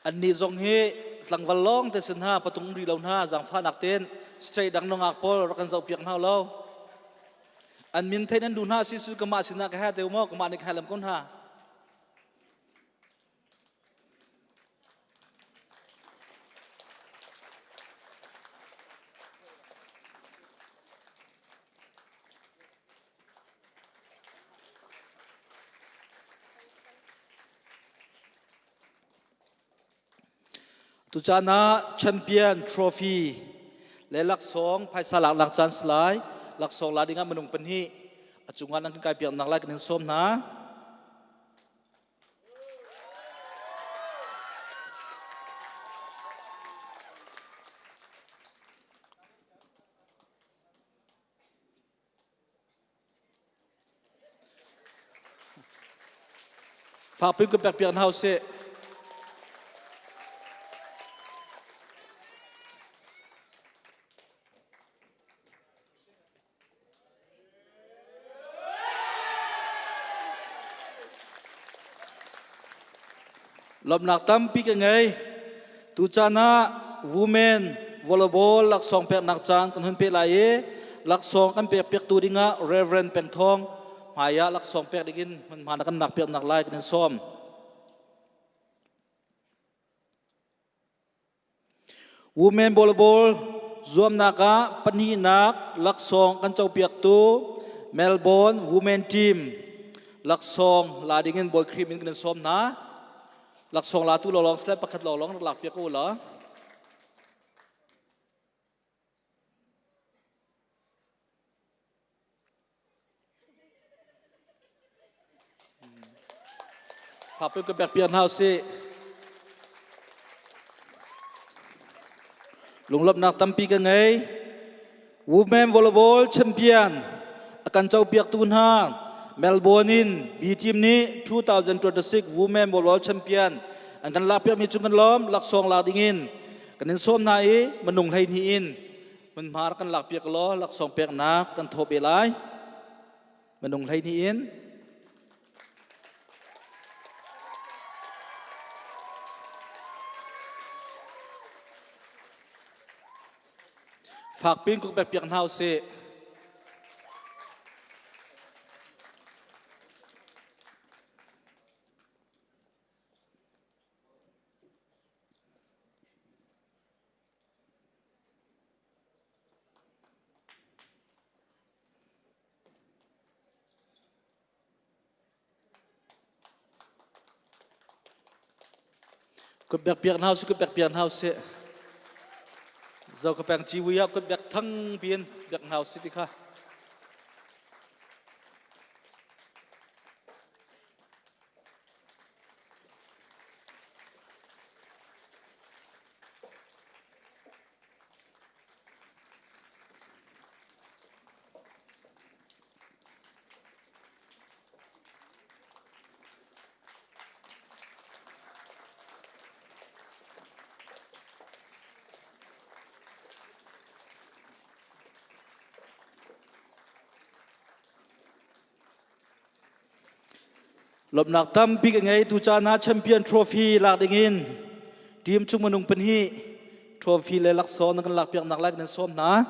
Annih zong hi tlangval lawng te sin hna patung ri lo hna zaangfahnak tein straight dang nungak pawl rak kan zoh piak hna lo. An min thein an duh hna si su kamah sinah ka ha te maw kamah nih ka ha lam ko hna. Tucaan ah champion trophy le laksawng phaisa laknak caan si lai. Laksawng la dingah minung pahnih a cungah nan kan kai piak nak lai kan in sawm hna. Fakpi ka pek piak hna usih. Lawmhnak tampi ka ngei. Tuchan ah women volleyball laksawng peknak caan kan hun pe lai i laksawng kan pek piaktu dingah Reverend Peng Thawng hmai ah laksawng pek dingin hmunhma na kan nak piaknak lai kan in sawm. Women volleyball zuamnak ah pahnihnak laksawng kan copiaktu Melbourne Women Team laksawng la dingin Bawi Khrih min kan in sawm hna. Laksawng latu lawlawng sile pakhat lawlawng rak lak piak u law. Fapi ka pek piak hna usih. Lunglawmhnak tampi ka ngei. Women Volleyball Champion a kan copiaktu hna Melbourne in B team nih 2026 Women Volleyball Champion an kan lakpiakmi cung kan lawm laksawng lak dingin kan in sawm hna i minung 12 in hmunhma kan lakpiak law laksawng peknak kan thawh pe lai minung 12 in fakpin kuk pek piak hna usih Kutbek piak hna usih, kutbek piak hna usih. Zo ka peng ciwi ah kutbek thang piin bek hna usih ti kha. Lawmhnak tampi ka ngei tucaan ah Champion Trophy lak dingin team chung minung pahnih trophy le laksawng na kan lakpiak nak lai kan in sawm hna.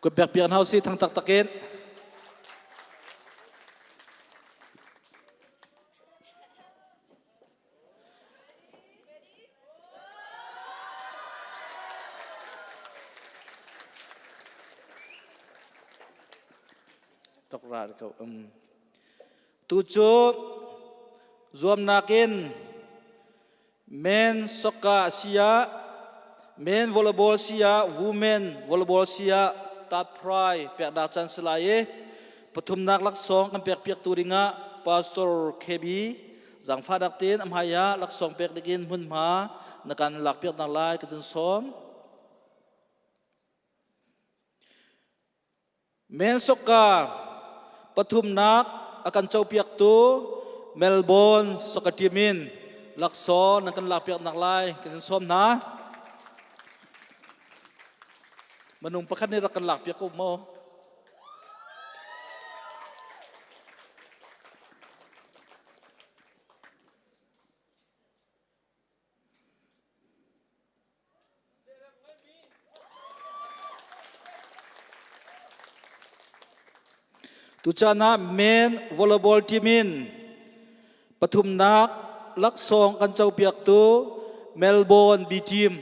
Kut pek piak hna usih thang taktak in. Tok ra ko um. Tu cu zuamnak in Men soccer siah, men volleyball siah, women volleyball siah tat prai peknak caan si lai i pathumnak laksawng kan pekpiaktu dingah Pastor KB zaangfahnak tein a hmai ah laksawng pek dingin hmunhma na kan lakpiaknak lai ka cun sawm. Men soccer pathumnak a kan copiaktu Melbourne soccer team in laksawng nan kan lakpiaknak lai kan in sawm hna. Minung pakhat nih rak kan lakpiak ko maw? Tuchan ah men volleyball team in pathumnak laksawng kan copiaktu Melbourne B team.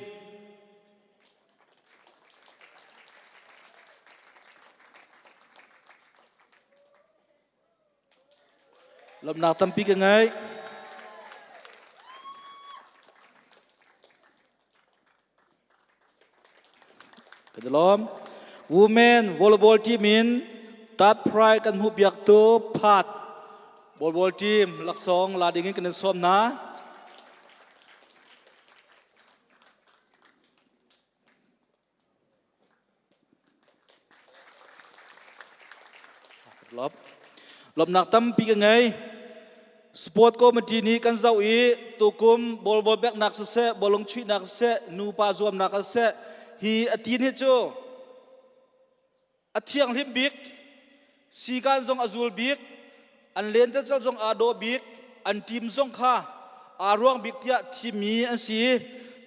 Lawmhnak tampi ka ngei. Ka lawm. Women volleyball team in third prize kan hmuh piaktu Pat volleyball team laksawng la ding in kan in sawm hna. Lop. Lopnak tampi ka ngei. Sport committee nih kan zoh i tukum ballball beknak siseh, bawlung chuihnak siseh, nupa zuamnak siseh, hi a tin hi cu a thianghlim bik, sikan zong a zul bik, an lentecelh zong aa dawh bik, an team zong kha aa ruang bik tiah thimmi an si.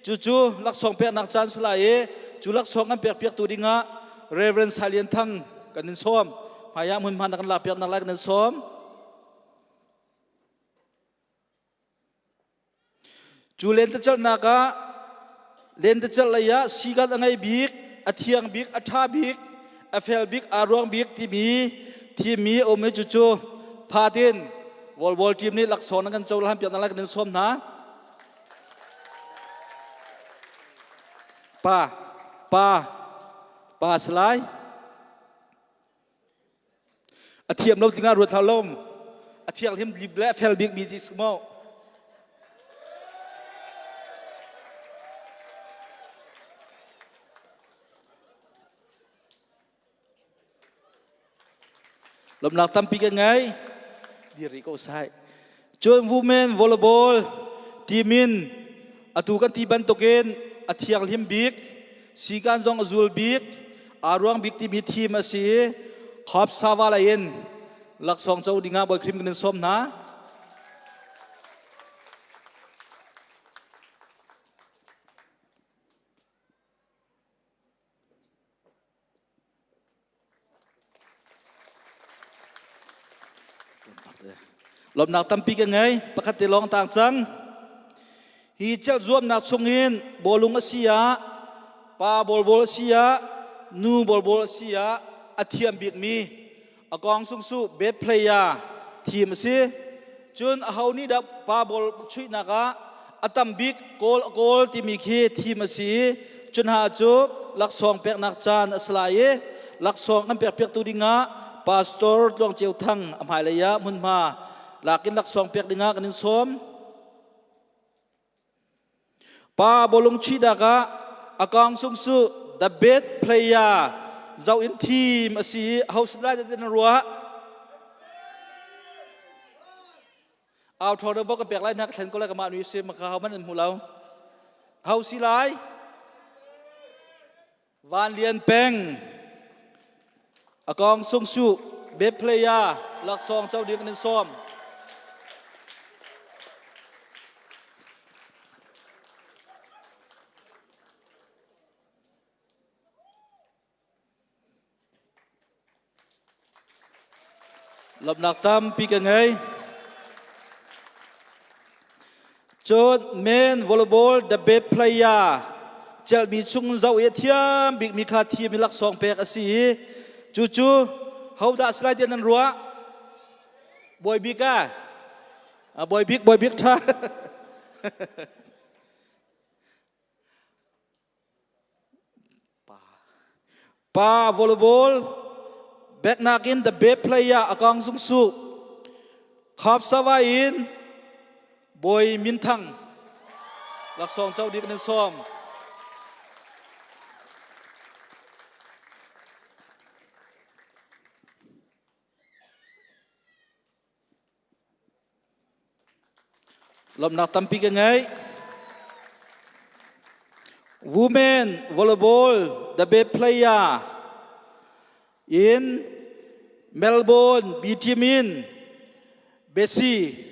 Cucu laksawng peknak caan si lai i cu laksawng kan pekpiaktu dingah Reverend Sai Lian Thang kan in sawm. Hmaiah hmunhma na kan lakpiaknak lai kan in sawm. Cu lentecelhnak ah lentecelh lei ah sikan a ngei bik, a thiang bik, a ṭha bik, a fel bik, aa ruang bik timi thimmi a um i cucu phatin volleyball team nih laksawng nan kan cohlan piak hna lai kan in sawm hna. Pa, pa, pa salai. A thiam lo tlingah ruat hlah lom. A thianghlim lip le a fel bikmi ti si maw? Lawmnak tampi kan ngei. Dir rih ko sai. Cun women volleyball team in atu kan ti bantukin a thianghlim bik, sikan zong a zul bik, aa ruang bik timi team a si i Khop Sava lei in laksawng co dingah Bawi Khrih kan in sawm hna. Lawmnak tampi ka ngei. Pakhat te lawng tang cang. Hi celh zuamnak chungin bawlung a si ah, pa bawlbawl a si ah, nu bawlbawl a si ah a thiam bikmi a kong sung su bet player team a si. Cun aho nih dah pa ball chuihnak ah a tam bik goal a goal timi khi team a si i cun ha cu laksawng peknak caan a si lai i laksawng kan pekpiaktu dingah Pastor Tluang Ceu Thang a hmailei ah hmunhma lakin laksawng pek dingah kan in sawm. Pa bawlung chuihnak ah a kong sung su the best player zo in team a si i ho sin lai dah na ruah? Au ṭhaw na bok ka pek lai na ka thlen ko lai ka mah nui si maka ho man an hmu lo. Ho si lai? Van Lian Peng a kong sung su best player laksawng co ding an in sawm. Lawmhnak tampi ka ngei. Cun men volleyball the best player celhmi chung zoh i a thiam bikmi kha thim i laksawng pek a si i cucu hodah si lai tiah nan ruah? Bawi bik ah? Bawi bik, bawi bik ṭha. Pa volleyball back nakin the best player akang sung su khap sawai in Bawi Minthang laksawng co dik nan sawm. Lawmhnak tampi ka ngei. Women volleyball the best player in Melbourne B team in Bessie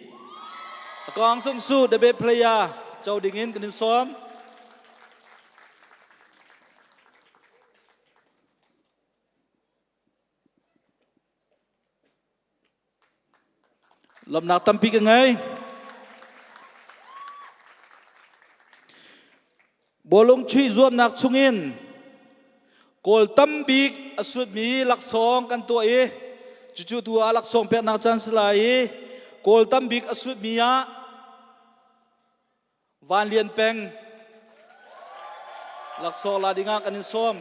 Akong Sung Su the best player co ding in kan in sawm. Lawmhnak tampi ka ngei. Bawlung chuih zuamnak chungin kawl tambik a sutmi laksawng kan tuah i cucu tu ah laksawng peknak caan si lai i kawl tambik a sutmi ah Van Lian Peng laksawng la dingah kan in sawm.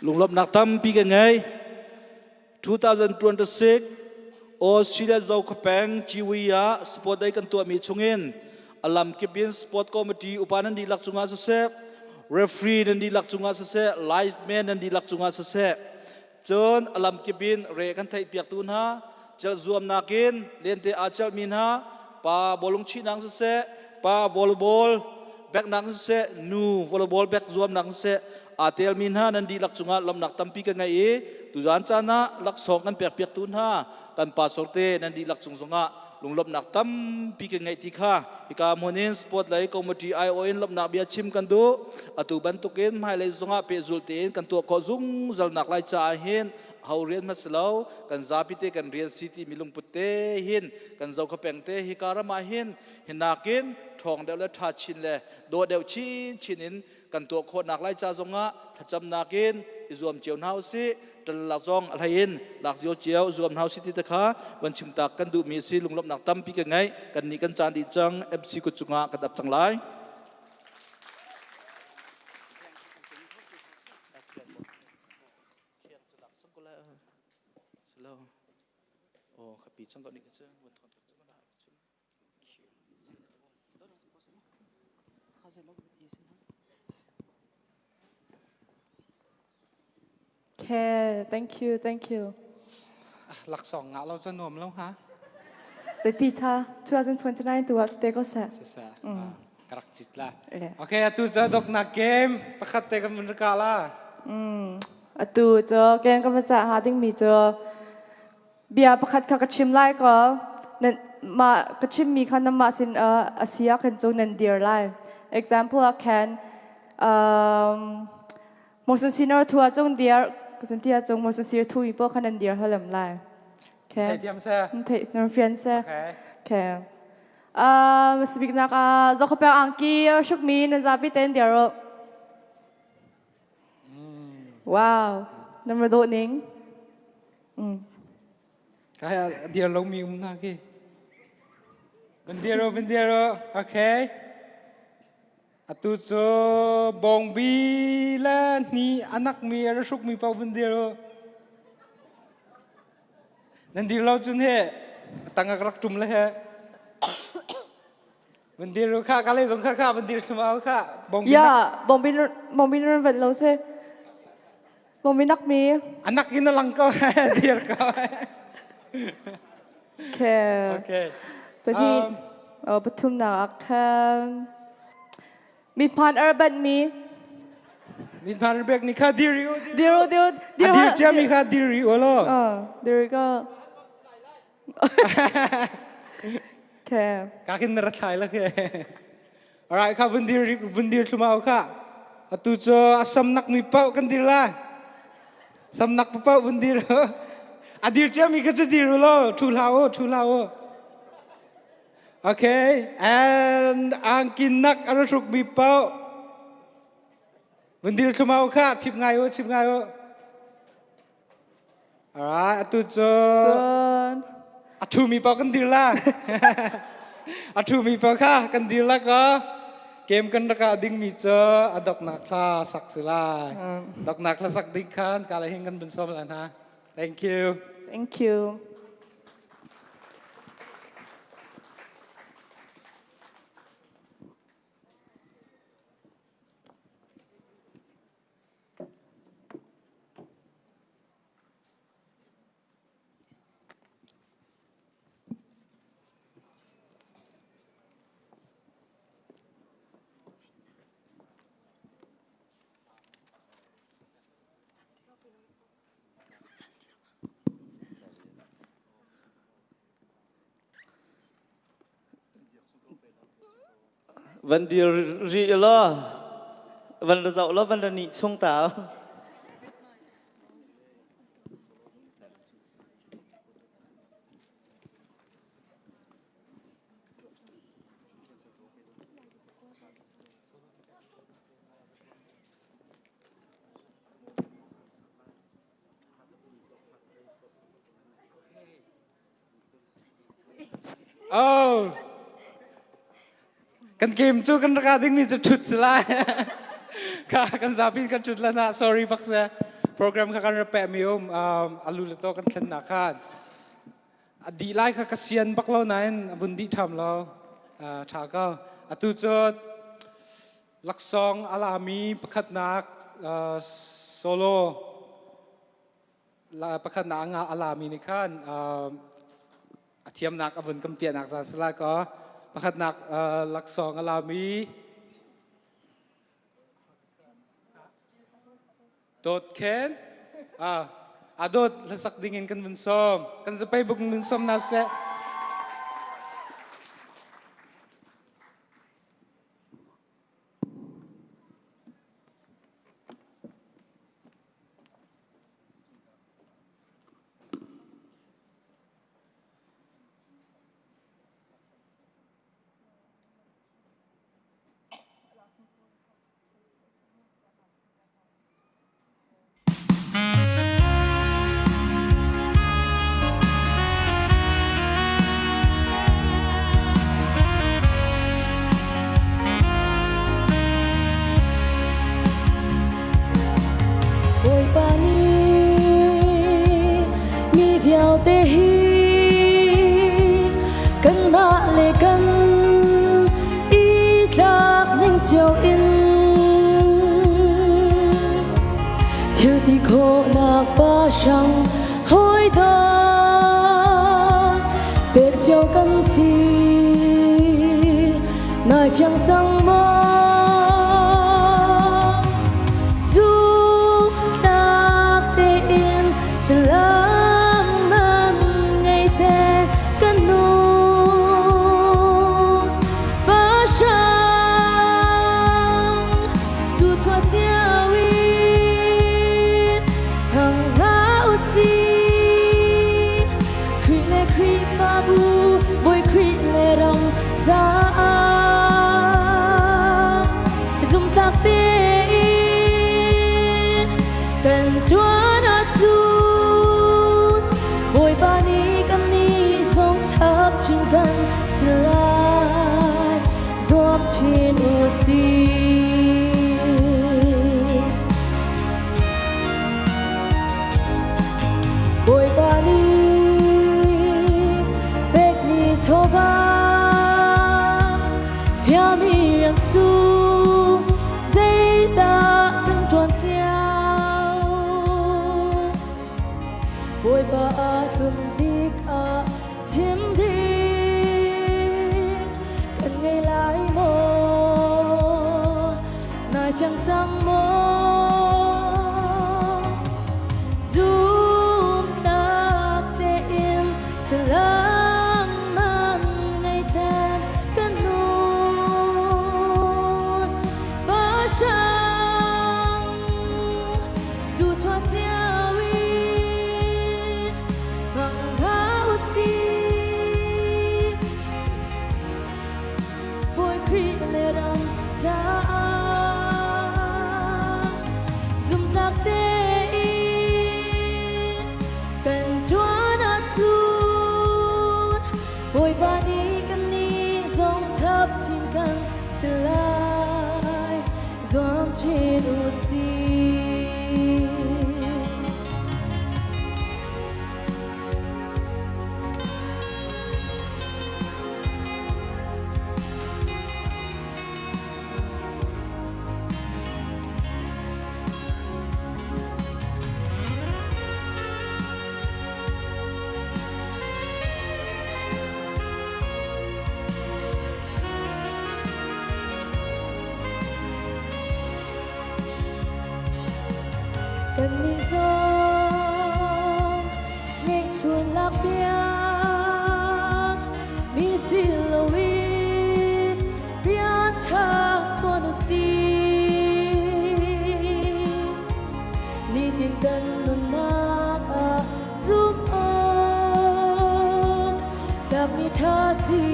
Lunglawmhnak tampi ka ngei. 2026 Australia Zokhawpeng Ciwi ah sport day kan tuahmi chungin a lamkip in sport committee upa nan dihlak cungah siseh, referee nan dihlak cungah siseh, lineman nan dihlak cungah siseh, cun a lamkip in re kan theihpiaktu hna, celh zuamnak in lente aa celhmi hna, pa bawlung chuihnak siseh, pa volleyball beknak siseh, nu volleyball bek zuamnak siseh, aa telmi hna nan dihlak cungah lawmhnak tampi ka ngei i tuzaan caan ah laksawng kan pekpiaktu hna kan pastor te nan dihlak cung zongah lunglawmhnak tampi ka ngeih ti kha hika hmun in sport lei committee IO in lawmhnak bia chim kan duh atu bantukin hmailei zongah pehzul tein kan tuah khawh zungzal nak lai caah hin ho rian hmasa lo kan zapi te kan rian si ti mi lungput te hin kan zokha peng te hika ram ah hin hinakin ṭhawng deuh le ṭha chin le dawh deuh chin chin in kan tuah khawhnak lai ca zongah thlacamnak in i zuam cio hna usih ṭan lak zong a hlei in lak cio cio zuam hna usih ti te kha van chim tak kan duhmi a si lunglawmhnak tampi ka ngeih kan nih kan caan dih cang MC kut cungah kan ap cang lai. Oh, kapi cang ko ni ka Okay, thank you, thank you. Laksawng ngah lo cu nuam lo ha. Zeiti cha 2029 tu ah ste ko seh. Sisa. Ka rak cit la. Okay, atu cu doknak game pakhat te kan mun ka la. Mm. Atu cu game kan ca ha ding mi cu bia pakhat kha ka chim lai ko nan mah ka chimmi kha nanmah sin a si ah khan cu nan dir lai example ah khan um, Moses sinor thua cung dir ka tia cung Moses sir thu mi pawl kha nan dir halam lai okay thei thiam se thei nan fian se okay okay um sibik nak a zokhopek angki shuk mi nan zapi ten dir ro Wow, number dawh ning. Mm. Kaya dir lo mi um na ki. Bendero bendero. Okay. Atu cu bawngbi le hni anak mi a hruk mi pau bendero. Nan dir lo cun he tangak rak tum le he. Van dir kha ka lei zong kha kha van dir thum au kha bong Ya, bong bin bong bin ran vat lo se. Bong bin nak mi. Anak in lang ko dir ko. Okay. Okay. Pahnih um, pathum nak ah khan mi hman ar bat mi. Mithman bek ni kha dir u. Dir u, dir u. A dir cia mi kha dir u law. There we go. Okay. Ka kin na thlai la ke. Alright, kha vun dir vun dir thlumau kha. Atu cu a samnak mi pau kan dir la. Samnak pau vun dir. A dir cia mi kha cu dir u law, thu hlah u, thu hlah u. Okay, and angkin nak a ra hruk mi pau. Vun dir thlumau kha, chim ngai u, chim ngai u. Alright, atu cu a ṭhumi paoh kan dir la. A ṭhumi paoh kha kan dir la ka. Game kan rak ah dingmi cu a doknak hla sak si lai. Doknak hla sak ding khan ka le hin kan bun som la hna. Thank you. Thank you. Van dir rih law, van ra zoh law, van ra nih chung ta. Oh. Kan game cu kan raka dingmi cu ṭhut si lai. Kha kan zapi kan ṭhut lan ah sorry bak se. Program kha kan ra pehmi um alu le to kan thlennak khan. A dih lai kha ka sian bak lo nain a vun dih ṭham lo. Ṭha ko. Atu cu laksawng a lami pakhatnak solo pakhatnak nga a lami nih khan a thiamnak a vun kan piahnak caan si lai kaw pakhatnak laksawng a lami Dawt Khen a dawt hlasak dingin kan vun sawm kan zapei buk vun sawm na seh. Bawipa nih mi vialte hi kanmah le kan i tlak ning cio in thil ti khawhnak pa hrang hawi dang pek cio kan si nai fiang cang maw zumhnak tein salam man ngei te kan nu pa hrang cu chuah cio in thang hlah u sih Khrih le Khrihfabu Bawi Khrih le ram caah. Kannih zong ngeihchun lakpiak mi si loin rian ṭha ṭuan u sih. Nitin kan nunnak ah zumh awk tlakmi ṭha si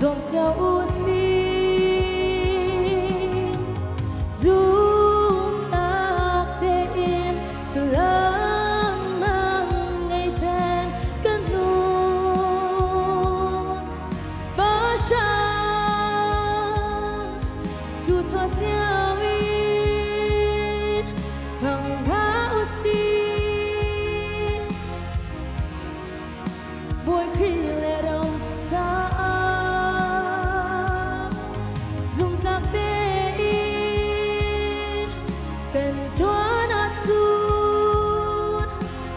zuam cio u sih. Zumhnak tein sullam man ngei peng kan nun. Pasang cu chuah cio in hmang hna u sih. Bawi Khrih le ram caah zumhtlak tein kan ṭuan ahcun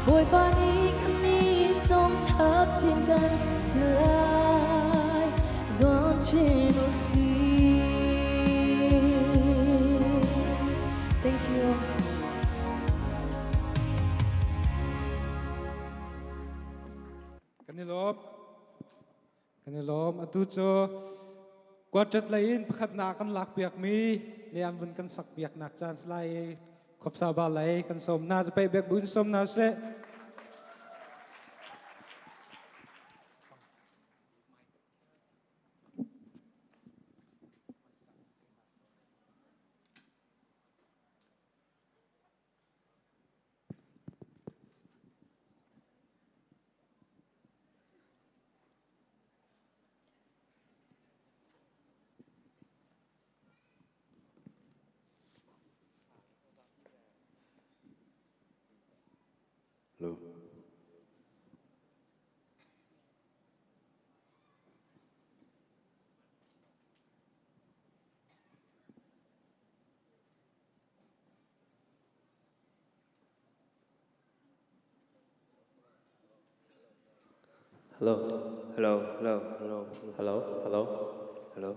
Bawipa nih kannih zong chap chin kan si lai zuam chin u sih. Thank you. Kan i lawm. Kan i lawm. Atu cu quartet lei in pakhatnak kan lak piakmi le an vun kan sak piaknak caan si lai i khopsa ba lei kan sawm hna zapei bek buin sawm hna seh. Hello. Hello, hello, hello, hello, hello, hello, hello.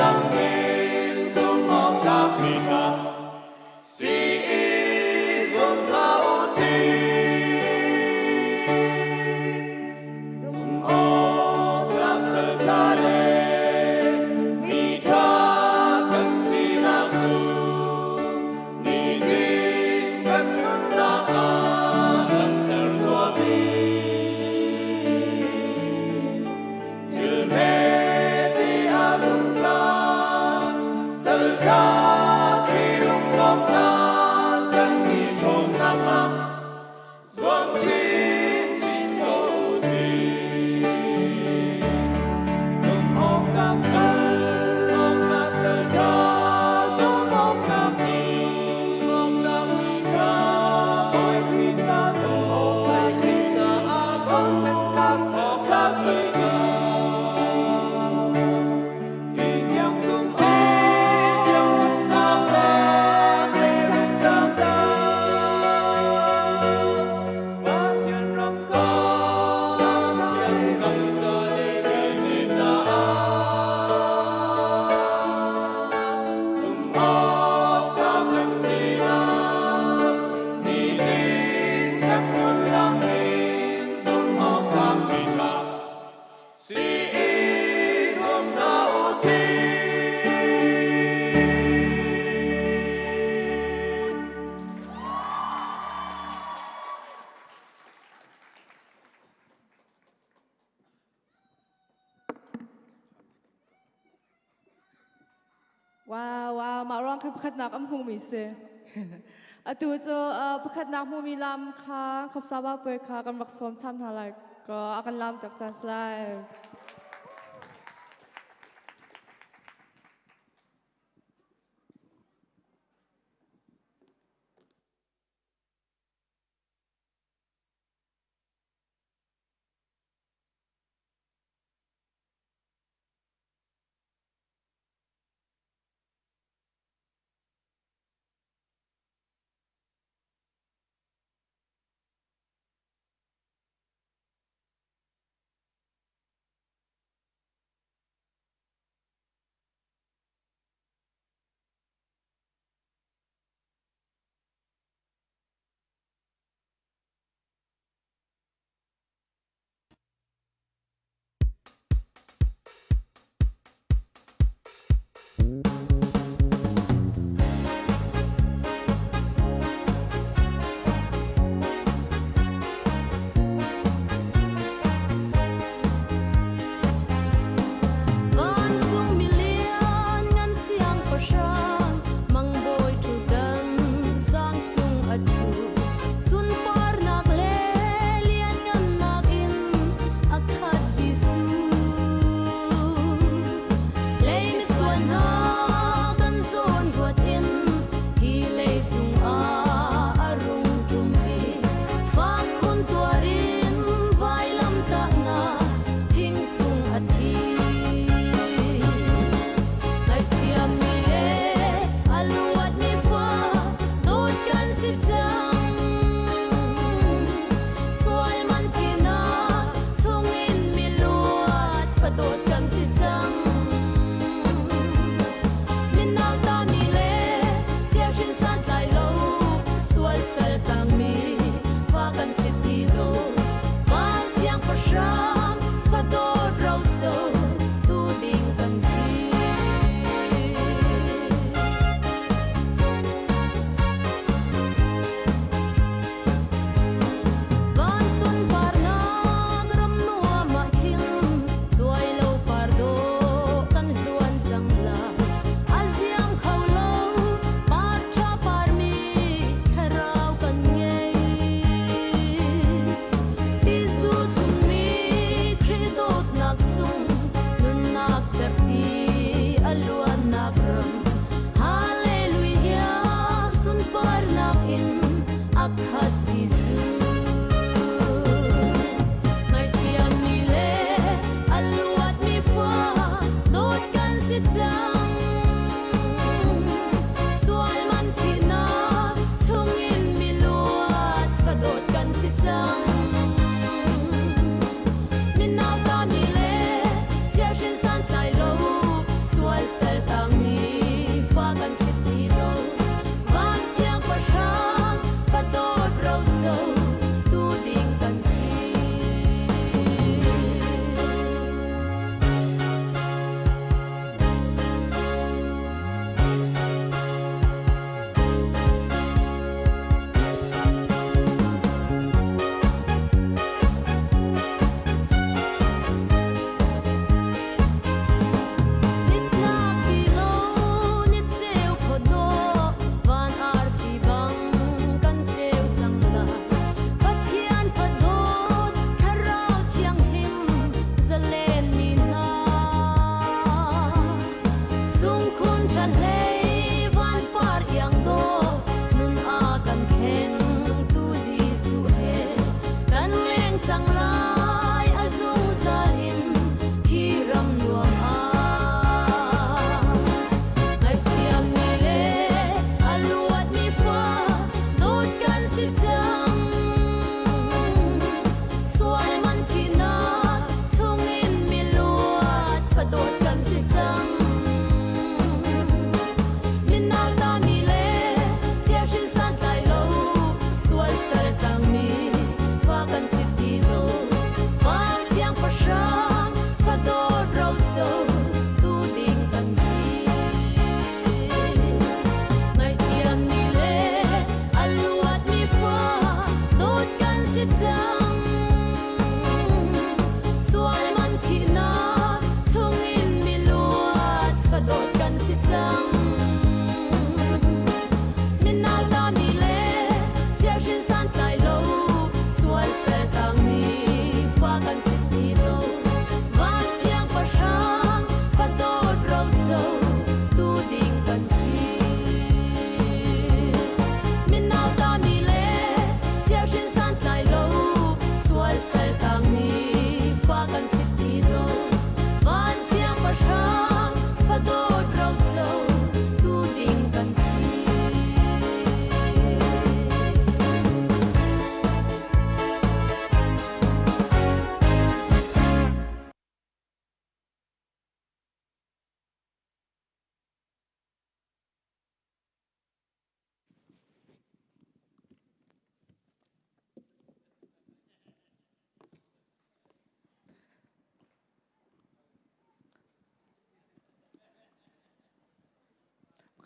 lam in zum awk tlak mi ṭha si i zum hna u sih. Zum awk tlak sal ṭha le mi ṭha kan sinak cu nitin kan nunnak ah langhter zuami thil hmete ah zumtlang sal ṭha Khrih lunglawmhnak kan i hrawmnak ah zuam chinchin ko u sih. Zumh awk tlak sal awk tlak sal ṭha, zumh awk tlak zumh awk tlak mi ṭha, Bawi Khrih ca zumh awk tlak Khrih caah zohkhenh tlak awk tlak sal ṭha. Ti tiang zumh tiang zumh awk tlak le ringcang tlak. Pathian ram ka Pathian ram ca le mi caah zumh awk tlak kan sinak nitin kan nun lam in zumh awk tlak mi ṭha si i zuam hna u sih. Wow, wow, mah ruang kha pakhatnak an hmumi si. Atu cu pakhatnak hmumi lam kha Khopsaba puai kha kan rak sawm cham hna lai ko a kan lam tak caan lai.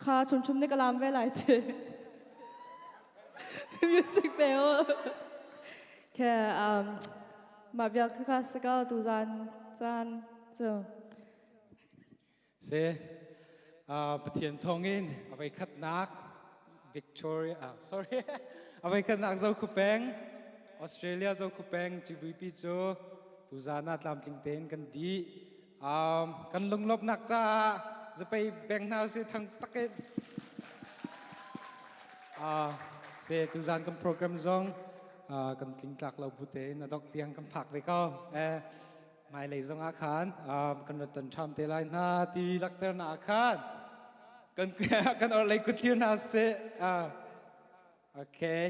Kha chum chum nih ka lam ve lai te. Music pe o. Ke um mah bia kha kha si ko tu zan caan cu. Se uh, Pathian thawngin a voi khatnak Victoria ah, sorry a voi khatnak Zokhu peng Australia Zokhu peng GVP cu tuzan ah tlamtling tein kan dih um, kan lunglawmhnak caah zapei beng hna usih thang takin uh, se tuzan kan program zong uh, kan tlingtlak lo bu tein a dok tiang kan phak ve ko eh hmailei zong ah khan kan rat ton ṭham te lai hna ti lakternak ah khan kan kan orhlei kut thlir hna sih okay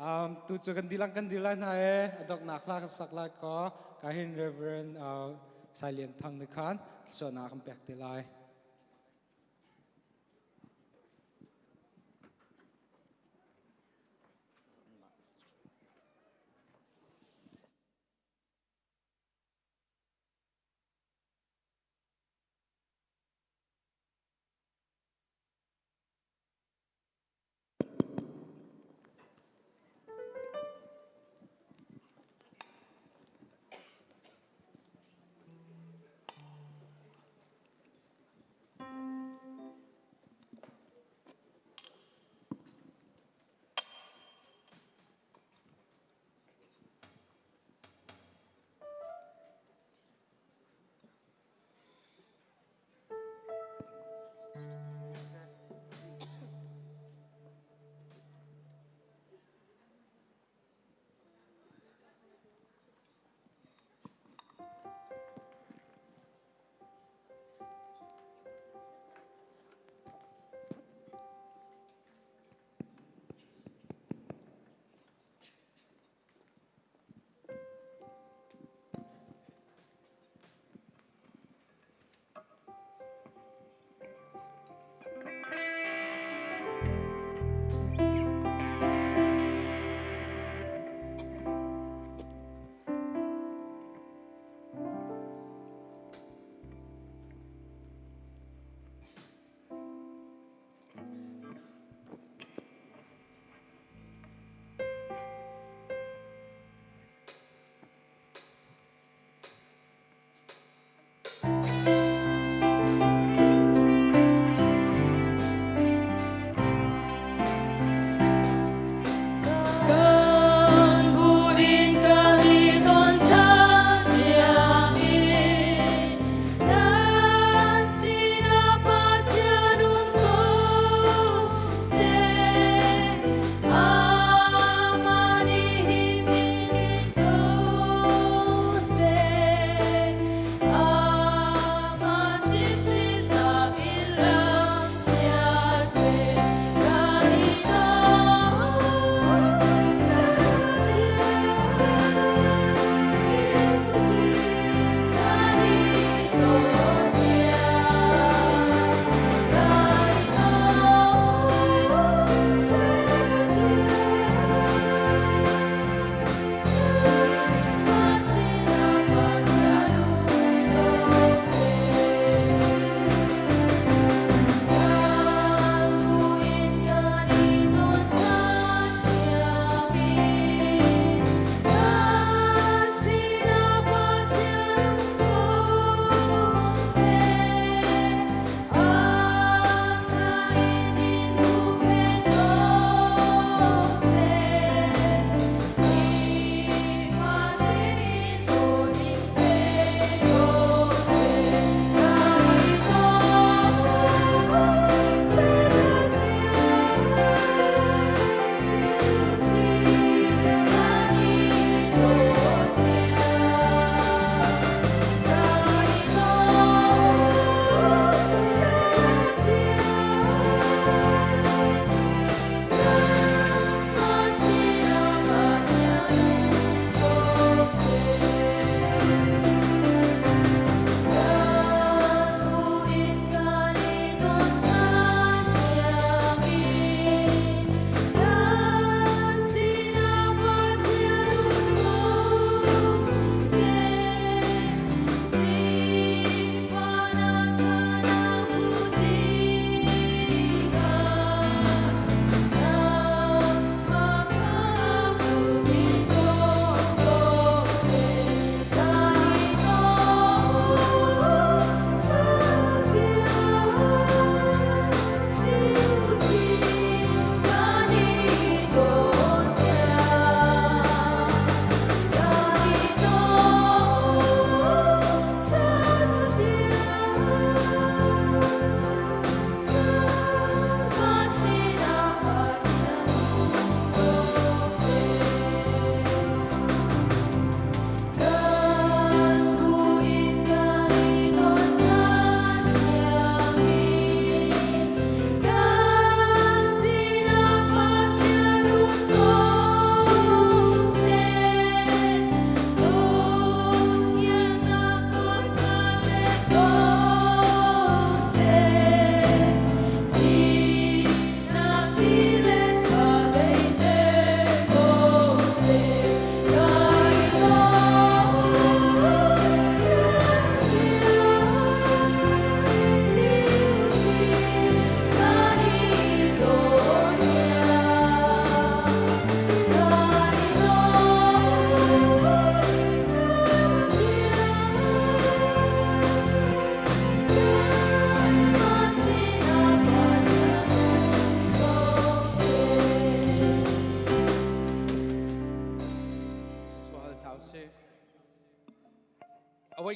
um, tu cu kan dilang kan dir lai hna e a doknak hla kan sak lai ko ka hin Reverend uh, Sai Lian Thang nih khan thluachuahnak kan pek te lai.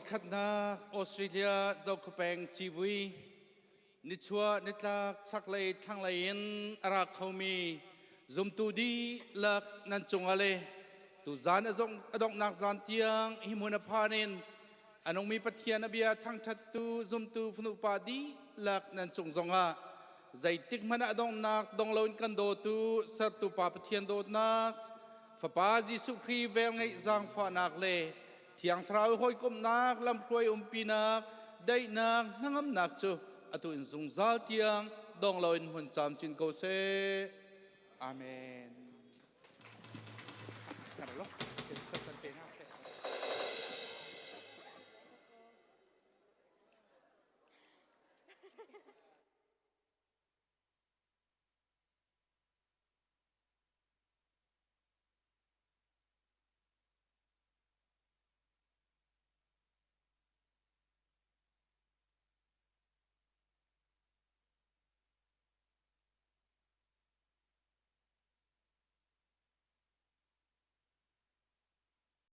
Voikhatnak Australia Zokhupeng civui nichuah nitlak chaklei thlanglei in a ra khomi zumtu dihlak nan cungah le tuzan a donghnak zan tiang hi hmun a phan in a nungmi Pathian a bia thangṭhattu zumtu fanu pa dihlak nan cung zongah zeitik hmanh ah donghnak dong loin kan dawtu sertu pa Pathian dawtnak Fapa Jesuh Khrih velngeih zaangfahnak le Thiang Thlarau hawikomhnak lamhruai umpinak daihnak hnangamnak cu atu in zungzal tiang dong loin hmun camcin ko seh. Amen.